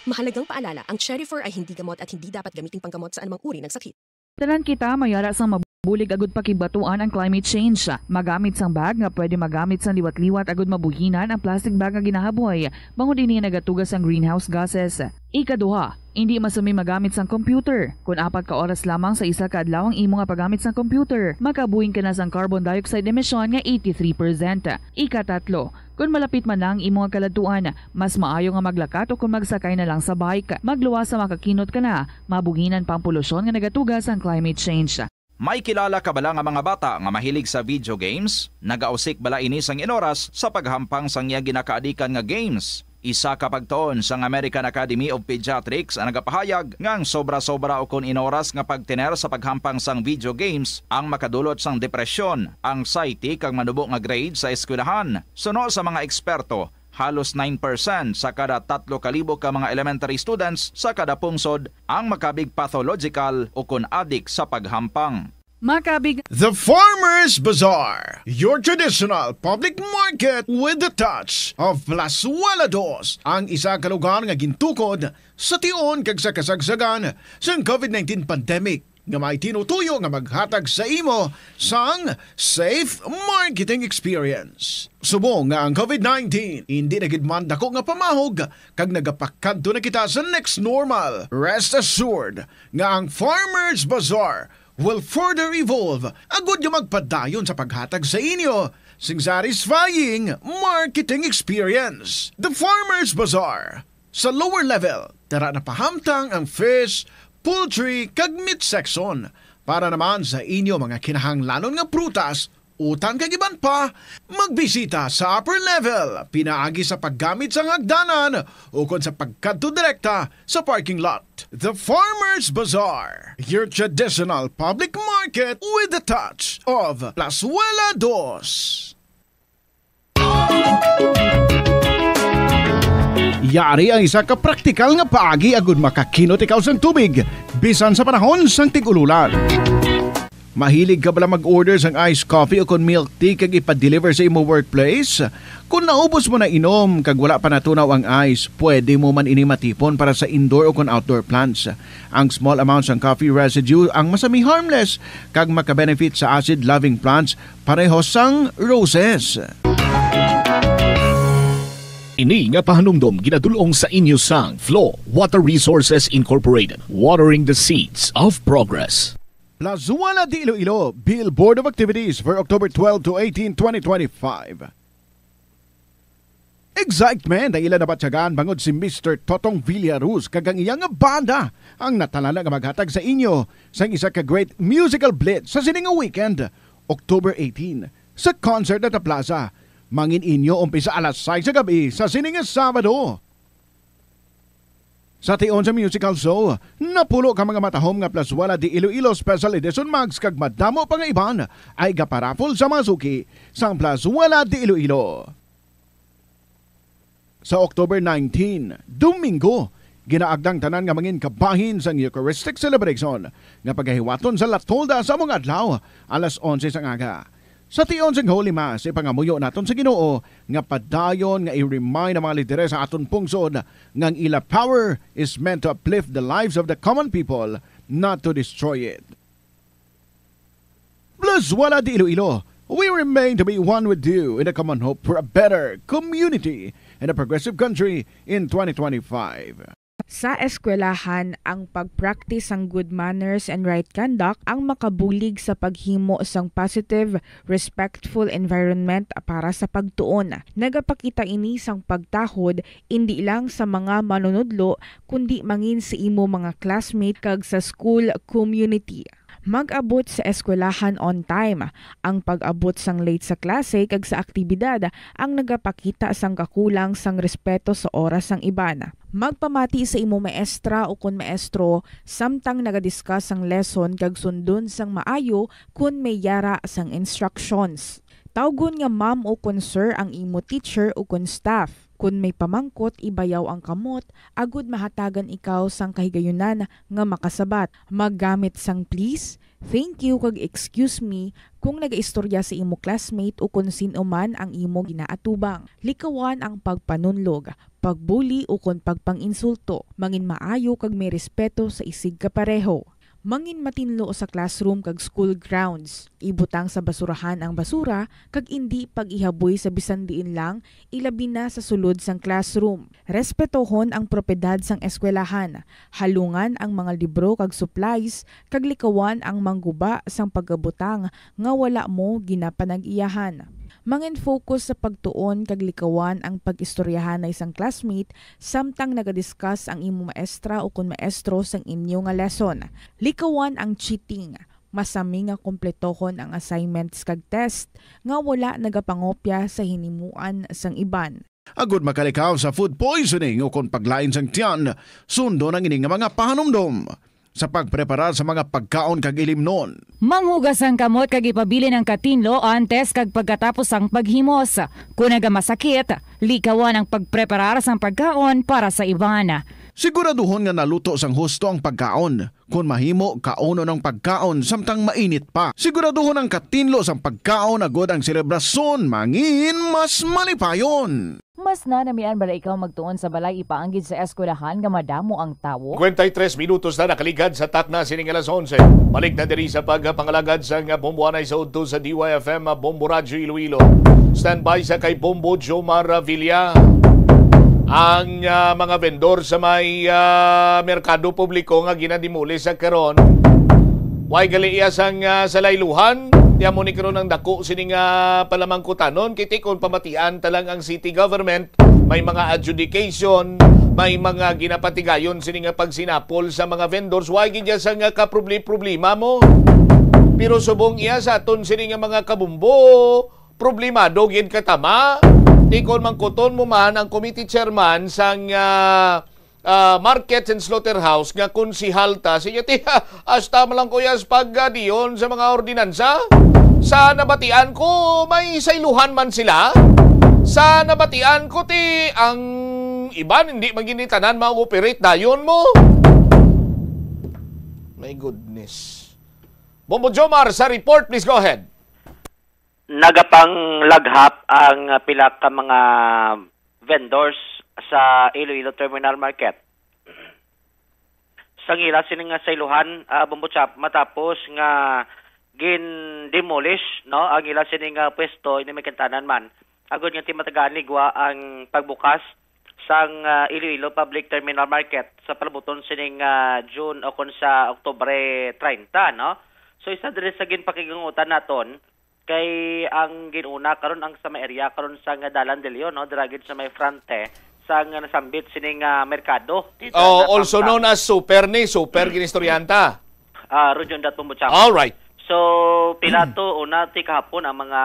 Mahalagang paalala, ang Cherry Fur ay hindi gamot at hindi dapat gamiting panggamot sa anumang uri ng sakit. Tanan kita may ara sang mabulig agud pakigbatuan ang climate change. Magamit sang bag nga pwede magamit sang liwat-liwat agud mabuhinan ang plastic bag nga ginahaboy, bangod ini nagatuga sang greenhouse gases. Ikaduha, indi masumi magamit sang computer. Kon apat ka oras lamang sa isa ka adlaw ang imo nga paggamit sang computer, makabuhing ka na sang carbon dioxide emission nga eighty-three percent. Ikatatlo, kon malapit man na ang imo nga kaladtuan, mas maayo nga maglakat o kon magsakay na lang sa bike. Magluwas sa makakinot ka na, mabuhinan pa ang polusyon nga nagatuga sang climate change. May kilala ka bala nga mga bata nga mahilig sa video games? Nagausik bala ini sang inoras sa paghampang sang iya ginakaadikan nga games? Isa ka pagtuon sang American Academy of Pediatrics ang nagapahayag nga ang sobra-sobra ukon inoras nga pagtener sa paghampang sang video games ang makadulot sang depresyon, anxiety, kag manubo nga grade sa eskwelahan. Suno sa mga eksperto, halos nine percent sa kada tatlo ka libo ka mga elementary students sa kada pungsod ang makabig pathological ukon adik sa paghampang. Makabig. The Farmers Bazaar, your traditional public market with the touch of Plazuela Dos, ang isa ka lugar nga gintukod sa tion kag sa kasagsagan sang covid nineteen pandemic, nga may tinutuyo nga maghatag sa imo sang safe marketing experience. Subong nga ang covid nineteen indi na gid man dako nga pamahog kag nagapakadto na kita sa next normal, rest assured nga ang Farmers Bazaar will further evolve agud nga magpadayon sa paghatag sa inyo sing satisfying marketing experience. The Farmers Bazaar. Sa lower level, tara na pahamtang ang fish, poultry, kag meat section. Para naman sa inyo mga kinahanglanon nga prutas, utan kag iban pa, magbisita sa upper level, pinaagi sa paggamit sang hagdanan ukon sa pagkadto direkta sa parking lot. The Farmers Bazaar, your traditional public market with the touch of Plazuela Dos. Yari ang isa ka praktikal nga paagi agud makakinot ikaw sang tubig, bisan sa panahon sang tig-ululan. Mahilig ka bala mag-order sang iced coffee o kon milk tea kag ipa-deliver sa imo workplace? Kon naubos mo na inom kag wala pa natunaw ang ice, pwede mo man ini matipon para sa indoor o kon outdoor plants. Ang small amount sang coffee residue ang masami harmless kag makabenefit sa acid-loving plants pareho sang roses. Ini nga pahanumdom ginadul-ong sa inyo sang Flow Water Resources Incorporated, watering the seeds of progress. Plazuela de Iloilo, Bill Board of Activities for October twelve to eighteen, twenty twenty-five. Excitement ang ila nabatyagan bangod si Mister Totong Villaruz kag ang iya nga banda ang natalana nga maghatag sa inyo sang isa ka great musical blitz sa sini nga weekend, October eighteen, sa Concert at the Plaza. Mangin inyo umpisa alas sais sa gabi sa sini nga Sabado. Sa tion sa musical show, napulo ka mga matahom nga Plazuela de Iloilo Special Edition mugs kag madamo pa nga iban ay gaparapol sa mga suki sang Plazuela de Iloilo. Sa October nineteen, Domingo, ginaagda ang tanan nga mangin kabahin sang Eucharistic celebration nga pagahiwaton sa La Tolda sa mga adlaw alas onse sang aga. Sa tion sang Holy Mass, ipangamuyo naton sa Ginoo nga padayon nga i-remind ang mga lideres sa aton pungsod nga ang ila power is meant to uplift the lives of the common people, not to destroy it. Plazuela de Iloilo, we remain to be one with you in a common hope for a better community and a progressive country in twenty twenty-five. Sa eskwelahan, ang pag-practice sang good manners and right conduct ang makabulig sa paghimo sang positive, respectful environment para sa pagtuon. Nagapakita ini sang pagtahod indi lang sa mga manunudlo, kundi mangin sa imo mga classmate kag sa school community. Mag-abot sa eskwelahan on time. Ang pag-abot sang late sa klase kag sa aktibidad ang nagapakita sang kakulang sang respeto sa oras sang iban. Magpamati sa imo maestra o kon maestro samtang nagadiscuss sang lesson kag sundon sang maayo kon may yara sang instructions. Tawgon nga ma'am o kon sir ang imo teacher o kon staff. Kon may pamangkot, ibayaw ang kamot agud mahatagan ikaw sang kahigayunan nga makasabat. Maggamit sang please, thank you, kag excuse me kung nagaistorya sa imo classmate o kon sin-o man ang imo ginaatubang. Likawan ang pagpanunlog, pagbuli o kon pagpang-insulto. Mangin maayo kag may respeto sa isigkapareho. Mangin matinlo sa classroom kag school grounds. Ibutang sa basurahan ang basura kag indi pag-ihaboy sa bisan diin lang, ilabi na sa sulod sang classroom. Respetohon ang propiedad sang eskwelahan. Halungan ang mga libro kag supplies, kag likawan ang mangguba sang pagabutang nga wala mo ginapanag-iyahan. Mangin-focus sa pagtuon kag likawan ang pag-istoryahanay sang classmate samtang nagadiscuss ang imo maestra o kon maestro sang inyo nga lesson. Likawan ang cheating. Masami nga kompletohon ang assignments kag test nga wala nagapangopya sa hinimuan sang iban. Agud makalikaw sa food poisoning o kon paglain sang tiyan, sundon ang ini nga mga pahanumdom. Sa pagpreparar sa mga pagkaon kag ilimnon. Manghugas ang kamot kag ipabilin ang katinlo antes kag pagkatapos sang paghimos. Kon nagamasakit, likawan ang pagpreparar sang pagkaon para sa iban. Siguraduhon nga naluto sang husto ang pagkaon. Kon mahimo, kaunon ang pagkaon samtang mainit pa. Siguraduhon ang katinlo sang pagkaon agud ang selebrasyon mangin mas malipayon. Mas nanamian bala ikaw magtuon sa balay ipaanggid sa eskwelahan nga madamo ang tawo? Kwenta y tres minutos na nakaligad sa takna sining alas onse. Balik na diri sa pagpangalagad sang bomboanay sa udto sa D Y F M, Bombo Radyo Iloilo. Standby sa kay Bombo Jomar Villa. Ang, ah, mga vendor sa may, ah, merkado publiko nga ginadimuli sa karon, way gali iya sang, ah, salayluhan. Ti amo ni karon ang dako sini nga palamangkutanon, kay ti kon pamatian ta lang ang city government, may mga adjudication, may mga ginapatigayon sini nga pagsinapol sa mga vendors. Way gid iya sang, ah, kaproble-problema mo. Pero subong iya sa aton sini nga mga kabumbo, problemado gid katama. Ti kon mangkuton mo man ang committee chairman sang, ah, ah, Market and Slaughterhouse nga konsihal ta, sige, ti, hasta man lang, kuya, sa pagadiyon sa mga ordinansa. Sa nabatian ko, may sayluhan man sila. Sa nabatian ko, ti, ang iban, hindi man gid ni tanan ma-operate dayon mo. My goodness. Bombo Jomar sa report, please go ahead. Nagapanglaghap ang pila ka mga vendors sa Iloilo Terminal Market. Sa ila sini nga sayluhan, ah, Bombo Chap, matapos nga gin-demolish, no, ang ila sini nga pwesto, ini may kantanan man. Agod nga ti matagaan ligwa ang pagbukas sang, ah, Iloilo Public Terminal Market sa palabuton sining, ah, June o kon sa Oktubre treinta, no? So, isa diri sa ginpakigangutan naton, kay ang gin-una karon ang sa may area karon sa nga Dalan de Leon, no? Dira gid sa may frente sa nga nasambit sini nga merkado. Dito Oh, na also pangka- known as Super ni, Super ginistoryanta. Ah, Roger Datbong Butcham. All right. So, pila to, una, ti kahapon ang mga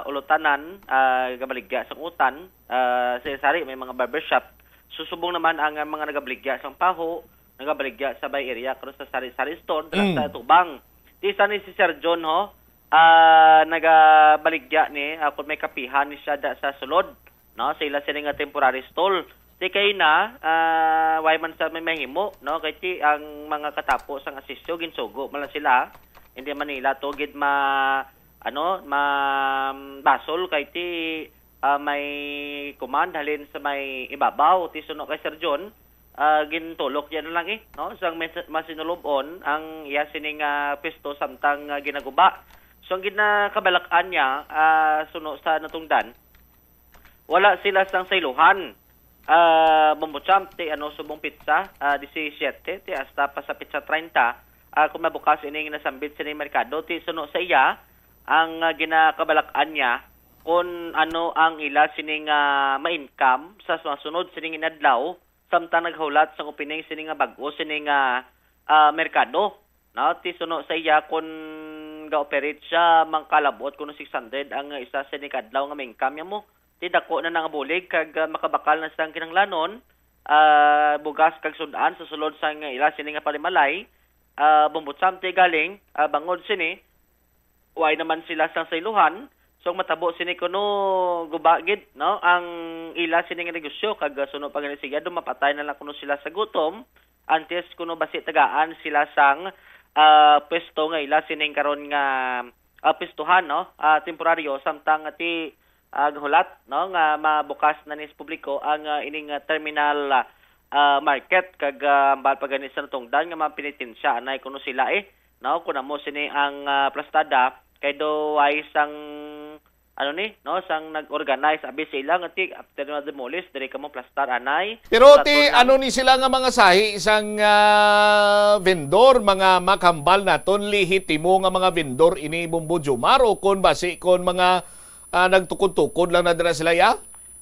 ulutanan, ah, gabaligya sa utan, ah, sa sari may mga barbershop. Susubong naman ang, ah, mga nagabaligya sa paho, nagabaligya sa bay area, karon sa sari-sari store, dala Mm. sa tubang. Ti sa ni si Sir John, ho, ah, nagabaligya ni, ah, kung may kapihan ni siya da, sa sulod, no, sa ila sini nga temporary stall. Di kay na, ah, way man sa may mahimo, no, kay ti ang mga katapo sang asisyo, ginsugo man lang sila. Hindi man nila to gid ma, ano, ma, basol kay ti, ah, may command halin sa may ibabaw, ti suno kay Sir John, ah, gintulok niya na lang, eh, no? Sang mas-, masinulob-on ang iya sining, ah, pwesto samtang, ah, ginaguba. So, ang ginakabalak-an niya, ah, suno sa natungdan, wala sila sang sayluhan. Ah, Bombo Champ, ti ano, subong petsa, ah, disisiete, ti hasta pa sa petsa treinta, ah, kung mabukas ining nasambit sining merkado, ti suno sa iya, ang, ah, ginakabalak-an niya kung ano ang ila sining, ah, ma-income sa masunod sining inadlaw, samtang naghulat sang opening sini nga bag-o sini nga, ah, merkado. no? Ti suno sa iya, kun ga-operate siya, mangkalabot kuno six hundred ang isa sini ka adlaw nga ma-income niya mo. Ti dako na nga bulig kag, ah, makabakal na sang kinahanglanon, ah, bugas kag sud-an sa sulod sang ila sini nga panimalay, ah, Bombo Cham, ti galing, ah, bangod sini, way naman sila sang saylohan. So, matabo sini kuno guba gid, no, ang ila sini nga negosyo, kag, ah, suno pa gani siya, daw mapatay na lang kuno sila sa gutom, antes kuno basi tagaan sila sang, ah, pwesto nga ila sining karon nga, ah, pwestuhan, no, ah, temporaryo, samtang ti, ah, gahulat, no, nga mabukas na ni sa publiko ang, ah, ining, ah, terminal, ah, ah, market, kag, ah, hambal pa gani sa natungdan nga mapenitensya anay kuno sila, eh, no, kun amo sini ang, ah, plastada, kay daw way sang, ano ni, no, sang nag-organize, abi sila nga ti after na demolish, diri kamo plastar anay. Pero ti, platon lang. Ano ni sila nga mga sahi sang, ah, vendor, mga makambal naton, lehitimo nga mga vendor ini, Bombo Jomar, o kon basi kon mga, ah, nagtukod-tukod lang na dira sila, ya?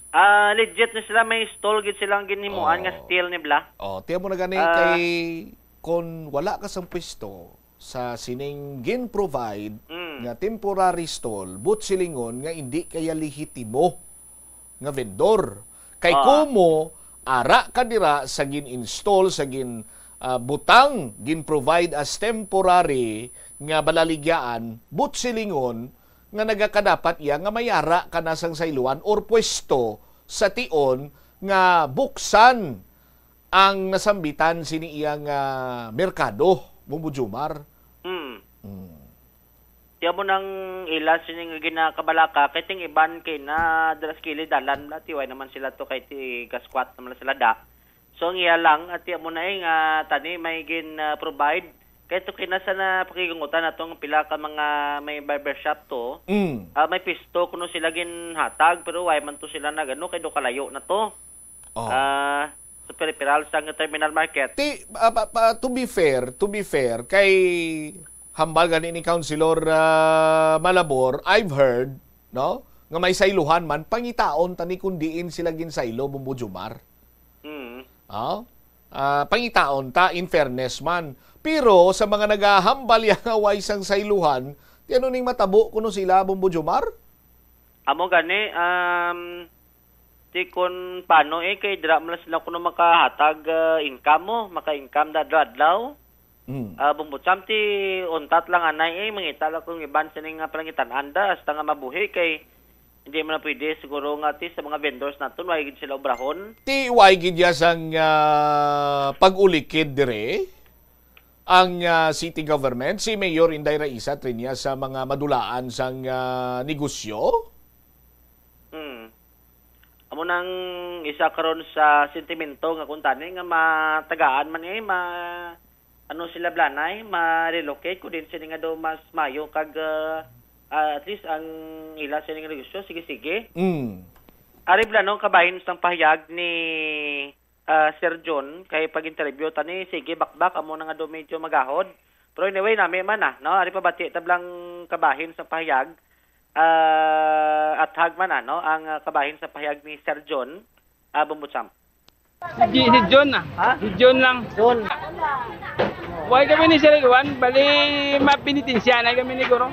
Ah, legit ni sila, may stall gid silang ginhimuan nga Oh. Steel ni bla. Oh, tiyan mo na gani Ah. Kay kon wala ka sang pwesto sa sining gin-provide Mm. nga temporary stall, but silingon nga indi kaya lehitimo nga vendor. Kay Ah. Kumo, ara ka dira sa gin-install, sa gin, ah, butang, gin-provide as temporary nga balaligyaan, but silingon nga nagakadapat iya nga may ara ka na sang saylohan or pwesto sa tion nga buksan ang nasambitan sini iya nga merkado, Bombo Jomar. Mm. Mm. Ti amo nang ila sini nga ginakabalaka, kay ting iban kay na dira sa kilid dalan na, ti way naman sila to, kay ti gaskwat naman sila da. So, ang iya lang, ati amo na, eh, nga tani may gin, ah, provide. Kay to kina sa napakigungutan nato nga pila ka mga may barbershop to. Mm. Ah, may pisto kuno sila ginhatag, pero way man to sila nagano, kay do kalayo na to. Oh. Ah, sa peripheral sa terminal market. Ti, ah, pa, pa, to be fair, to be fair, kay hambal gani ni Councilor, ah, Malabor, I've heard, no, nga may saylohan man, pangitaon tani kung diin sila ginsaylo, Bombo Jomar. Mm. Ah? Ah, pangitaon ta, in fairness man. Pero sa mga nagahambal ya nga way sang saylohan, ti ano ning matabo kuno sila, Bombo Jomar? Amo gani, um, ti kun paano, eh, kay dira man lang sila kuno makahatag, ah, income mo, maka-income da adlaw-adlaw. Mm. Ah, Bombo Cham, ti untat lang anay, eh, mangita lang kung iban sini nga palangitan-an da, hasta nga mabuhi, kay hindi man na pwede siguro nga ti sa mga vendors naton, way gid sila obrahon. Ti way gid ya sang, ah, pag-ulikid dire ang, ah, city government, si Mayor Inday Raisa Triña sa mga madulaan sang, ah, negosyo? Hmm. Amo nang isa karon sa sentimento nga kung tani nga matagaan man, eh, ma-, ano sila, blanay, ma-relocate ko din sini nga daw mas mayo kag, ah, ah, at least ang ila sini nga negosyo, sige-sige. Mm. Ari bala, no, kabahin sang pahayag ni, ah, Sir John, kay pag-interview tani, sige, bakbak, amo na nga daw medyo magahod. Pero anyway, nami man, ah, no? Ari pabati tablang kabahin sa pahayag, ah, athag man, ah, no? Ang, ah, kabahin sa pahayag ni Sir John, ah, Bombo Cham. Si Ji-, si John, ah. Ha? Si John lang. John. Why kami ni Sir Juan? Bali, mapinitensya na kami ni Guro.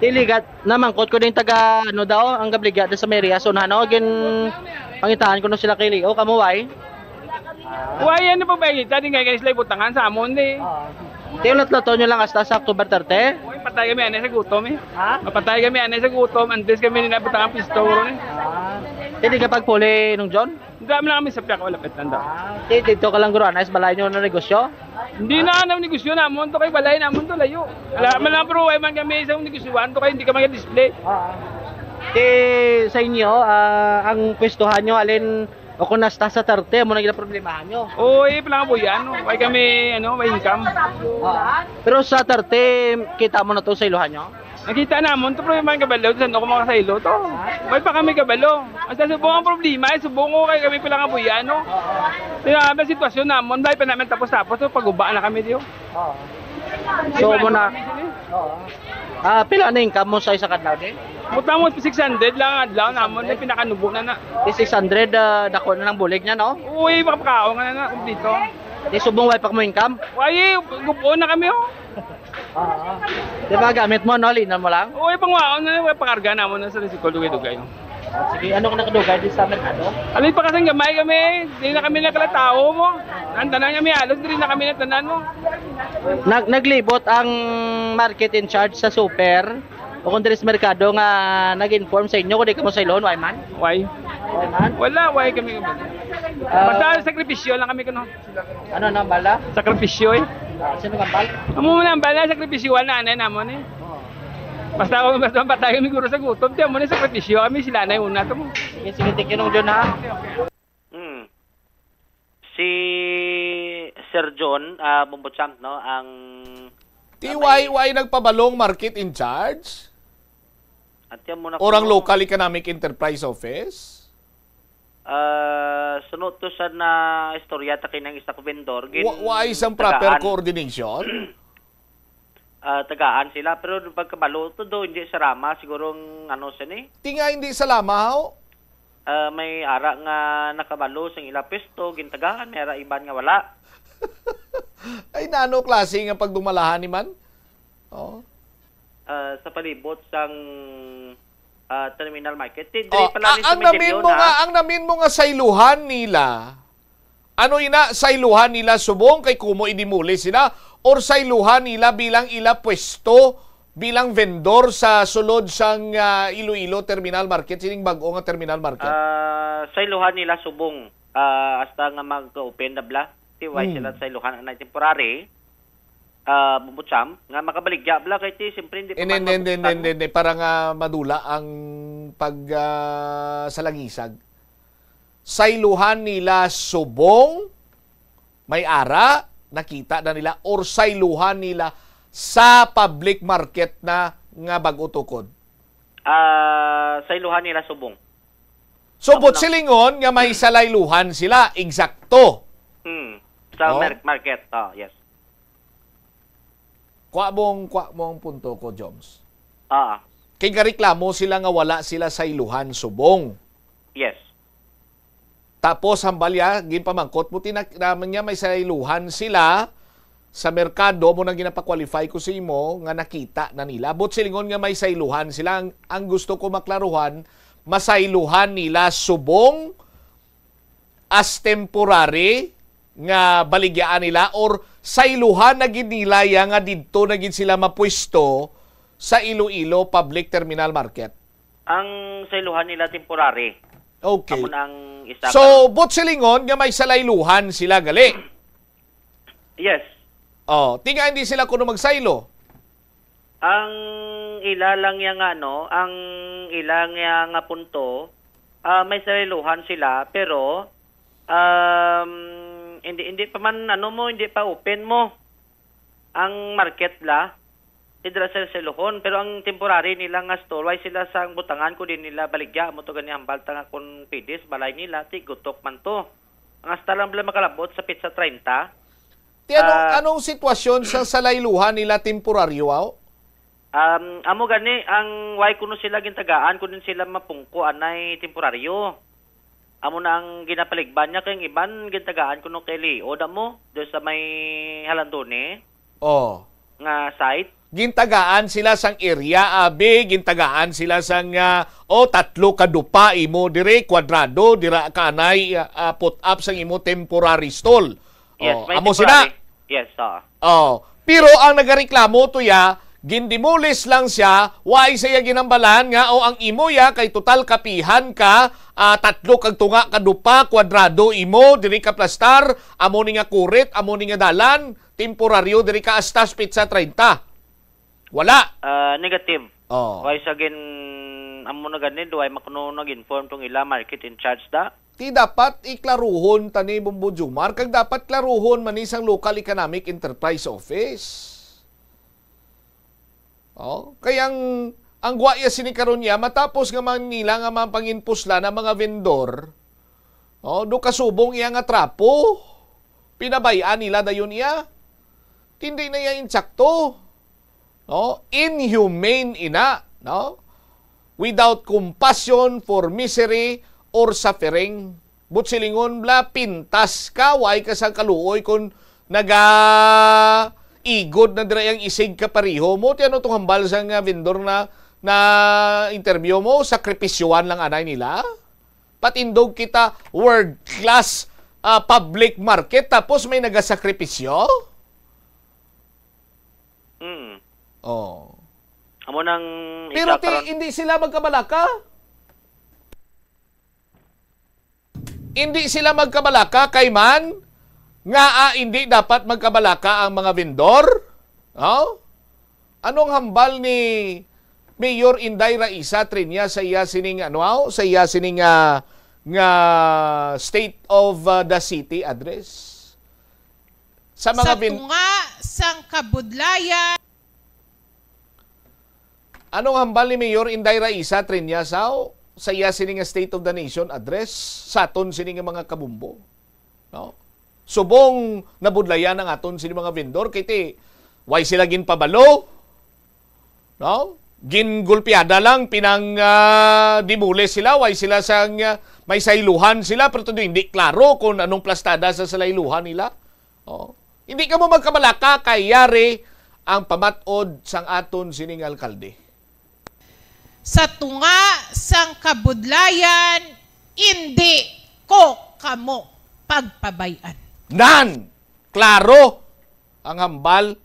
Ti ligat, namangkot ko din taga, ano daw, ang gabligya da sa Merias, unhan, no? Gin-, pangitaan ko no sila kay Leo, kamo, why? Why, ano pa ba kita? Di nga, guys, lay butangan sa amon, di. Oo. Ti ulat-lato nyo lang hasta sa October thirty? Uy, patay kami anay sa gutom, eh. Ha? Mapatay kami anay sa gutom, antes kami nila butangan pisto, Guro, eh. Ah. Ti di ka pagpuli nung John? Dami lang kami sa piyak, wala pet lang daw. Ah, ti dito ka lang, Guro, anay sa balay nyo na negosyo? Hindi na, ang negosyo namon to kay balay namon to, layo. Wala man lang, pero way man kami sa negosyohan to kay hindi ka mag-display. Ah. Ti sa inyo, ah, ang pwestuhan nyo, alin, o kung nasta sa thirty, mo na ginaproblemahan nyo? Oo, eh, pala nga po yan, no? Way kami, ano, may income. Ah. Pero sa thirty, kita mo na to sa iluhan nyo? Nakita namon to, pero yung mga kabalo, saan ako makasaylo to? May pa kami kabalo. Ang sa subong ang problema, eh, subong ko kay kami pala nga buya, no? Kaya ang sitwasyon namon, dahil pa namin tapos-tapos, so paguba na kami diyo. Oo. So, mo na, oo. Ah, pila na income mo sa isa kadlaw, di? Butang mo six hundred lang ang adlaw namon, eh, pinakanubo na na. Di six hundred, ah, dako na ng bulig niya, no? Uy, makapakaon ka na na, kumplito. Di subong, way pa mo income? Uy, gubuon na kami, oh. Ah, di ba gamit mo, no? Linan mo lang? Oo, yung pangwaon na, yung pakarga namon na sa tricycle, dugay-dugay. Sige, ano ka nakadugay di sa merkado? Alin pa kasing gamay kami, di na kami nagkalatawo mo. Ang tanan kami halos, diri na kami natanan mo. Nag naglibot ang market in charge sa super o kung diri sa merkado nga nag-inform sa inyo kung di kamo sayloon, why man? Why? Why man? Wala, why kami. Ah, basta sakripisyo lang kami kuno. Ano na bala? Sakripisyo eh. Ah, sino ka bal? Amo man ang bala, sakripisyo na anay namon eh. Oo. Basta ako, basta patay kami guro sa gutom, tiyan mo na sakripisyo kami, sila na yung una to mo. Sige, sige, thank you, Nong John, ha? Hmm. Si Sir John, ah, Bumbutsamp, no, ang T Y Y nagpabalong market in charge? At yan muna Or ang kuno. Local Economic Enterprise Office? Ah, suno to sa na istorya ta kinang isa ka vendor, gin Wa, wa isang proper tagaan. Coordination? Ah, tagaan sila, pero pagkabalo to do, hindi sa rama, siguro ang ano sa ni? Tinga hindi sa lama, ho? Ah, may ara nga nakabalo sa ila pwesto, gintagaan, may ara iban nga wala. Ay, nano klase nga pagdumalahan ni man? Oh. Ah, sa palibot sang, ah, terminal market. Ti-, diri Oh, pala ni a-, sa ang namin Medellon, mo ha? Nga, ang namin mo nga sayluhan nila. Ano ina, sayluhan nila subong kay kumo i-demolish sila or sayluhan nila bilang ila pwesto bilang vendor sa sulod sang, ah, Iloilo Terminal Market, sining bag-o nga terminal market? Ah, sayluhan nila subong, ah, hasta nga mag-open na bla. Ti why Hmm. sila sayluhan anay temporary? Ah, Bumbucham, nga makabaligya bla kay ti, siyempre, hindi pa Hindi, man hindi, hindi, mabutan. Hindi, hindi. Para nga madula ang pag, ah, salangisag. Sayluhan nila subong, may ara, nakita na nila, or sayluhan nila sa public market na nga bag-o tukod? Ah, sayluhan nila subong. So, Amo na. Butsilingon nga may salayluhan sila, eksakto. Hmm. Sa Oh. mer-, market, oh, yes. Kwa mong, kwa mong punto ko, Joms. Ah. Kay gareklamo sila nga wala sila sayluhan subong. Yes. Tapos, hambal ya, ginpamangkot mo, tinak-, naman niya may sayluhan sila sa merkado, mo nang ginapakwalify ko sa imo, nga nakita na nila. Butsilingon nga may sayluhan sila. Ang, ang gusto ko maklaruhan, masayluhan nila subong as temporary nga baligyaan nila or sayluhan na gid nila ya nga didto na gid sila mapwesto sa Iloilo Public Terminal Market? Ang sayluhan nila temporary. Okay. Amo na ang isa So, ka butsilingon nga may salayluhan sila gali. Yes. Oh, tinga hindi sila kuno magsaylo. Ang ila lang ya nga, no, ang ila nga, nga punto, ah, may sayluhan sila, pero, um, hindi, hindi pa man, ano mo, hindi pa open mo ang market la. Dira sa sayluhon, pero ang temporary nila nga store, way sila sang butangan, kundi nila baligya, amo to gani hambal ta nga kung pwede sa balay nila, ti gutok man to. Ang hasta lang bala makalabot sa petsa treinta. Ti ano, Ah. Anong sitwasyon sa salayluhan nila temporaryo, aw? Um, amo gani, ang way kuno sila gintagaan, kundi sila mapungko anay temporaryo. Amo na ang ginapaligban niya, kay ang iban gintagaan kuno kay Leo, damo, do sa may Halandone Oh. nga site. Gintagaan sila sang area, abi, gintagaan sila sang, ah, oh, tatlo ka dupa imo dire, kwadrado, dira ka anay, ah, ah, put up sang imo temporary stall. Yes, Oh, may amo sila. Temporary. Yes, oo. Oh, pero ang nagareklamo to ya, gindemolis lang siya, way sa iya ginambalan nga, "O, ang imo ya kay total kapihan ka, ah, tatlo kag tunga ka dupa, kwadrado imo, diri ka plastar, amo ni nga kurit, amo ni nga dalan, temporaryo, diri ka hasta petsa treinta." Wala. Ah, negative. Oh. Way sa gin-, amo na gani, do ay makuno nag-inform tong ila market in charge da. Ti dapat iklaruhon ta ni, Bombo Jomar, kag dapat klaruhon man ni sang Local Economic Enterprise Office. Oh, kay ang, ang gwa iya sini karon niya, matapos nga man nila nga mapanginpuslan ang mga vendor, oh, do kasubong iya nga trapo, pinabay-an nila dayon iya. Hindi na iya insakto. No? Inhumane ina, no? Without compassion for misery or suffering. Butsilingon bala, pintas ka, way ka sang kaluoy kung naga Igod na dira ang isig kapareho mo. Ti ano tong hambal sa nga vendor na, na interview mo? Sakripisyohan lang anay nila? Patindog kita world class, ah, public market tapos may nagasakripisyo? Mm. Oh. Amo nang Pero isa ti, karon hindi sila magkabalaka? Hindi sila magkabalaka kay man nga, ah, hindi dapat magkabalaka ang mga vendor? Oh? Anong hambal ni Mayor Inday Raisa Triñas sa iya sining, ano, aw? Sa iya sining, ah, nga State of, ah, the City address? Sa mga Sa vin- tunga sang kabudlayan. Anong hambal ni Mayor Inday Raisa Triñas, aw, sa iya sini nga State of the Nation address sa aton sini nga mga kabumbo? No? Subong nabudlayan ang aton sini mga vendor kay ti, why sila ginpabalo? No? Gingulpiada lang, pinang, ah, dimole sila, why sila sang, ah, may sayluhan sila, pero tudo hindi klaro kung anong plastada sa salayluhan nila. Oh. Hindi kamo magkabalaka kay yari ang pamat-od sang aton sining alkalde. Sa tunga sang kabudlayan, indi ko kamo pagpabay-an. Nan! Klaro ang hambal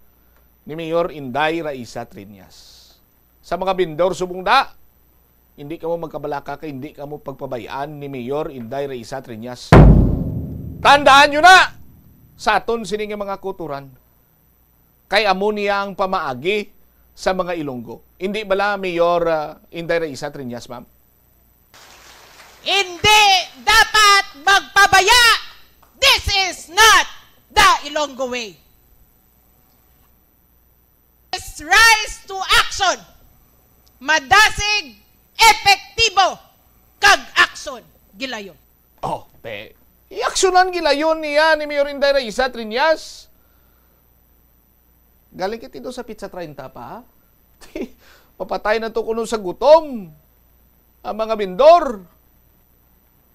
ni Mayor Inday Raisa Triñas. Sa mga vendor subong da, hindi kamo magkabalaka kay hindi kamo pagpabay-an ni Mayor Inday Raisa Triñas. Tandaan nyo na sa aton sini nga mga kuturan. Kay amo niya ang pamaagi sa mga Ilonggo. Hindi bala, Mayor, ah, Inday Raisa Triñas, ma'am? Hindi dapat magpabaya. This is not the Ilonggo way. Let's rise to action. Madasig, epektibo, kag action. Gilayon. Oh, te. I-aksyonan gilayon niya ni Mayor Inday Raisa Triñas. Galing kiti do sa Pizza treinta pa, ha? Papatay na to kuno sa gutom ang mga bindor.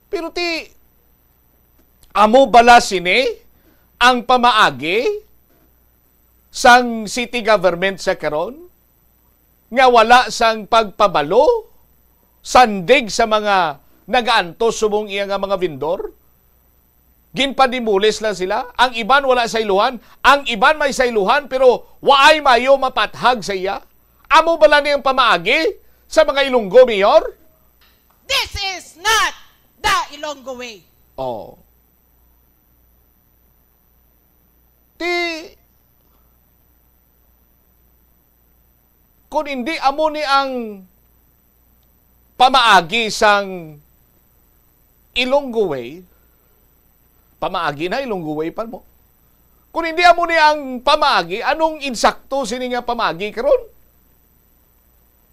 Pero ti, amo bala sini ang pamaagi sang city government sa karon nga wala sang pagpabalo, sandig sa mga nagaantos subong iya nga mga vendor? Ginpadimulis lang sila. Ang iban wala sayluhan. Ang iban may sayluhan, pero waay mayo mapathag sa iya. Amo bala ni ang pamaagi sa mga Ilonggo, Mayor? This is not the Ilonggo way. Oh. Ti, kung hindi amo ni ang pamaagi sang Ilonggo way, pamaagi na, Ilonggo way pa mo. Kung hindi amo ni ang pamaagi, anong insakto sini nga pamaagi karon?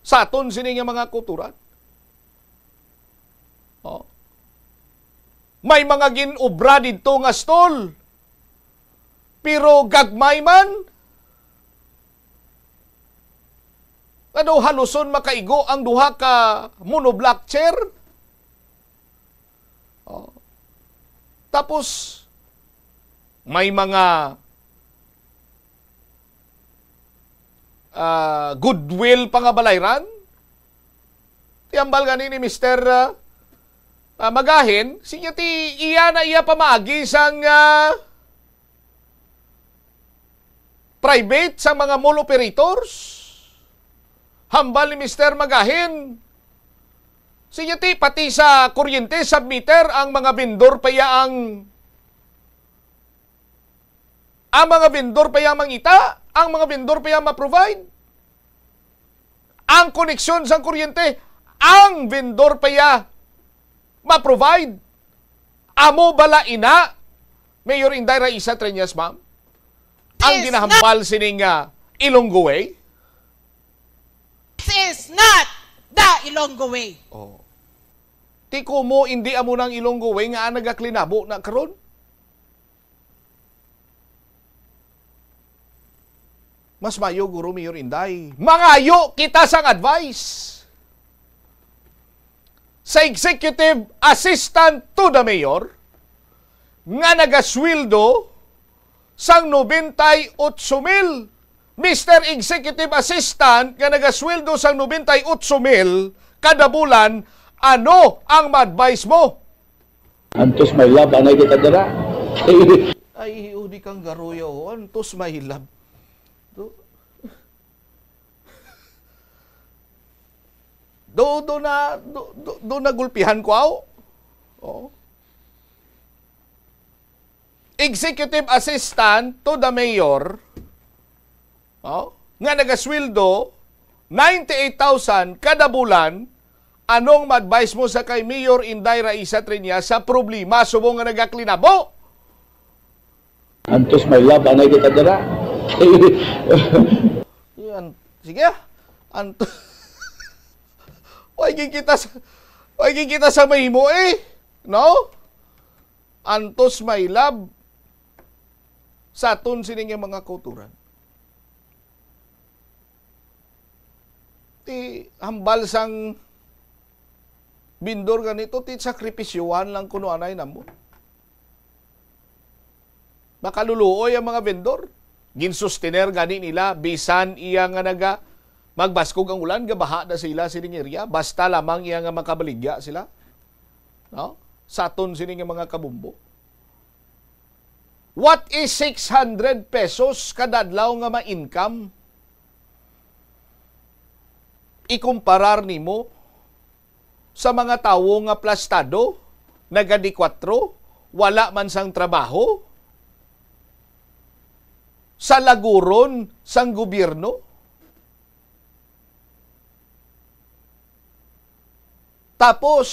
Sa aton sini nga mga kuturan. Oh. May mga gin-obra didto nga stall. Pero gagmay man, ano, haluson makaigo ang duha ka monoblock chair. Oh. Tapos, may mga, ah, goodwill pa nga balayran. Ti hambal gani ni Mister, ah, ah, Magahin, siya ti iya na iya pamaagi sang, ah, private sa mga mall operators. Hambal ni Mister Magahin, siya ti pati sa kuryente, sub-meter, ang mga vendor pa iya ang, ang mga vendor pa iya mangita, ang mga vendor pa iya ma-provide. Ang koneksyon sang kuryente, ang vendor pa iya ma-provide. Amo bala ina, Mayor Inday Raisa Treñas, ma'am, ang This is not ginahambal sining, ah, Ilonggo Way? This is not the Ilonggo way. Oh. Ti kumo, indi amo nang Ilonggo Way nga nagaklinabo na karon? Mas mayo, guro, Mayor Inday, mangayo kita sang advice sa executive assistant to the mayor nga nagasweldo sang nobenta y otso mil. Mister Executive Assistant nga nagasweldo sang nobenta y otso mil kada bulan, ano ang ma-advise mo? Antos may lab, anay kita dira. Ay, hiyo di kang garoya, oh. Antos may lab. Do, do, do na, do, do, do nagulpihan ko, aw. Oh. Executive Assistant to the Mayor, oh, nga nagasweldo ninety-eight thousand kada bulan, anong ma-advise mo sa kay Mayor Inday Raisa Triñas sa problema subong nga nagaklinabo? Antos may lab, anay kita dira. Yan. Sige, ah. Anto-, Way gid kita sa, way gid kita sa mahimo, eh. No? Antos may lab sa aton sini nga mga kauturan. Ti hambal sang bindor ganito, ti sakripisyohan lang kuno anay namo. Makaluluoy ang mga vendor. Ginsustener gani nila bisan iya nga naga magbaskog ang ulan, gabaha na sila sining area, basta lamang iya nga makabaligya sila, no? Sa aton sini nga mga kabumbo. What is six hundred pesos kada adlaw nga ma-income? Ikumparar nimo sa mga tawo nga plastado, naga-D kuwatro, wala man sang trabaho, sa laguron sang gobyerno. Tapos,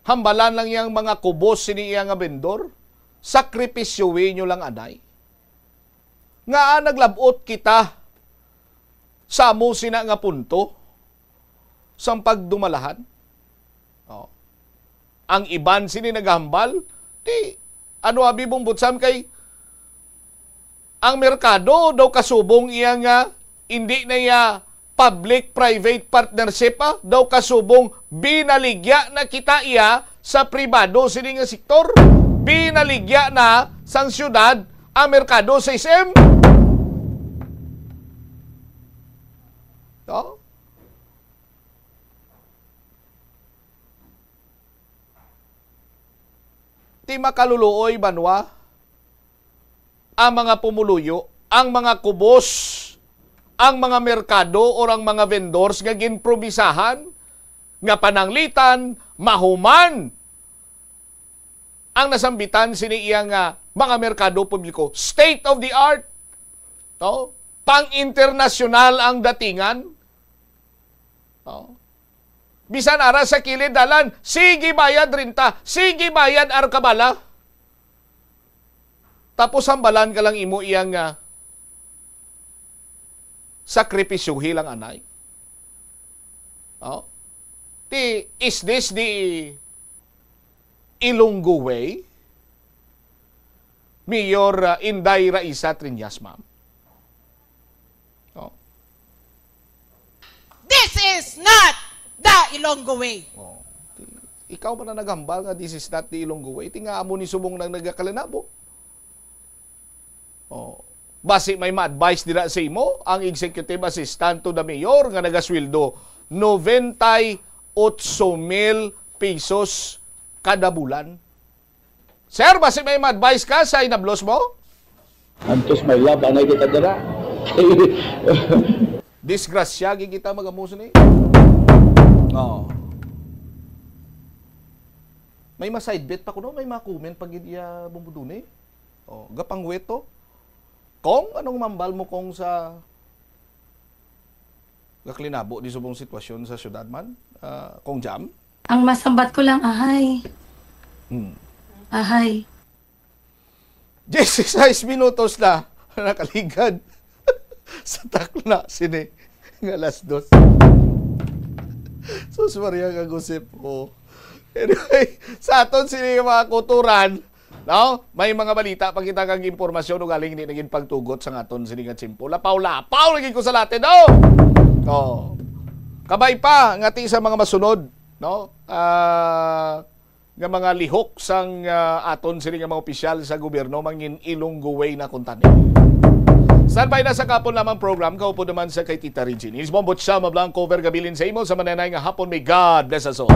hambalan lang yang mga kubos sini iya nga bendor, sakripisyohi nyo lang anay. Ngaa naglab-ot kita sa amo sina nga punto sang pagdumalahan? Oh. Ang iban sini nagahambal, di, ano abi mong butsam kay ang merkado daw kasubong iya nga indi na iya public-private partnership, ah, daw kasubong binaligya na kita iya sa pribado sini nga sektor. Binaligya na sang syudad ang merkado sa S M. No? Ti makaluluoy banwa ang mga pumuluyo, ang mga kubos, ang mga merkado, or ang mga vendors nga ginpromisahan nga pananglitan, mahuman ang nasambitan sini iya nga mga merkado publiko. State of the art. No? Pang-internasyonal ang datingan. No? Bisan ara sa kilid dalan, sige bayad renta, sige bayad arkabala. Tapos hambalan ka lang imo iya nga sakripisyuhi lang anay. Oh? Ti, is this the Ilonggo way? Mayor, uh, Inday Raisa Triñas, ma'am. Oh. This is not the Ilonggo way. Oh. Ikaw man ang naghambal nga this is not the Ilonggo way. Ti nga amo ni subong nang nagakalinabo. Oh. Basi may ma-advise dira sa imo ang executive assistant to the mayor nga nagasweldo nobenta y otso mil pesos kada bulan. Sir, basi may ma-advise ka sa inablos mo? Antos may lab, anay kita dira. Disgrasya, gid kita magamuso ni. Oh. May ma-side bet pa kuno, may ma-comment pa gid iya bumbudo ni. Oh, gapangwet to. Kong, anong mambal mo, Kong, sa gaklinabo di subong sitwasyon sa syudad man, ah, Kong Jam? Ang masambat ko lang, ahay. Hmm. Ahay. Dieciséis minutos na nakaligad sa takna sini nga alas dos. Sus Maria, kagusip ko. Anyway, sa aton sini nga mga kuturan, no? May mga balita pa kita kag impormasyon ugaling di naging pagtugot sa aton sini nga tiyempo. Lapaw-lapaw lagi ko sa latin, no? Oh. Kabay pa ngati sa mga masunod, no? Ah, nga mga lihok sang, ah, aton sini nga mga opisyal sa gobyerno mangin Ilonggo way na kuntani. Standby na sa kapon lamang program, kaupod naman sa kay Tita Regine. Is Bombo Chama Blanco, over gabilin sa imo sa mananay nga hapon. May God bless us all.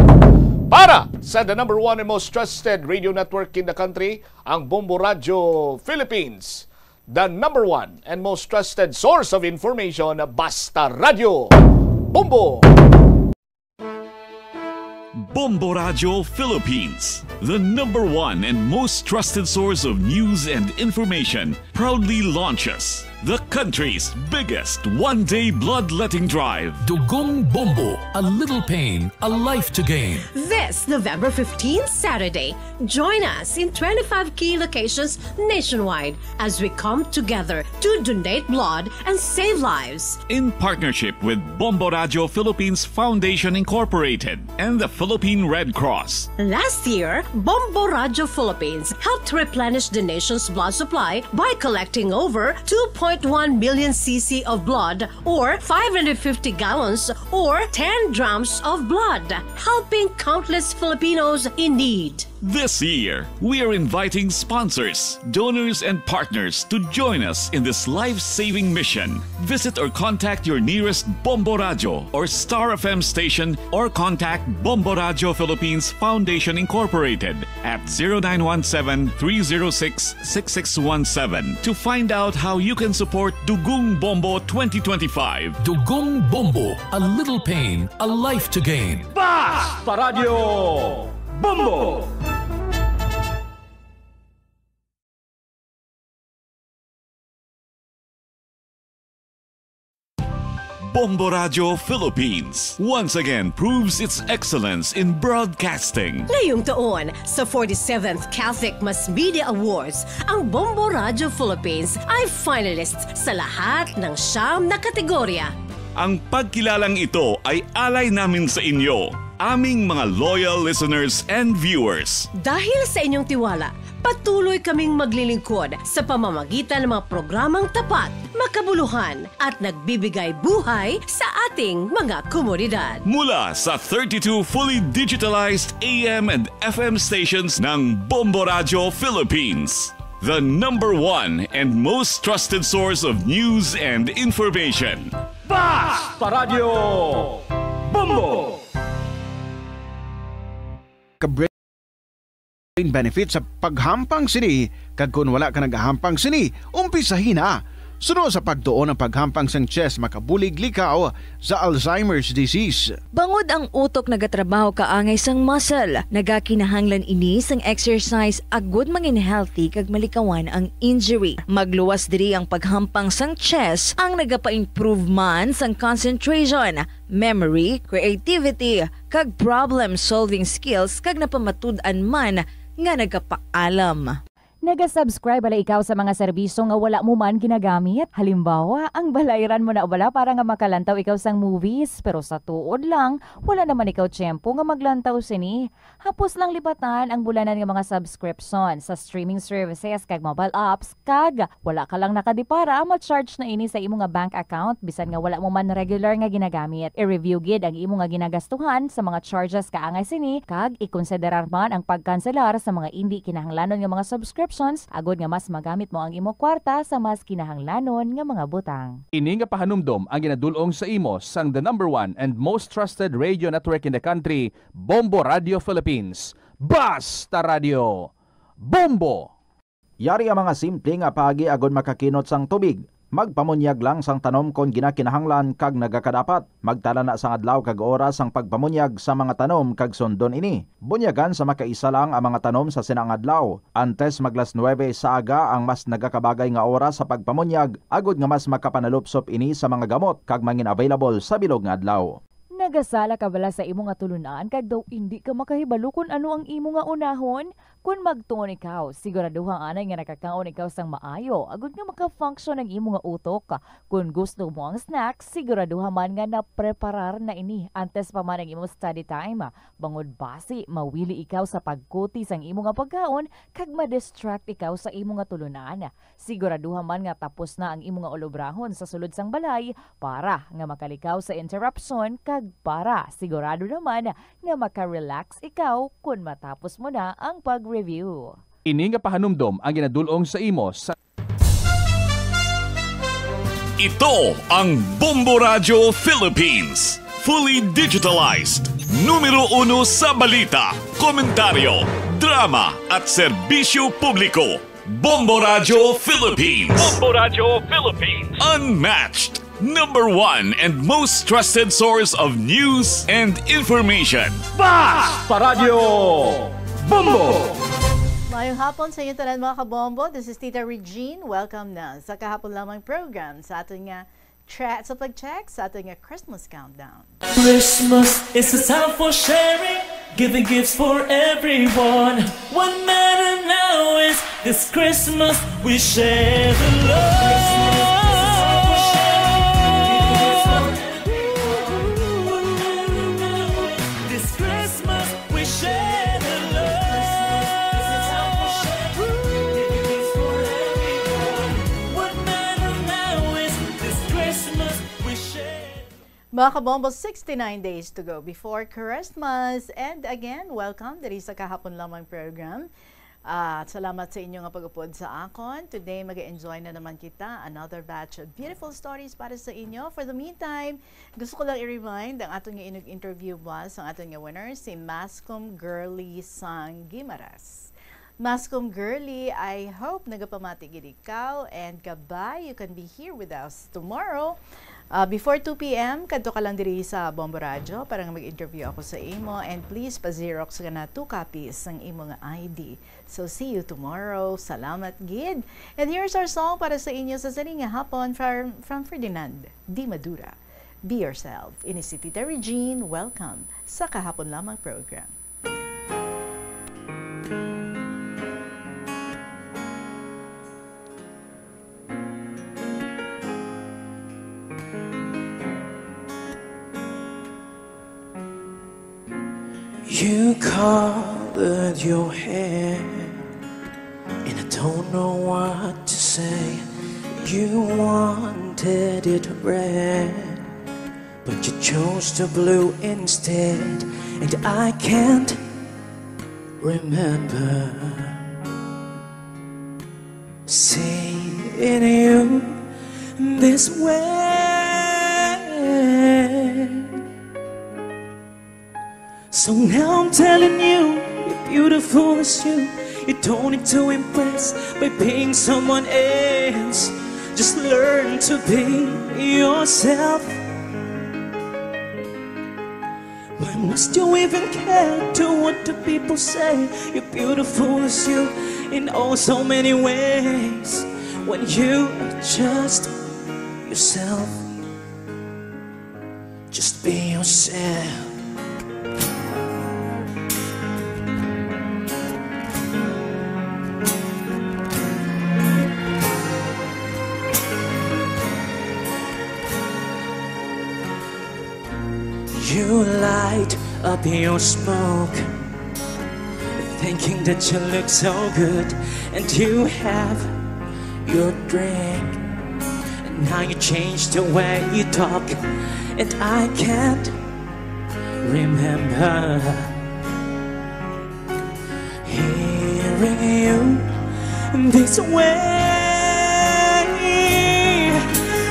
Para sa the number one and most trusted radio network in the country, ang Bombo Radio Philippines, the number one and most trusted source of information, Basta Radio. Bombo! Bombo Radio Philippines, the number one and most trusted source of news and information, proudly launches the country's biggest one-day bloodletting drive. Dugong Bombo, a little pain, a life to gain. This November fifteenth, Saturday, join us in twenty-five key locations nationwide as we come together to donate blood and save lives. In partnership with Bombo Radio Philippines Foundation Incorporated and the Philippine Red Cross. Last year, Bombo Radio Philippines helped replenish the nation's blood supply by collecting over two point one million C C of blood, or five hundred fifty gallons, or ten drums of blood, helping countless Filipinos in need. This year, we are inviting sponsors, donors, and partners to join us in this life-saving mission. Visit or contact your nearest Bombo Radio or Star F M station, or contact Bombo Radio Philippines Foundation Incorporated at zero nine one seven, three zero six, six six one seven to find out how you can support Dugong Bombo twenty twenty-five. Dugong Bombo, a little pain, a life to gain. Basta Radio Bombo! Bombo Radio Philippines once again proves its excellence in broadcasting. Ngayong taon, sa forty-seventh Catholic Mass Media Awards, ang Bombo Radio Philippines ay finalist sa lahat ng siyam na kategorya. Ang pagkilalang ito ay alay namin sa inyo, aming mga loyal listeners and viewers. Dahil sa inyong tiwala, patuloy kaming maglilingkod sa pamamagitan ng mga programang tapat, makabuluhan, at nagbibigay buhay sa ating mga komunidad. Mula sa thirty-two fully digitalized A M and F M stations ng Bombo Radio Philippines, the number one and most trusted source of news and information. Basta Radio Bombo! Ka-brain benefit sa paghampang sini, kag kon wala ka nagahampang sini, umpisahi na. Suno sa pagtuon, ang paghampang sang chess makabulig likaw sa Alzheimer's disease. Bangod ang utok nagatrabaho kaangay sang muscle, nagakinahanglan ini sang exercise agud mangin healthy kag malikawan ang injury. Magluwas diri ang paghampang sang chess, ang nagapa-improve man sang concentration, memory, creativity, kag problem-solving skills, kag napamatud-an man nga nagapaalam. Naga-subscribe bala ikaw sa mga serbisyo nga wala mo man ginagamit? Halimbawa, ang balayran mo na bala para nga makalantaw ikaw sang movies, pero sa tuod lang, wala naman ikaw tiyempo nga maglantaw sini. Hapos lang libatan ang bulanan nga mga subscription sa streaming services kag mobile apps, kag wala ka lang nakadipara, ma-charge na ini sa imo nga bank account bisan nga wala mo man regular nga ginagamit. I-review gid ang imo nga ginagastuhan sa mga charges kaangay sini, kag ikonsiderar man ang pagkanselar sa mga indi kinahanglanon nga mga subscriptions, agud nga mas magamit mo ang imo kwarta sa mas kinahanglanon nga mga butang. Ini nga pahanumdom ang ginadul-ong sa imo sang the number one and most trusted radio network in the country, Bombo Radio Philippines. Basta Radio Bombo! Yari ang mga simple nga paagi agud makakinot sang tubig. Magpamunyag lang sang tanom kon ginakinahanglan kag nagakadapat. Magtala na sang adlaw kag oras sang pagpamunyag sa mga tanom kag sundon ini. Bunyagan sa makaisa lang ang mga tanom sa sina nga adlaw. Antes mag las nuebe sa aga ang mas nagakabagay nga oras sa pagpamunyag, agud nga mas makapanalupsop ini sa mga gamot kag mangin-available sa bilog nga adlaw. Nagasala ka bala sa imo nga tulunan kag daw indi ka makahibalo kon ano ang imo nga unahon? Kon magtuon ikaw, siguraduha anay nga nakakaon ikaw sang maayo, agud nga maka-function ang imo nga utok. Kon gusto mo ang snacks, siguraduha man nga napreparar na ini antes pa man ang imo study time, bangod basi mawili ikaw sa pagkuti sang imo nga pagkaon kag ma-distract ikaw sa imo nga tulunan. Siguraduha man nga tapos na ang imo nga ulobrahon sa sulod sang balay para nga makalikaw sa interruption kag para sigurado naman nga maka-relax ikaw kon matapos mo na ang pag-review. Ini nga pahanumdom ang ginadul-ong sa imo sa Ito ang Bombo Radyo Philippines, fully digitalized, numero uno sa balita, komentaryo, drama at serbisyo publiko. Bombo Radyo Philippines. Bombo Radyo Philippines. Unmatched, number one and most trusted source of news and information. Basta Radyo Bombo! Mayong hapon sa inyo tanan, mga kabombo. This is Tita Regine. Welcome na sa kahapon lamang program sa aton nga tra-, sa pag-check sa aton nga Christmas countdown. Christmas is a time for sharing, giving gifts for everyone. What matter now is this Christmas we share the love. This Christmas we share the love. What matter now is this Christmas we share. Mga kabombo, sixty-nine days to go before Christmas. And again, welcome diri sa kahapon lamang program. Ah, salamat sa inyo nga pag-upod sa akon. Today, mag-enjoy na naman kita. Another batch of beautiful stories para sa inyo. For the meantime, gusto ko lang i-remind ang aton nga inog interview ba sa aton nga winner, si Mascom Girly Sang Guimaras. Mascom Girly, I hope nagapamati gid ikaw and kabay you can be here with us tomorrow. Ah, before two p m, kadto ka lang diri sa Bombo Radyo para nga mag-interview ako sa imo. And please, pa-xerox ka na two copies sang imo nga I D. So, see you tomorrow. Salamat gid. And here's our song para sa inyo sa sini nga hapon from, from Ferdinand Di Madura. Be yourself. Ini si Tita Regine. Welcome sa Kahapon Lamang program. You colored your hair, and I don't know what to say. You wanted it red, but you chose the blue instead, and I can't remember seeing you this way. So now I'm telling you, you're beautiful as you. You don't need to impress by being someone else. Just learn to be yourself. Why must you even care to what the people say? You're beautiful as you in oh so many ways. When you are just yourself, just be yourself. You light up your smoke, thinking that you look so good, and you have your drink. And now you change the way you talk, and I can't remember hearing you this way.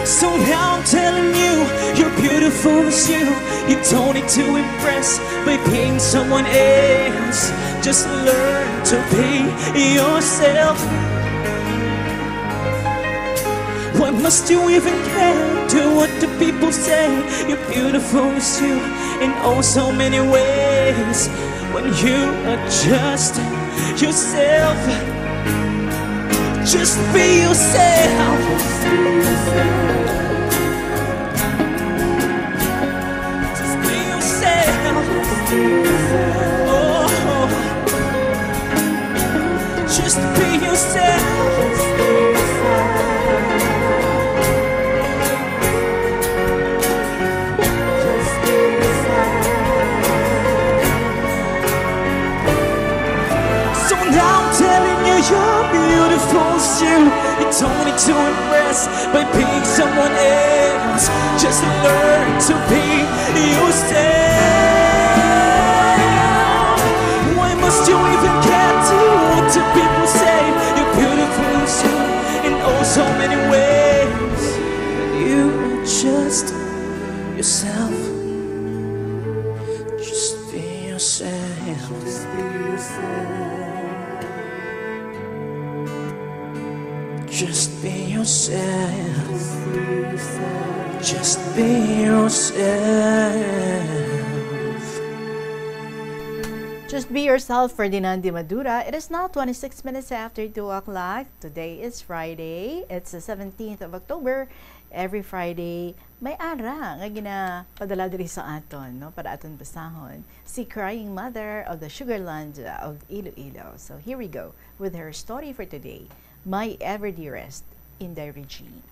So now I'm telling you, you're beautiful as you. You don't need to impress by being someone else. Just learn to be yourself. Why must you even care to what the people say? You're beautiful as you in oh so many ways. When you are just yourself, just be yourself. Just be yourself. Oh. Just be yourself. So now I'm telling you, you're beautiful as you. You don't need to impress by being someone else. Just learn to be yourself. Why must you even care to what the people say? You're beautiful as you in oh so many ways. You are just yourself. Just be yourself. Just be yourself. Just be yourself. Just be yourself, Ferdinand de Madura. It is now twenty-six minutes after two o'clock. Today is Friday. It's the seventeenth of October. Every Friday, may ara nga ginapadala diri sa aton, no, para aton basahon. Si Crying Mother of the Sugarland of Iloilo. So here we go with her story for today, My Ever Dearest, Inday Regine.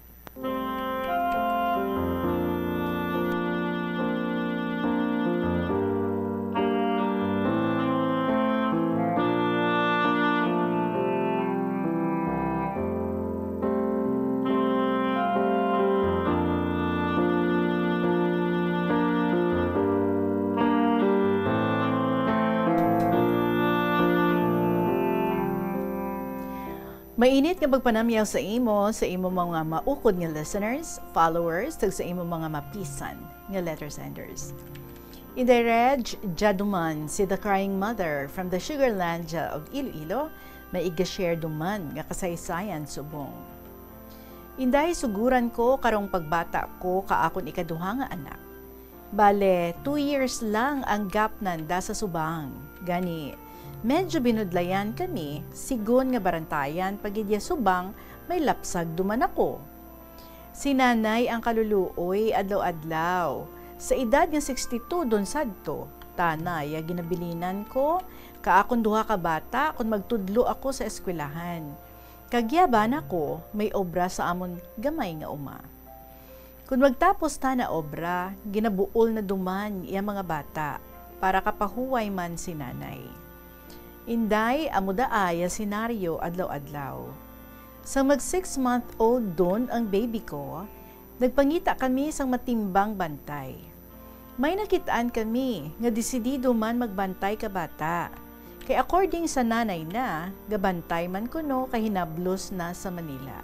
Mainit nga pagpanamyaw sa imo, sa imo mga maukod nga listeners, followers, kag sa imo mga mapisan nga letter senders. Inday Reg, dya duman si The Crying Mother from the Sugarland of Iloilo, may iga-share duman nga kasaysayan subong. Inday, suguran ko karong pagbata ko ka akon ikaduha nga anak. Bale, two years lang ang gap nanda sa subang. Gani, medyo binudlayan kami, sigon nga barantayan pa gid ya subang may lapsag duman ako. Si Nanay ang kaluluoy adlaw-adlaw. Sa edad nga sixty-two dun sadto, tana ya ginabilinan ko ka akon duha ka bata kon magtudlo ako sa eskwelahan. Kag ya bana ko may obra sa amon gamay nga uma. Kon magtapos tana obra, ginabuol na duman iya mga bata para kapahuway man si Nanay. Inday, amo da ya senaryo adlaw-adlaw. Sang mag six-month-old dun ang baby ko, nagpangita kami sang matimbang bantay. May nakit-an kami nga desidido man magbantay ka bata, kay according sa nanay na, gabantay man kuno kay hinablos na sa Manila.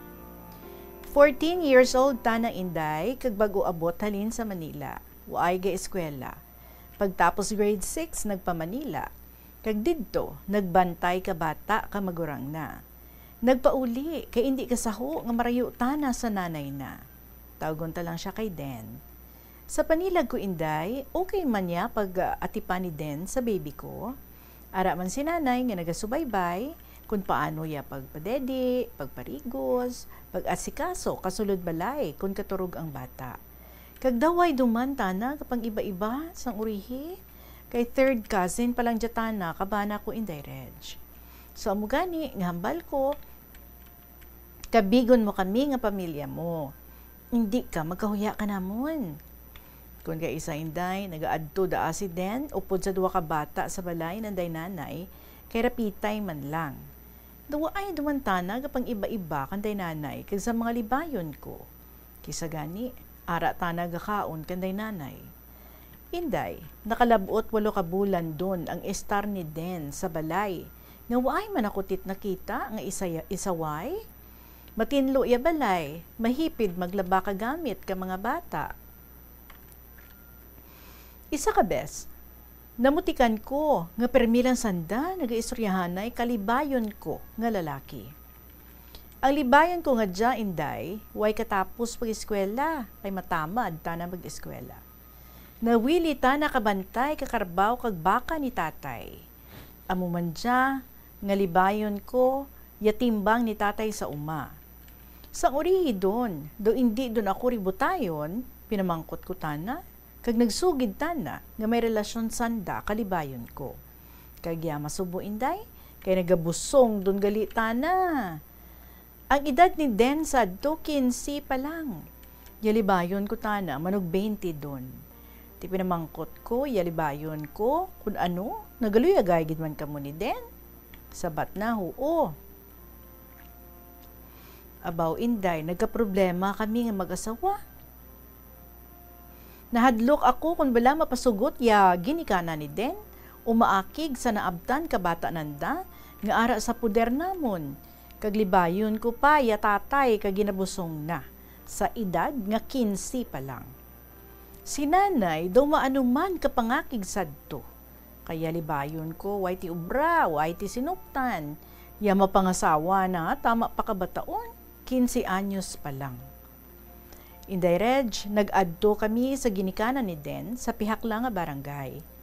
Fourteen years old tana, Inday, kag bag-o abot halin sa Manila. Waay gaeskwela. Pagtapos grade six, nagpa-Manila. Kag didto, nagbantay ka bata ka magurang na. Nagpauli kay indi kasaho nga marayo tana sa nanay na. Tawgon ta lang sia kay Den. Sa panilag ko, Inday, okay man niya pag-atipan ni Den sa baby ko. Ara man si Nanay nga nagasubaybay kon paano ya pagpadedi, pagparigos, pag-asikaso kasulod balay kon katurog ang bata. Kag daw way duman tana ka pang-iba-iba sang urihi, kay third cousin pa lang dya tana ka bana ko, Inday Reg. So, amo gani nga hambal ko, kabigon mo kami nga pamilya mo. Indi ka magkahuya kanamon. Kon kaisa, Inday, nagaadto daa si Den upod sa duha ka bata sa balay nanday Nanay, kay rapitay man lang. Daw waay duman tana ka pang-iba-iba kanday Nanay kag sa mga libayon ko. Kisa gani, ara tana gakaon kanday Nanay. Inday, nakalab-ot walo ka bulan dun ang estar ni Den sa balay, nga waay man ako tit nakita nga isaya-, isaway. Matinlo ya balay, mahipid maglaba ka gamit ka mga bata. Isa ka bes, namutikan ko nga permi lang sanda nagaistoryahanay kalibayon ko nga lalaki. Ang libayon ko nga dya, Inday, way katapos pag-eskwela, kay matamad tana mag-eskwela. Nawili tana ka bantay ka karbaw kag baka ni tatay. Amo man dya nga libayon ko, ya timbang ni tatay sa uma. Sang urihi dun, daw indi dun ako ributayon, pinamangkot ko tana, kag nagsugid tana nga may relasyon sanda kalibayon ko. Kag ya masubo, Inday, Kay nagabusong don gali tana. Ang edad ni Den sadto, kinse pa lang. Yalibayon ko tana, manug baynte don. Ti pinamangkot ko, yalibayon ko, kun ano, nagaluyagay gid man kamo ni Den? Sabat na, huo. Abaw, Inday, nagkaproblema kami nga mag-asawa. Nahadlok ako kon bala mapasugot ya ginikanan ni Den o maakig sa naabtan ka bata nanda nga ara sa poder namon, kag libayon ko pa ya tatay kag ginabusong na sa edad nga kinse pa lang. Si nanay daw maano man ka pangakig sadto, kaya libayon ko, way ti obra, way ti sinuptan, ya mapangasawa na tama pa kabataon, kinse anyos pa lang. Inday Reg, nag-adto kami sa ginikanan ni Den sa pihak lang nga barangay.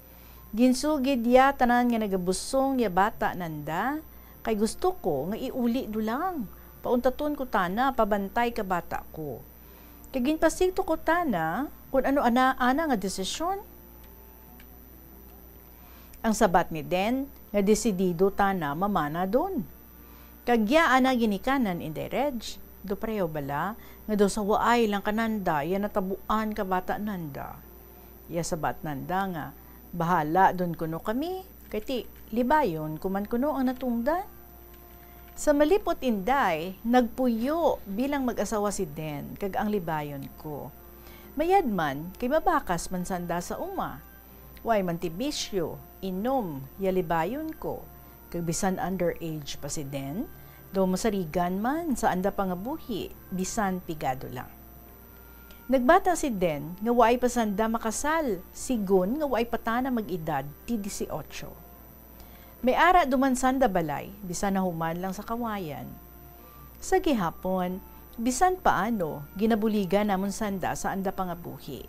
Ginsugid ya tanan nga nagabusong ya bata nanda, kay gusto ko nga iuli do lang. Pauntaton ko tana, pabantay ka bata ko. Kay ginpasigto ko tana kun ano ana, ana nga desisyon. Ang sabat ni Den nga desidido tana mamana don. Kag ya ana ginikanan, Inday Reg, do pareho bala nga daw sa waay lang ka nanda ya natabuan ka bata nanda. Ya sabat nanda nga, "Bahala don kuno kami, kay ti libayon ko man kuno ang natungdan." Sa malipot, Inday, nagpuyo bilang mag-asawa si Den kag ang libayon ko. Mayad man, kay mabakas man sanda sa uma. Way man ti bisyo, inom, ya libayon ko. Kag bisan underage pa si Den, daw masarigan man sa anda pa nga buhi, bisan pigado lang. Nagbata si Den nga waay pa sanda makasal, sigon nga waay pa tana mag-edad ti dieciocho. May ara duman sanda balay, bisan nahuman lang sa kawayan. Sa gihapon, bisan paano, ginabuligan namon sanda sa anda pa nga buhi.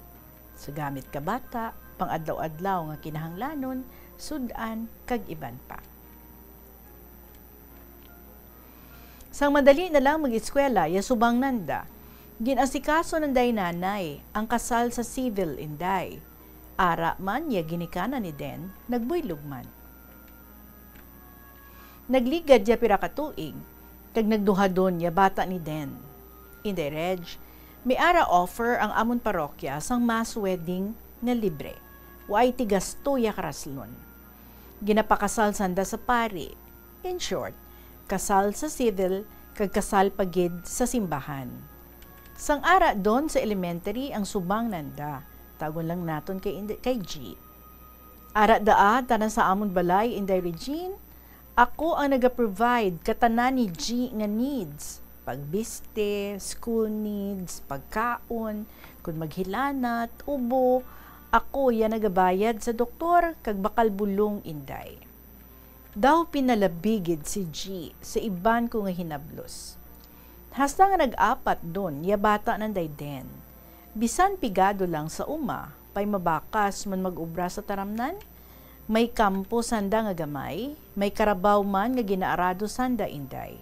Sa gamit ka bata, pang-adlaw-adlaw nga kinahanglanon, sud-an, kag iban pa. Sang madali na lang mag-eskwela ya subang nanda, gin-asikaso nanday nanay ang kasal sa civil, Inday. Ara man ya ginikanan ni Den, nagbuylog man. Nagligad ya pira ka tuig, kag nagduha don ya bata ni Den. Inday Reg, may ara offer ang amon parokya sang mass wedding nga libre. Waay ti gasto ya karaslon. Ginapakasal sanda sa pari. In short, kasal sa civil kag kasal pa gid sa simbahan. Sang ara don sa elementary ang subang nanda, tawgon lang naton kay Ind-, kay G. Ara daa tana sa amon balay, Inday Regine, ako ang naga-provide ka tanan ni G nga needs, pagbiste, school needs, pagkaon, kun maghilanat, ubo, ako ya nagabayad sa doktor kag bakal bulong, Inday. Daw pinalabi gid si G sa iban ko nga hinablos. Hasta nga nag-apat don ya bata nanday Den. Bisan pigado lang sa uma, pay mabakas man mag-obra sa taramnan. May kampo sanda nga gamay, may karabaw man nga ginaarado sanda, Inday.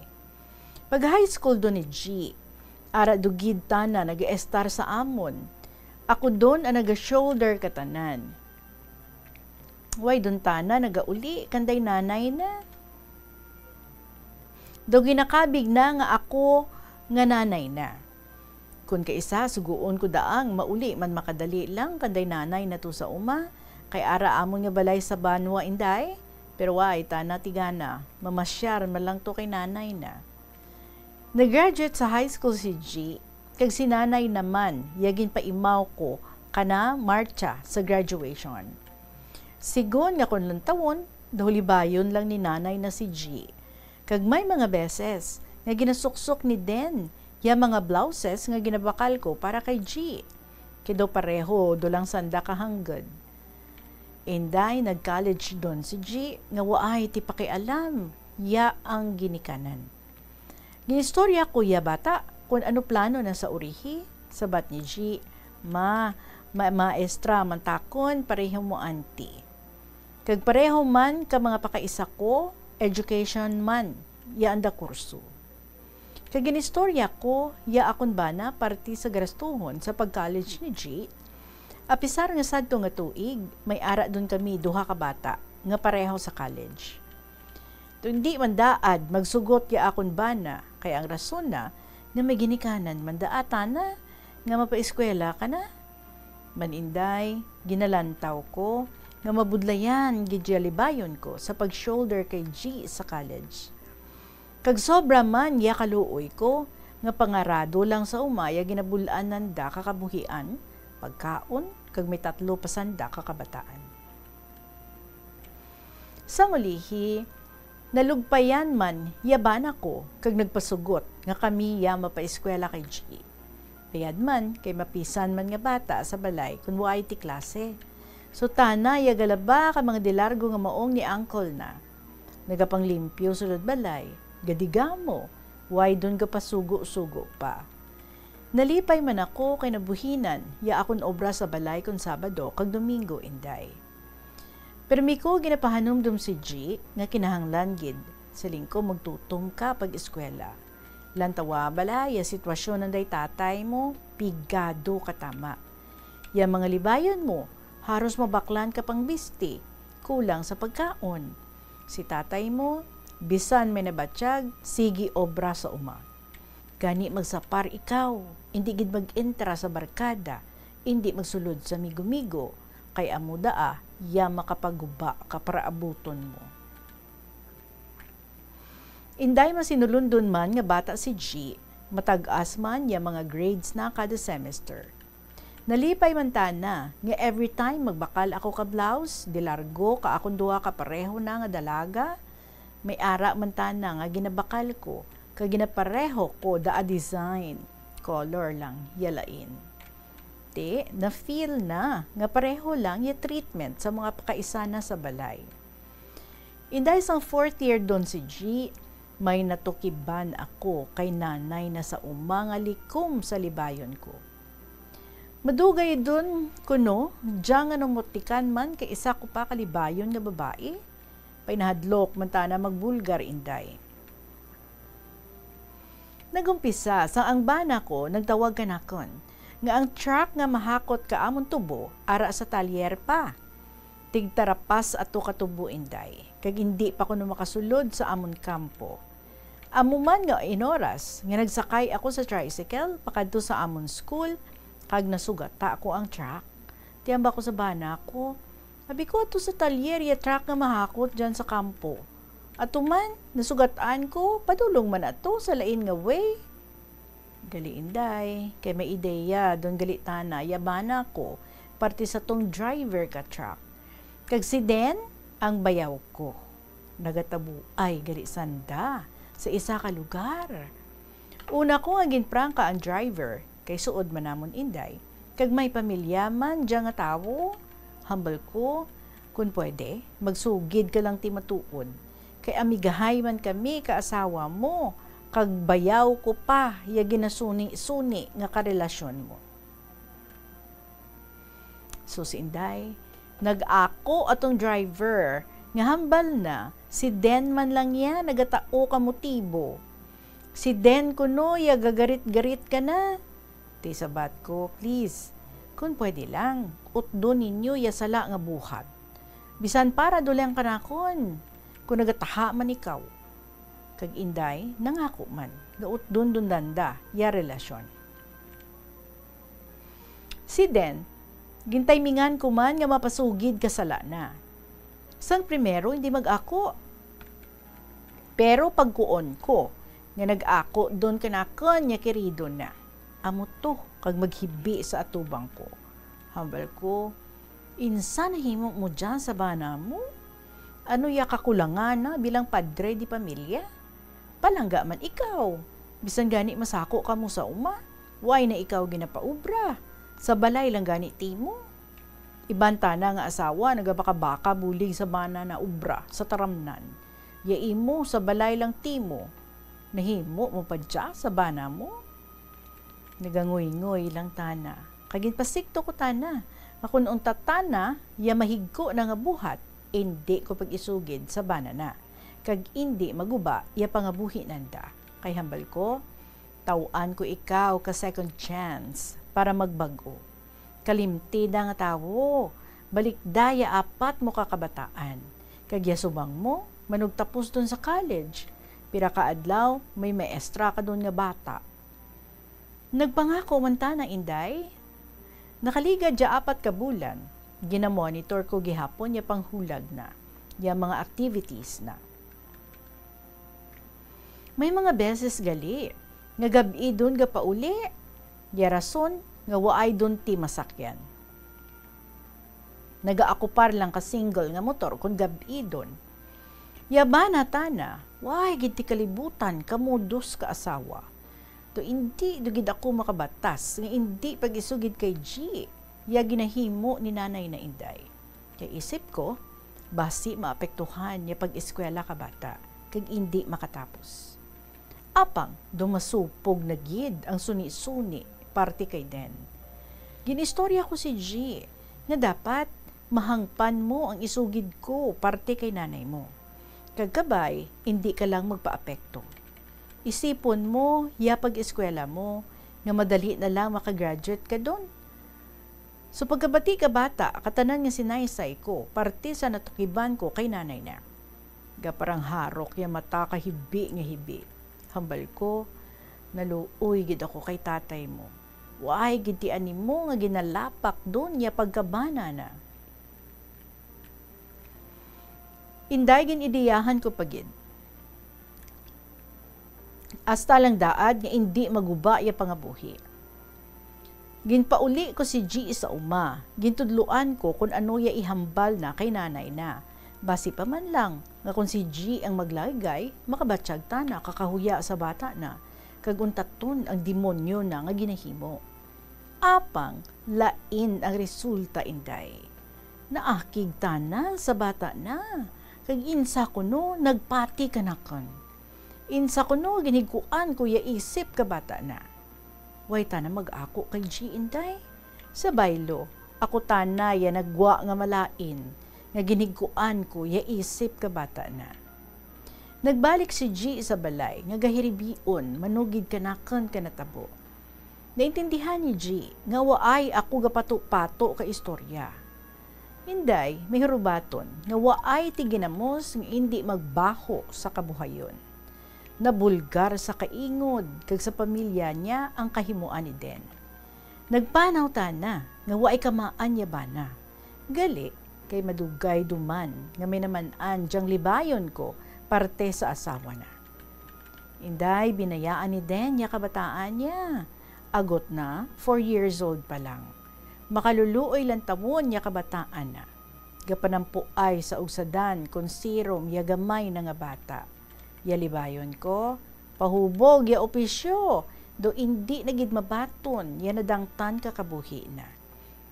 Pag high school don ni G, ara do gid tana nag-estar sa amon. Ako don ang naga-shoulder ka tanan. Way don tana nagauli kanday nanay na. Daw ginakabig na nga ako nga nanay na. Kun kaisa, sugoon ko daang mauli man makadali lang kanday nanay nato sa uma, kay ara amon nga balay sa banwa, Inday. Pero way tana tigana, mamasyar man lang to kay nanay na. Nag-graduate sa high school si G, kag si nanay naman, ya ginpaimaw ko kana martsa sa graduation. Sigon nga kon lantawon, daw libayon lang ni nanay na si G. Kag may mga beses nga ginasuksok ni Den ya mga blouses nga ginabakal ko para kay G. Kay daw pareho do lang sanda kahanggod. Inday, nag-college don si G nga waay ti pakialam ya ang ginikanan. Ginistorya ko ya bata kon ano plano na sa urihi. Sabat ni G, "Ma, ma-, maestra man takon, pareho mo, auntie. Kag pareho man ka mga pakaisa ko, education man ya anda kurso." Kag ginistorya ko ya akon bana parte sa garastuhon sa pag-college ni G. Apisar nga sadto nga tuig, may ara don kami duha ka bata nga pareho sa college. Hindi man daad magsugot ya akon bana, kay ang rason na nga may ginikanan man daa tana nga mapaeskwela ka na. Man, Inday, ginalantaw ko nga mabudlayan gid ya libayon ko sa pag-shoulder kay G sa college. Kag sobra man ya kaluoy ko nga pangarado lang sa uma ya ginabul-an nanda ka kabuhian, pagkaon, kag may tatlo pa sanda ka kabataan. Sang ulihi, nalugpayan man ya bana ko kag nagpasugot nga kami ya mapaeskwela kay G. Bayad man kay mapisan man nga bata sa balay kon waay ti klase. So tana ya galaba ka mga dilargo nga maong ni uncle na. Nagapanglimpyo sulod balay, gadigamo, way don gapasugo-sugo pa. Nalipay man ako kay nabuhinan ya akon obra sa balay kon Sabado kag Domingo, Inday. Pero mi ko ginapahanumdom si G nga kinahanglan gid, siling ko, magtutom ka pag-eskwela. Lantawa bala ya sitwasyon anday tatay mo, pigado ka tama. Ya mga libayon mo, haros mabaklan ka pang bisti, kulang sa pagkaon. Si tatay mo, bisan may nabatyag, sige obra sa uma. Gani magsapar ikaw, indi gid mag-entra sa barkada, indi magsulod sa migo-migo, kay amo daa ya makapaguba ka para abuton mo. Inday, masinulundon man nga bata si G, matag-as man ya mga grades na kada semester. Nalipay man tana nga every time magbakal ako ka blouse, dilargo ka akon duha ka pareho na nga dalaga, may ara man tana nga ginabakal ko kag ginapareho ko daa design, color lang ya lain. Ti, na-feel na nga pareho lang ya treatment sa mga pakaisana sa balay. Inday, sang fourth year don si G, may natukiban ako kay nanay na sa uma nga likom sa libayon ko. Madugay don kuno, dya nga namutikan man kay isa ko pa ka libayon nga babayi. Painahadlok man tana magbulgar, Inday. Nagumpisa sang ang bana ko nagtawag kanakon nga ang truck nga mahakot ka amon tubo ara sa talyer pa. Tigtarapas ato ka tubo, Inday, kag indi pa kuno makasulod sa amon kampo. Amo man nga inoras nga nagsakay ako sa tricycle pakadto sa amon school, kag nasugata ko ang truck. Ti hambal ko sa bana ko, abi ko, ato sa talyer ya truck nga mahakot dyan sa kampo. Ato man, nasugat-an ko, padulong man ato sa lain nga way. Gali, Inday, kay may ideya don gali tana ya bana ko, parte sa tong driver ka truck. Kag si Den ang bayaw ko. Nagatabuay gali sanda sa isa ka lugar. Una ko nga ginprangka ang driver, kay suod man namon, Inday, kag may pamilya man dya nga tawo. Hambal ko, kun pwede, magsugid ka lang ti matuod, kay amigahay man kami ka asawa mo, kag bayaw ko pa ya ginasuni-suni nga karelasyon mo. So si Inday, nag-ako atong driver nga hambal na si Den man lang ya nagatao ka motibo. Si Den kuno ya gagarit-garit ka na. Ti sabat ko, please, kun pwede lang, utdon ninyo ya sala nga buhat. Bisan para dulang kanakon, kun nagataha man ikaw. Kag Inday, nangako man nga utdon dun danda ya relasyon. Si Den, gintimingan ko man nga mapasugid ka sala na. Sang primero, hindi mag-ako. Pero pagkuon ko nga nag-ako don kanakon ya kirido na. Amo to, kag maghibi sa atubang ko. Hambal ko, insa nahimo mo dyan sa bana mo? Ano ya kakulangan na bilang padre di pamilya? Palangga man ikaw. Bisan gani masako kamo sa uma, way na ikaw ginapaubra. Sa balay lang gani timo. Iban tana nga asawa nagabakabaka bulig sa bana na ubra sa taramnan. Ya imo sa balay lang timo. Nahimo mo pa dya sa bana mo? Naganguyngui lang tana. Kag ginpasikto ko tana nga kun unta tana ya mahigko na nga buhat, indi ko pag-isugid sa bana na, kag indi maguba ya pangabuhi nanda. Kay hambal ko, taw-an ko ikaw ka second chance para magbag-o. Kalimti na nga tawo, balikda ya apat mo ka kabataan, kag ya subang mo, Manugtapos dun sa college, pira ka adlaw may maestra ka dun nga bata. Nagpangako man tana, Inday. Nakaligad ya apat ka bulan, ginamonitor ko gihapon ya panghulag na, ya mga activities na. May mga beses gali nga gab-i dun gapauli, ya rason nga waay dun ti masakyan. Nagaakupar lang ka single nga motor kon gab-i dun. Ya bana tana, waay gid ti kalibutan kamo dos ka asawa. To indi do gid ako makabatas nga indi pag-isugid kay G, ya ginahimo ni nanay na, Inday. Kay isip ko, basi maapektuhan ya pag-eskwela ka bata, kag indi makatapos. Apang do masupog na gid ang suni-suni parte kay Den. Ginistorya ko si G nga dapat mahangpan mo ang isugid ko parte kay nanay mo. Kag kabay, indi ka lang magpaapekto. Isipon mo ya pag-eskwela mo nga madali na lang makagraduate ka dun. So pagkabati ka bata, katanan nga sinaysay ko parte sa natukiban ko kay nanay na. Gaparangharok ya mata ka hibi nga hibi. Hambal ko, naluoy gid ako kay tatay mo. Waay gid ti animo nga ginalapak dun ya pagkabana na. Inday, gin-ideyahan ko pa gid. Hasta lang daad nga indi maguba ya pangabuhi. Ginpauli ko si G sa uma, gintudloan ko kon ano ya ihambal na kay nanay na. Basi pa man lang nga kon si G ang maglaygay, makabatyag tana kakahuya sa bata na, kag untaton ang demonyo na nga ginahimo. Apang lain ang resulta, Inday. Naakig tana sa bata na, kag insa kuno nagpati kanakon. Insa kuno ginhigkuan ko ya isip ka bata na. Way tana mag-ako kay G, Inday. Sa baylo, ako tana ya nagwa nga malain nga ginhigkuan ko ya isip ka bata na. Nagbalik si G sa balay nga gahiribion manugid kanakon ka natabo. Naintindihan ni G nga waay ako gapato-pato ka istorya. Inday, may hurubaton nga waay ti ginamos nga indi magbaho sa kabuhayon. Nabulgar sa kaingod kag sa pamilya niya ang kahimuan ni Den. Nagpanaw tana nga waay kamaan ya bana. Gali, kay madugay duman nga may naman-an diyang libayon ko parte sa asawa na. Inday, binayaan ni Den ya kabataan niya. Agot na, four years old pa lang. Makaluluoy lantawon ya kabataan na. Gapanampuay sa ugsadan kon sirom ya gamay na nga bata. Ya libayon ko, pahubog ya opisyo, do indi na gid mabaton ya nadangtan ka kabuhi na.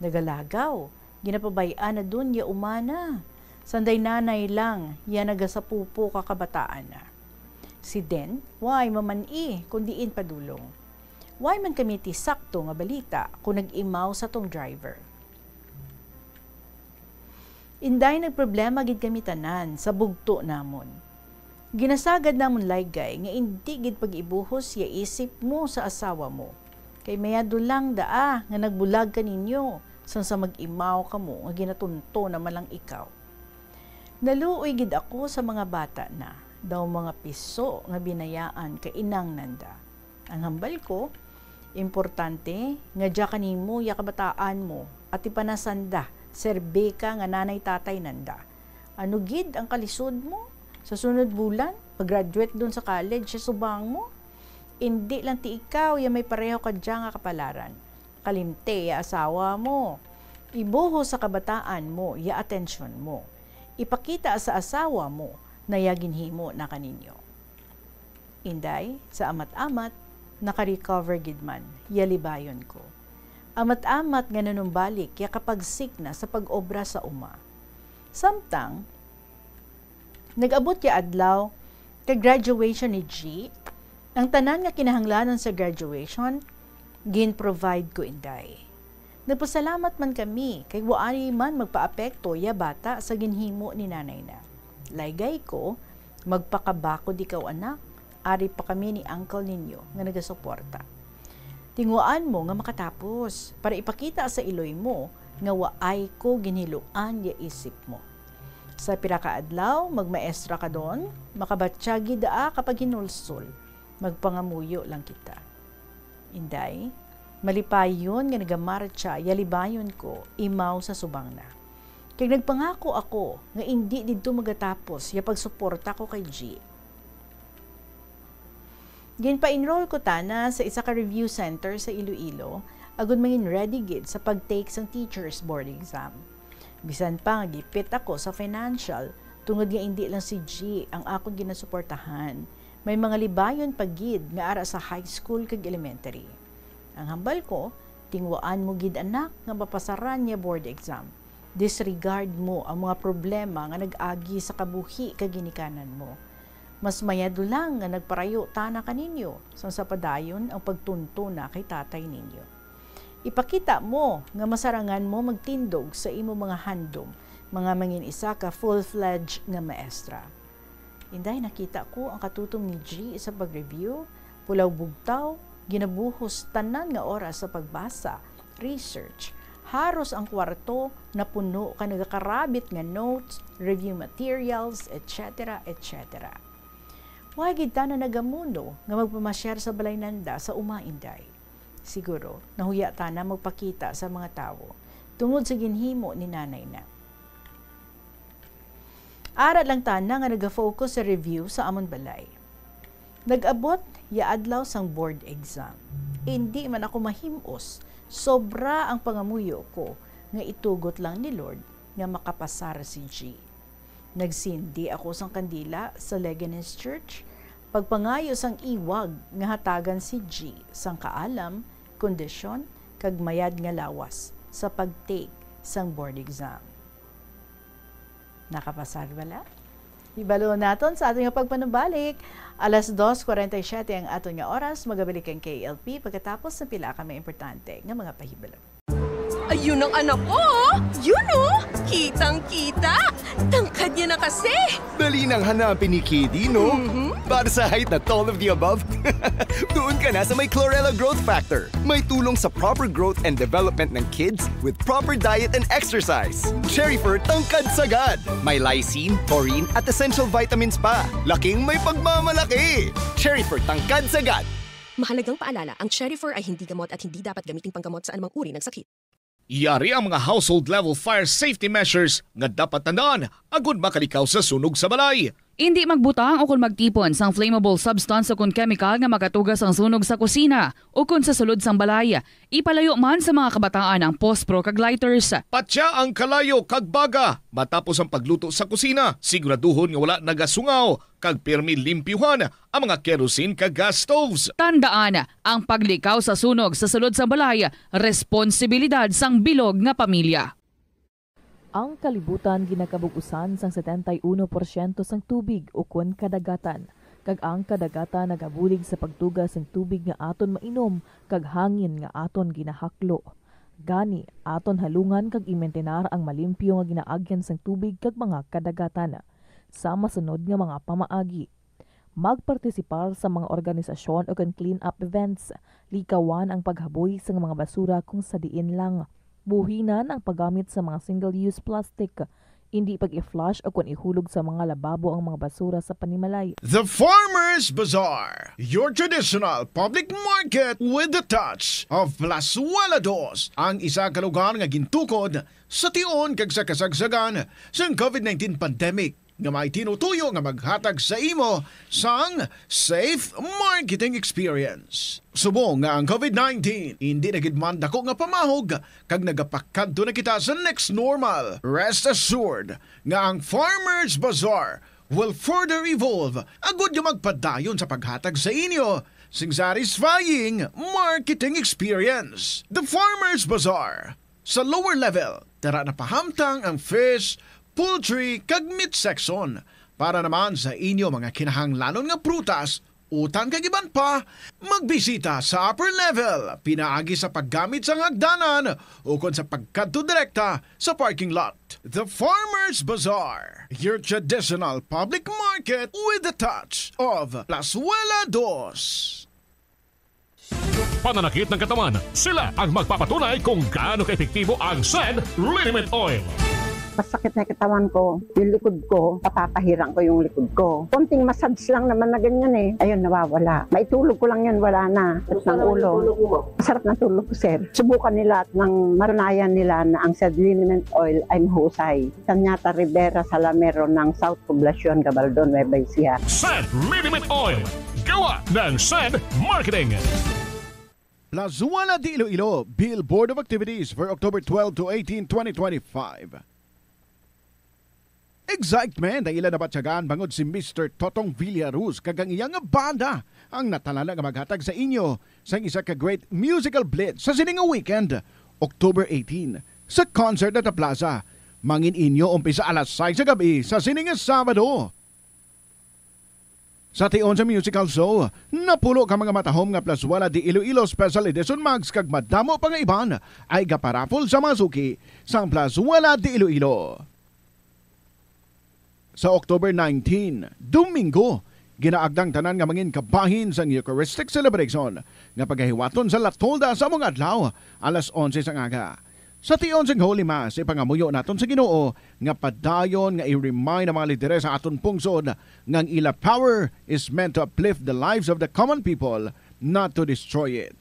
Nagalagaw, ginapabay-an na dun ya umana. Sanday nanay lang ya nagasapupo ka kabataan na. Si Den, way maman-i kon diin padulong. Way man kami ti sakto nga balita kon nag-imaw sa tong driver. Inday, nagproblema gid kami tanan sa bugto namon. Ginasagad namon laygay nga indi gid pag-ibuhos ya isip mo sa asawa mo, kay mayado lang daa nga nagbulag ka ninyo sang sa mag-imaw kamo nga ginatunto na man lang ikaw. Naluoy gid ako sa mga bata na, daw mga piso nga binayaan ka inang nanda. Ang hambal ko, importante nga dya kanimo ya kabataan mo, at ipanasan da, serbi ka nga nanay-tatay nanda. Ano gid ang kalisod mo? Sa sunod bulan, pag-graduate dun sa college, siya subang mo. Indi lang ti ikaw ya may pareho ka dya nga kapalaran. Kalimti ya asawa mo. Ibuhos sa kabataan mo ya atensyon mo. Ipakita sa asawa mo na ya ginhimo na kaninyo. Inday, sa amat-amat, naka-recover gid man, ya libayon ko. Amat-amat nga nanumbalik ya kapagsigna sa pag-obra sa uma. Samtang, nag-abot ya adlaw kay graduation ni G, ang tanan nga kinahanglanon sa graduation, gin-provide ko, Inday. Nagpasalamat man kami kay waay man magpaapekto ya bata sa ginhimo ni nanay na. Laygay ko, magpakabakod ikaw, anak, ari pa kami ni uncle ninyo nga nagasuporta. Tinguhaan mo nga makatapos para ipakita sa iloy mo nga waay ko ginhiluan ya isip mo. Sa pila ka adlaw, magmaestra ka don, makabatya gid daa kapag hinulsol. Magpangamuyo lang kita. Inday, malipayon nga nagamartsa, yalibayon ko, imaw sa subang na. Kag nagpangako ako nga indi didto magatapos ya pagsuporta ko kay G. Ginpa-enroll ko tana sa isa ka review center sa Iloilo, agud mangin ready gid sa pag-take sang teachers board exam. Bisan pa nga gipit ako sa financial, tungod nga indi lang si G ang akon ginasuportahan, may mga libayon pa gid nga ara sa high school kag elementary. Ang hambal ko, tinguaan mo gid, anak, nga mapasaran niya board exam. Disregard mo ang mga problema nga nag-agi sa kabuhi kag ginikanan mo. Mas mayad lang nga nagparayo tana kaninyo, sang sa padayon ang pagtuntuna kay tatay ninyo. Ipakita mo nga masarangan mo magtindog sa imo mga handom, mga mangin isa ka full-fledged nga maestra. Inday, nakita ko ang katutom ni G sa pag-review, pulaw bugtaw, ginabuhos tanan nga oras sa pagbasa, research. Haros ang kwarto napuno ka nagakarabit nga notes, review materials, et cetera, et cetera. Wa gid tana nagamuno nga magpamasyar sa balay nanda sa uma, Inday. Siguro, nahuya tana magpakita sa mga tawo tungod sa ginhimo ni nanay na. Ara lang tana nga naga-focus sa review sa amon balay. Nag-abot ya adlaw sang board exam. Indi man ako mahim-os, sobra ang pangamuyo ko nga itugot lang ni Lord nga makapasar si G. Nagsindi ako sang kandila sa Leganes Church, pagpangayo sang iwag nga hatagan si G sang kaalam, kondisyon, kag mayad nga lawas sa pag-take sang board exam. Nakapasar bala? Hibalo naton sa aton nga pagpanumbalik. Alas dos cuarenta y siete ang aton nga oras. Magabalik ang K L P pagkatapos sa pila ka mga importante nga mga pahibalo. Ayun ang anak ko, oh! Yun, oh! Kitang-kita! Tangkad niya na kasi! Dali nang hanapin ni Kidi, no? Mhm. Para sa height at all of the above, doon ka na sa may Chlorella Growth Factor. May tulong sa proper growth and development ng kids with proper diet and exercise. Cherry Fur Tangkad Sagad. May lysine, taurine, at essential vitamins pa. Laking may pagmamalaki. Cherry Fur Tangkad Sagad. Mahalagang paalala, ang Cherry Fur ay hindi gamot at hindi dapat gamiting panggamot sa anumang uri ng sakit. Yari ang mga household level fire safety measures nga dapat tandaan agud makalikaw sa sunog sa balay. Indi magbutang o kon magtipon sang flammable substance o kon chemical nga makatuga sang sunog sa kusina o kon sa sulod sang balay. Ipalayo man sa mga kabataan ang pospro kag lighters. Patya ang kalayo kag baga matapos ang pagluto sa kusina. Siguraduhon nga wala nagasungaw kag pirmi limpyuhan ang mga kerosene kag gas stoves. Tandaan, ang paglikaw sa sunog sa sulod sang balay, responsibilidad sang bilog nga pamilya. Ang kalibutan ginakabug-usan sang setenta y uno porsyento sang tubig ukon kadagatan, kag ang kadagatan nagabulig sa pagtuga sang tubig nga aton mainom kag hangin nga aton ginahaklo. Gani, aton halungan kag imintenar ang malimpyo nga ginaagyan sang tubig kag mga kadagatan. Sa masunod nga mga pamaagi, magpartisipar sa mga organisasyon o kon clean-up events. Likawan ang paghaboy sang mga basura kung sa diin lang. Buhinan ang paggamit sa mga single-use plastic. Indi pag-i-flush o kon ihulog sa mga lababo ang mga basura sa panimalay. The Farmers Bazaar, your traditional public market with the touch of Plazuela Dos, ang isa ka lugar nga gintukod sa tion kag sa kasagsagan sang covid nineteen pandemic, nga may tinutuyo nga maghatag sa imo sang safe marketing experience. Subong nga ang covid nineteen indi na gid man dako nga pamahog kag nagapakadto na kita sa next normal, rest assured nga ang Farmers Bazaar will further evolve agud nga magpadayon sa paghatag sa inyo sing satisfying marketing experience. The Farmers Bazaar, sa lower level, tara na pahamtang ang fish, poultry, kag meat section. Para naman sa inyo mga kinahanglanon nga prutas, utan kag iban pa, magbisita sa upper level pinaagi sa paggamit sang hagdanan ukon sa pagkadto direkta sa parking lot. The Farmers Bazaar, your traditional public market with the touch of Plazuela Dos. Pananakit ng katawan, sila ang magpapatunay kung gaano kaepektibo ang Send Liniment Oil. Masakit na katawan ko, yung likod ko, papapahirang ko yung likod ko. Konting massage lang naman na ganyan eh. Ayun, nawawala. Maitulog ko lang yun, wala na. Sakit ng ulo. Masarap na tulog ko, sir. Subukan nila at nang matunayan nila na ang Sed Liniment Oil ay mahusay. Sanyata Rivera Salamero ng South Poblacion, Gabaldon, Nueva Ecija. Sed Liniment Oil. Gawa ng Sed Marketing. Plazuela de Iloilo, Bill Board of Activities for October twelve to eighteen, twenty twenty-five. Excitement ang ila nabatyagan bangod si Mister Totong Villaruz kag ang iya nga banda ang natalana nga maghatag sa inyo sang isa ka great musical blitz sa sini nga weekend, October eighteen, sa Concert at Plaza. Mangin inyo umpisa alas sais sa gabi sa sini nga Sabado. Sa tion sa musical show, napulo ka mga matahom nga Plazuela de Iloilo Special Edition mugs kag madamo pa nga iban ay gaparapol sa mga suki sang Plazuela de Iloilo. Sa October nineteen, Domingo, ginaagdang tanan nga mangin kabahin sang Eucharistic Celebration nga pagahiwaton sa La Tolda sa mga adlaw, alas onse sang aga. Sa tion sang Holy Mass, ipangamuyo naton sa Ginoo nga padayon nga i-remind ang mga lideres sa aton pungsod nga ang ila power is meant to uplift the lives of the common people, not to destroy it.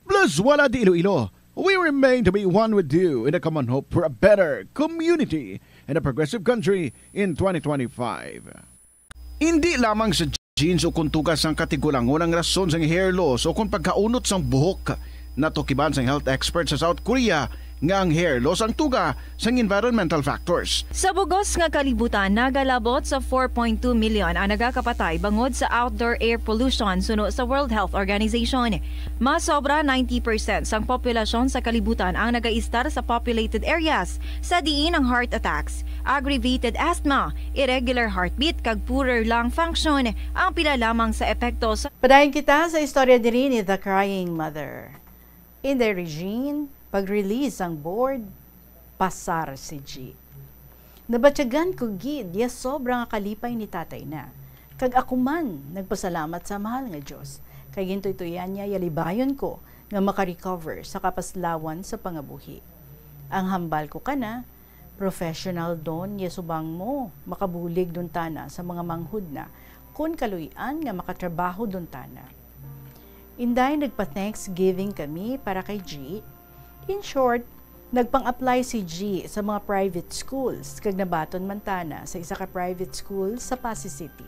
Plazuela de Iloilo, we remain to be one with you in the common hope for a better community and a progressive country in twenty twenty-five. Indi lamang sa jeans o kung tugas sang katigulangon ang rason sang hair loss o kung pagkaunot sang buhok. Natukiban sang health expert sa South Korea nga ang hair loss ang tuga sang environmental factors. Sa bugos nga kalibutan, nagalabot sa four point two million ang nagakapatay bangod sa outdoor air pollution, suno sa World Health Organization. Mas sobra ninety percent sang populasyon sa kalibutan ang nagaistar sa populated areas, sa diin ang heart attacks, aggravated asthma, irregular heartbeat, kag poorer lung function ang pila lamang sa epekto sa Padayon kita sa istorya diri ni The Crying Mother. Inday Regine, pag-release sang board, pasar si G. Nabatyagan ko gid ya sobra nga kalipay ni tatay na, kag ako man nagpasalamat sa mahal nga Dios, kay gintuytoyan niya ya libayon ko nga makarecover sa kapaslawan sa pangabuhi. Ang hambal ko kana, professional don ya subang mo, makabulig don tana sa mga manghod na, kon kaluy-an nga makatrabaho don tana. Inday, nagpa-Thanksgiving kami para kay G. In short, nagpang-apply si G sa mga private schools, kag nabaton man tana sa isa ka private school sa Passi City.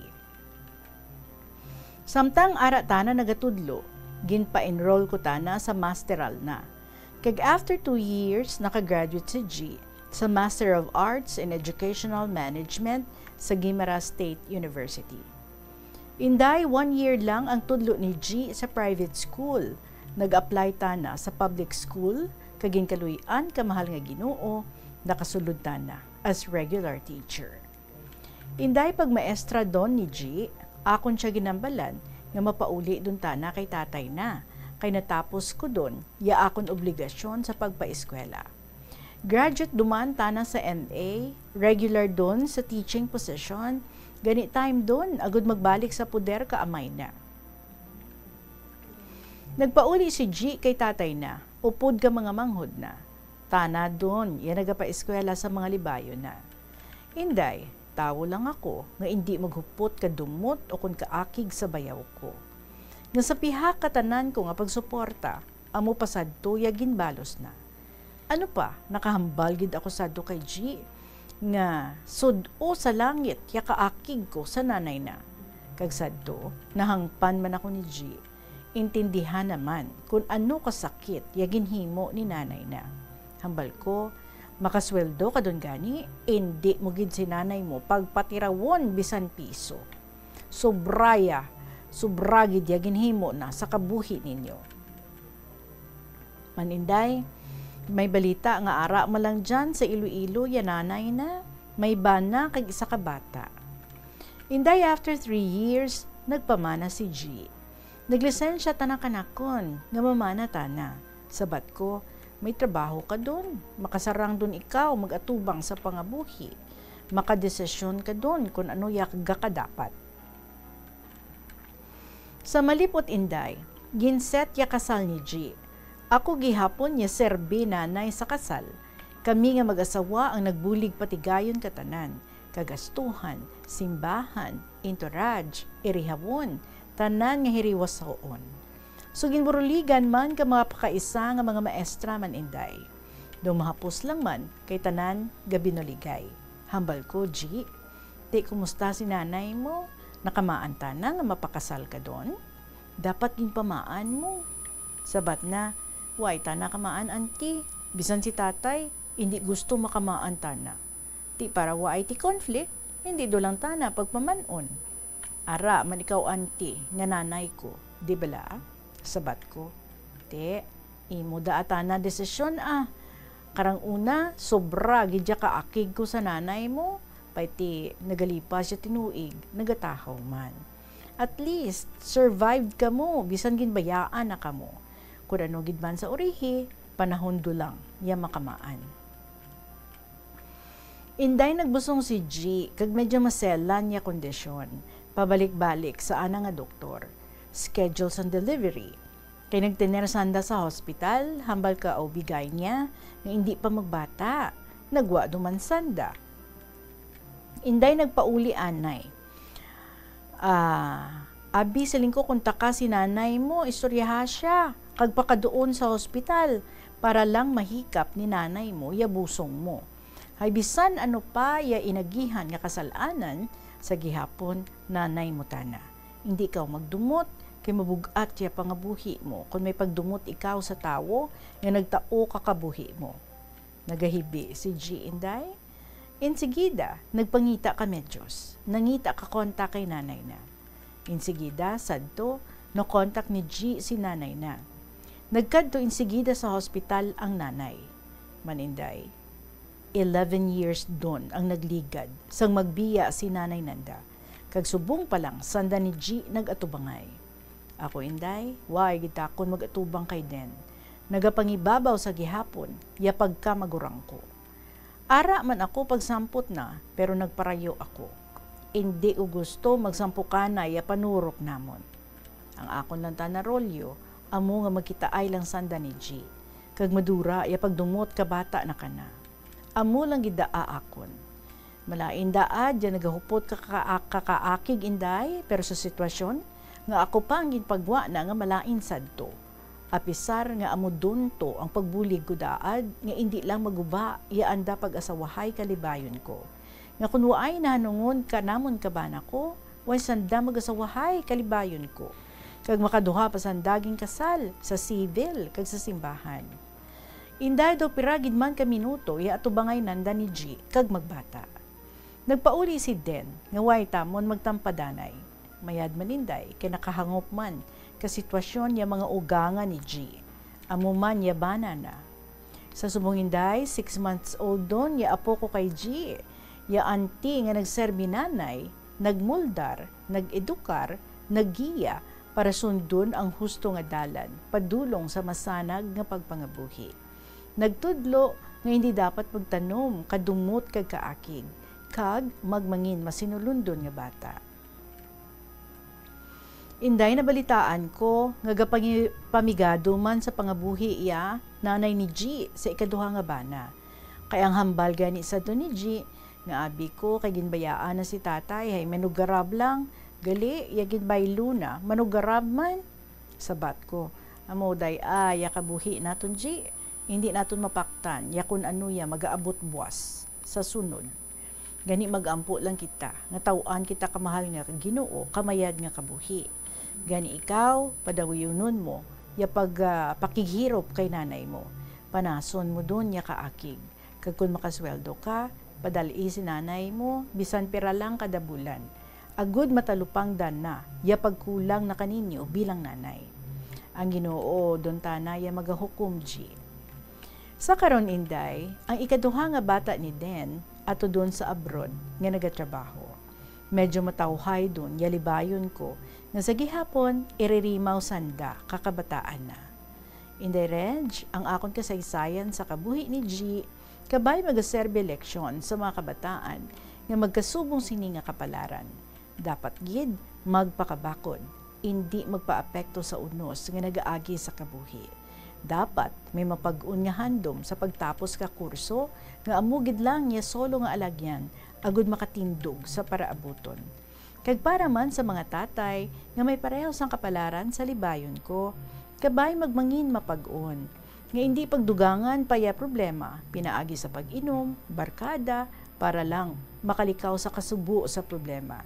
Samtang ara tana nagatudlo, ginpa-enroll ko tana sa masteral na. Kag after two years, nakagraduate si G sa Master of Arts in Educational Management sa Guimaras State University. Inday, one year lang ang tudlo ni G sa private school. Nag-apply tana sa public school, kag ginkaluy-an ka mahal nga Ginoo, nakasulod tana as regular teacher. Inday, pagmaestra don ni G, akon sia ginambalan nga mapauli don tana kay tatay na, kay natapos ko don ya akon obligasyon sa pagpaeskwela. Graduate duman tana sa M A, regular don sa teaching position, gani time don agud magbalik sa poder ka amay na. Nagpauli si G kay tatay na, upod ka mga manghod na. Tana don ya nagapaeskwela sa mga libayon na. Inday, tawo lang ako nga indi maghupot ka dumot o kon kaakig sa bayaw ko. Nga sa pihak ka tanan ko nga pagsuporta, amo pa sadto ya ginbalos na. Ano pa, nakahambal gid ako sadto kay G, nga sud-o sa langit ya kaakig ko sa nanay na. Kag sadto, nahangpan man ako ni G. Intindihan naman kon ano ka sakit ya ginhimo ni nanay na. Hambal ko, makasweldo ka don gani, indi mo gid si nanay mo pagpatirawon bisan piso. Sobra ya, sobra gid ya ginhimo na sa kabuhi ninyo. Man, Inday, may balita nga ara man lang dyan sa Iloilo ya nanay na, may bana kag isa ka bata. Inday, after three years, nagpamana si G. Naglisensya tana kanakon nga mamana tana. Sabat ko, may trabaho ka don, makasarang don ikaw mag-atubang sa pangabuhi. Makadesisyon ka don kon ano ya gakadapat. Sa malipot, Inday, ginset ya kasal ni G. Ako gihapon ya serbi nanay sa kasal, Kami nga mag-asawa ang nagbulig patigayon ka tanan, kagastuhan, simbahan, entourage, irihawon, tanan nga hiriwasaon. So ginburuligan man ka mga pakaisa nga mga maestra man, Inday. Daw mahapos lang man kay tanan gabinuligay. Hambal ko, G, di kumusta si nanay mo? Nakamaan tana nga mapakasal ka don? Dapat ginpamaan mo. Sabat na, "Way tana kamaan, auntie. Bisan si tatay, indi gusto makamaan tana. Ti para waay ti conflict, hindi do lang tana pagpaman-on. Ara man ikaw, auntie, nga nanay ko, di bala?" Sabat ko, "Ti, imo da atana desisyon, ah. Karang una, sobra gid ya kaakig ko sa nanay mo. Pay ti nagalipas ya tinuig, nagatahaw man. At least, survived kamo, bisan ginbayaan na kamo. Kun ano gid man sa urihi, panahon do lang ya makamaan." Inday, nagbusong si G kag medyo maselan ya kondisyon. Pabalik-balik sa ana nga doktor. Schedule sang delivery. Kay nagtener sanda sa hospital, hambal ka O B-gyne niya nga indi pa magbata. Nagwa duman sanda. Inday, nagpauli anay. Ah, abi, siling ko, kung taka si nanay mo, istoryaha siya, kag pakaduon sa hospital para lang mahikap ni nanay mo ya busong mo. Hay bisan ano pa ya inagihan nga kasal-anan, sa gihapon nanay mo tana. Indi ikaw magdumot, kay mabug-at ya pangabuhi mo kon may pagdumot ikaw sa tawo nga nagtao ka kabuhi mo. Nagahibi si G, Inday. Insigida, nagpangita ka medyos. Nangita ka kontak kay nanay na. Insigida, sadto, nakontak ni G si nanay na. Nagkadto insigida sa hospital ang nanay. Man, Inday, eleven years don ang nagligad sang magbiya si Nanay Nanda, kag subong pa lang sanda ni G nag-atubangay. Ako, Inday, way gid akon mag-atubang kay Den. Nagapangibabaw sa gihapon ya pagkamagurang ko. Ara man ako pagsampot na, pero nagparayo ako. Indi ko gusto magsampukanay ya panurok namon. Ang akon lang tana rolyo, amo nga magkitaay lang sanda ni G, kag madura ya pagdumot ka bata na kana. Amo lang gid daa akon. Malain daad ya nagahupot ka ka-, kakaakig, Inday, pero sa sitwasyon nga ako pa ang ginpagwa na nga malain sadto. Apisar nga amo dunto ang pagbulig ko daad nga indi lang maguba ya anda pag-asawahay kalibayon ko. Nga kun waay nahanungon ka namon ka bana ko, way sanda mag-asawahay kalibayon ko. Kag makaduha pa sanda ginkasal sa civil kag sa simbahan. Inday, daw pira gid man ka minuto ya atubangay nanda ni G kag magbata. Nagpauli si Den nga way tamon magtampadanay. Mayad man, Inday, kay nakahangop man ka sitwasyon ya mga ugangan ni G. Amo man ya bana na. Sa subong, Inday, six months old don ya apo ko kay G. Ya auntie nga nagserbi nanay, nagmuldar, nag-edukar, naggiya para sundon ang husto nga dalan padulong sa masanag nga pagpangabuhi. Nagtudlo nga hindi dapat magtanom kadumot kag kaakig, kag magmangin masinulundon nga bata. Inday, nabalitaan ko nga gapangi-, pamigado man sa pangabuhi iya nanay ni G sa ikaduha nga bana. Kay ang hambal gani sadto ni G nga abi ko kay ginbayaan na si tatay, hay manugarab lang, gali ya ginbaylo na, manugarab man. Sabat ko, amo day, ah, ya kabuhi naton, G. Hindi naton mapaktan ya kun ano ya magaabot buas sa sunod. Gani, mag-ampo lang kita nga taw-an kita, kamahal nga Ginoo, kamayad nga kabuhi. Gani ikaw, padawiyunon mo ya pag, ah, pakighirop kay nanay mo. Panason mo dun ya kaakig. Kag kon makasweldo ka, padal-i si nanay mo bisan pira lang kada bulan, agud matalupangdan na ya pagkulang na kaninyo bilang nanay. Ang Ginoo don tana ya magahukom, G. Sa karon, Inday, ang ikaduha nga bata ni Den ato don sa abroad nga nagatrabaho. Medyo matawhay don ya libayon ko nga sa gihapon iririmaw sanda ka kabataan na. Inday Reg, ang akon kasaysayan sa kabuhi ni G kabay magaserbi leksyon sa mga kabataan nga magkasubong sini nga kapalaran. Dapat gid magpakabakod, indi magpaapekto sa unos nga nagaagi sa kabuhi. Dapat may mapag-on nga handom sa pagtapos ka kurso nga amo gid lang niya solo nga alagyan agud makatindog sa paraabuton. Kag para man sa mga tatay nga may pareho sang kapalaran sa libayon ko, kabay magmangin mapag-on, nga indi pagdugangan pa ya problema pinaagi sa pag-inom, barkada, para lang makalikaw sa kasubo sa problema.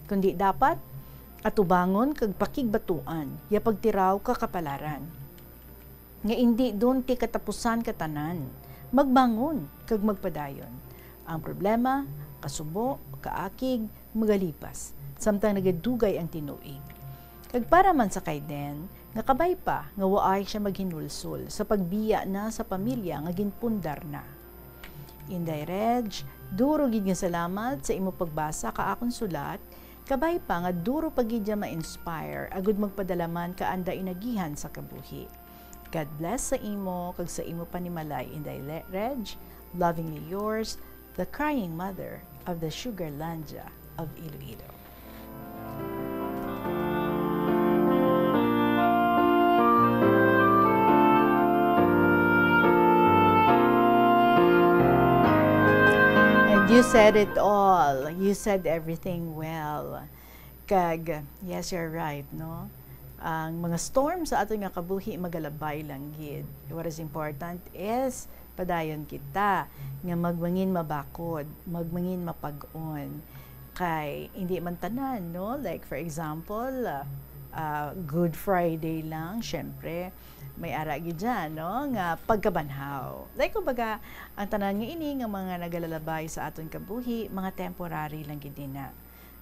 Kundi dapat atubangon kag pakigbatuan ya pagtiraw ka kapalaran, nga indi don ti katapusan ka tanan, magbangon kag magpadayon. Ang problema, kasubo, kaakig, magalipas, samtang nagadugay ang tinuig. Kag para man sa kay Den, nga kabay pa nga waay siya maghinulsol sa pagbiya na sa pamilya nga ginpundar na. Inday Reg, duro gid nga salamat sa imo pagbasa ka akon sulat, kabay pa nga duro pa gid ya ma-inspire agud magpadala man ka anda inagihan sa kabuhi. God bless sa imo kag sa imo panimalay, Inday Le-, Reg. Lovingly yours, the crying mother of the Sugarlandia of Iloilo. And you said it all. You said everything well. Kag, yes, you're right, no? Ang mga storm sa aton nga kabuhi magalabay lang gid. What is important is padayon kita nga magmangin mabakod, magmangin mapag-on. Kay hindi man tanan, no? Like, for example, ah, ah, Good Friday lang, syempre, may ara gid dyan, no? Nga pagkabanhaw. Like, kumbaga, ang tanan nga ini nga mga nagalalabay sa aton kabuhi, mga temporary lang gid na.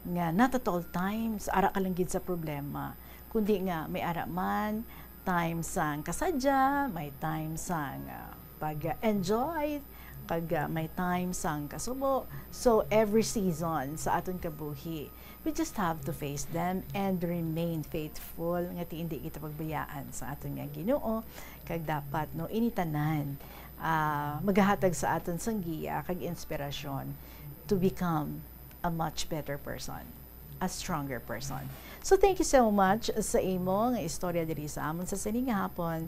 Nga not at all times, ara ka lang gid sa problema. Kundi nga, may ara man, time sang kasadya, may time sang, ah, pag-enjoy, kag, ah, may time sang kasubo. So, every season sa aton kabuhi, we just have to face them and remain faithful nga ti indi kita pagbayaan sa aton nga Ginoo. Kag dapat, no, ini tanan, ah, magahatag sa aton sang giya kag inspirasyon to become a much better person, a stronger person. So, thank you so much sa imo nga istorya diri sa amon sa sini nga hapon,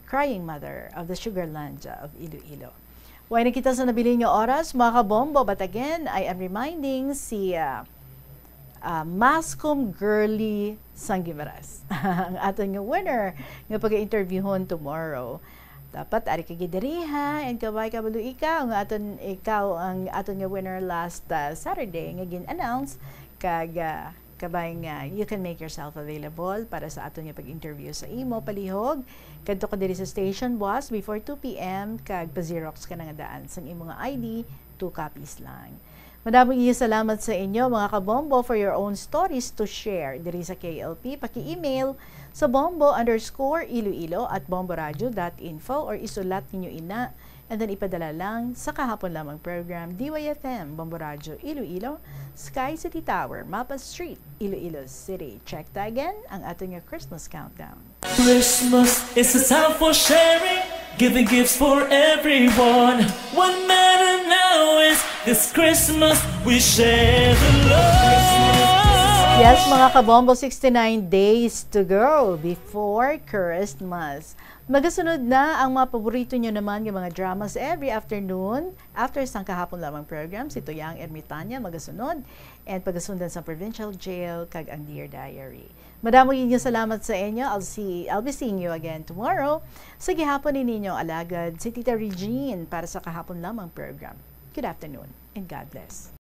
Crying Mother of the Sugarlandia of Iloilo. Way na kita sa nabilin nga oras, mga kabombo, but again, I am reminding si, ah, ah, Mascom Girly Sanggimaras, ang aton nga winner nga pag-interviewhon tomorrow. Dapat ari ka gid diri, ha, and kabay kabalo ikaw nga aton, ikaw ang aton nga winner last, ah, Saturday nga gin-announce, kag, ah, kabay nga you can make yourself available para sa aton nga pag-interview sa imo palihog. Kadto ka diri sa station, boss, before two p.m. kag pa-xerox ka na nga daan sang imo nga I D, two copies lang. Madamo nga salamat sa inyo, mga kabombo, for your own stories to share diri sa K L P. Paki-email sa bombo underscore iloilo at bomboradio dot info or isulat ninyo ina and then ipadala lang sa kahapon lamang program, D Y F M, Bombo Radio Iloilo, Sky City Tower, Mapa Street, Iloilo City. Check ta again ang aton nga Christmas countdown. Christmas is a time for sharing, giving gifts for everyone. What matter now is this Christmas we share the love. Yes, mga kabombo, sixty-nine days to go before Christmas. Magasunod na ang mga paborito nyo naman nga mga dramas every afternoon after sang kahapon lamang program. Si Tuyang Ermitanya magasunod and pagasundan sa Provincial Jail kag ang Dear Diary. Madamo gid nga salamat sa inyo. I'll see, I'll be seeing you again tomorrow. Sa gihapon ni ninyong alagad, si Tita Regine para sa kahapon lamang program. Good afternoon and God bless.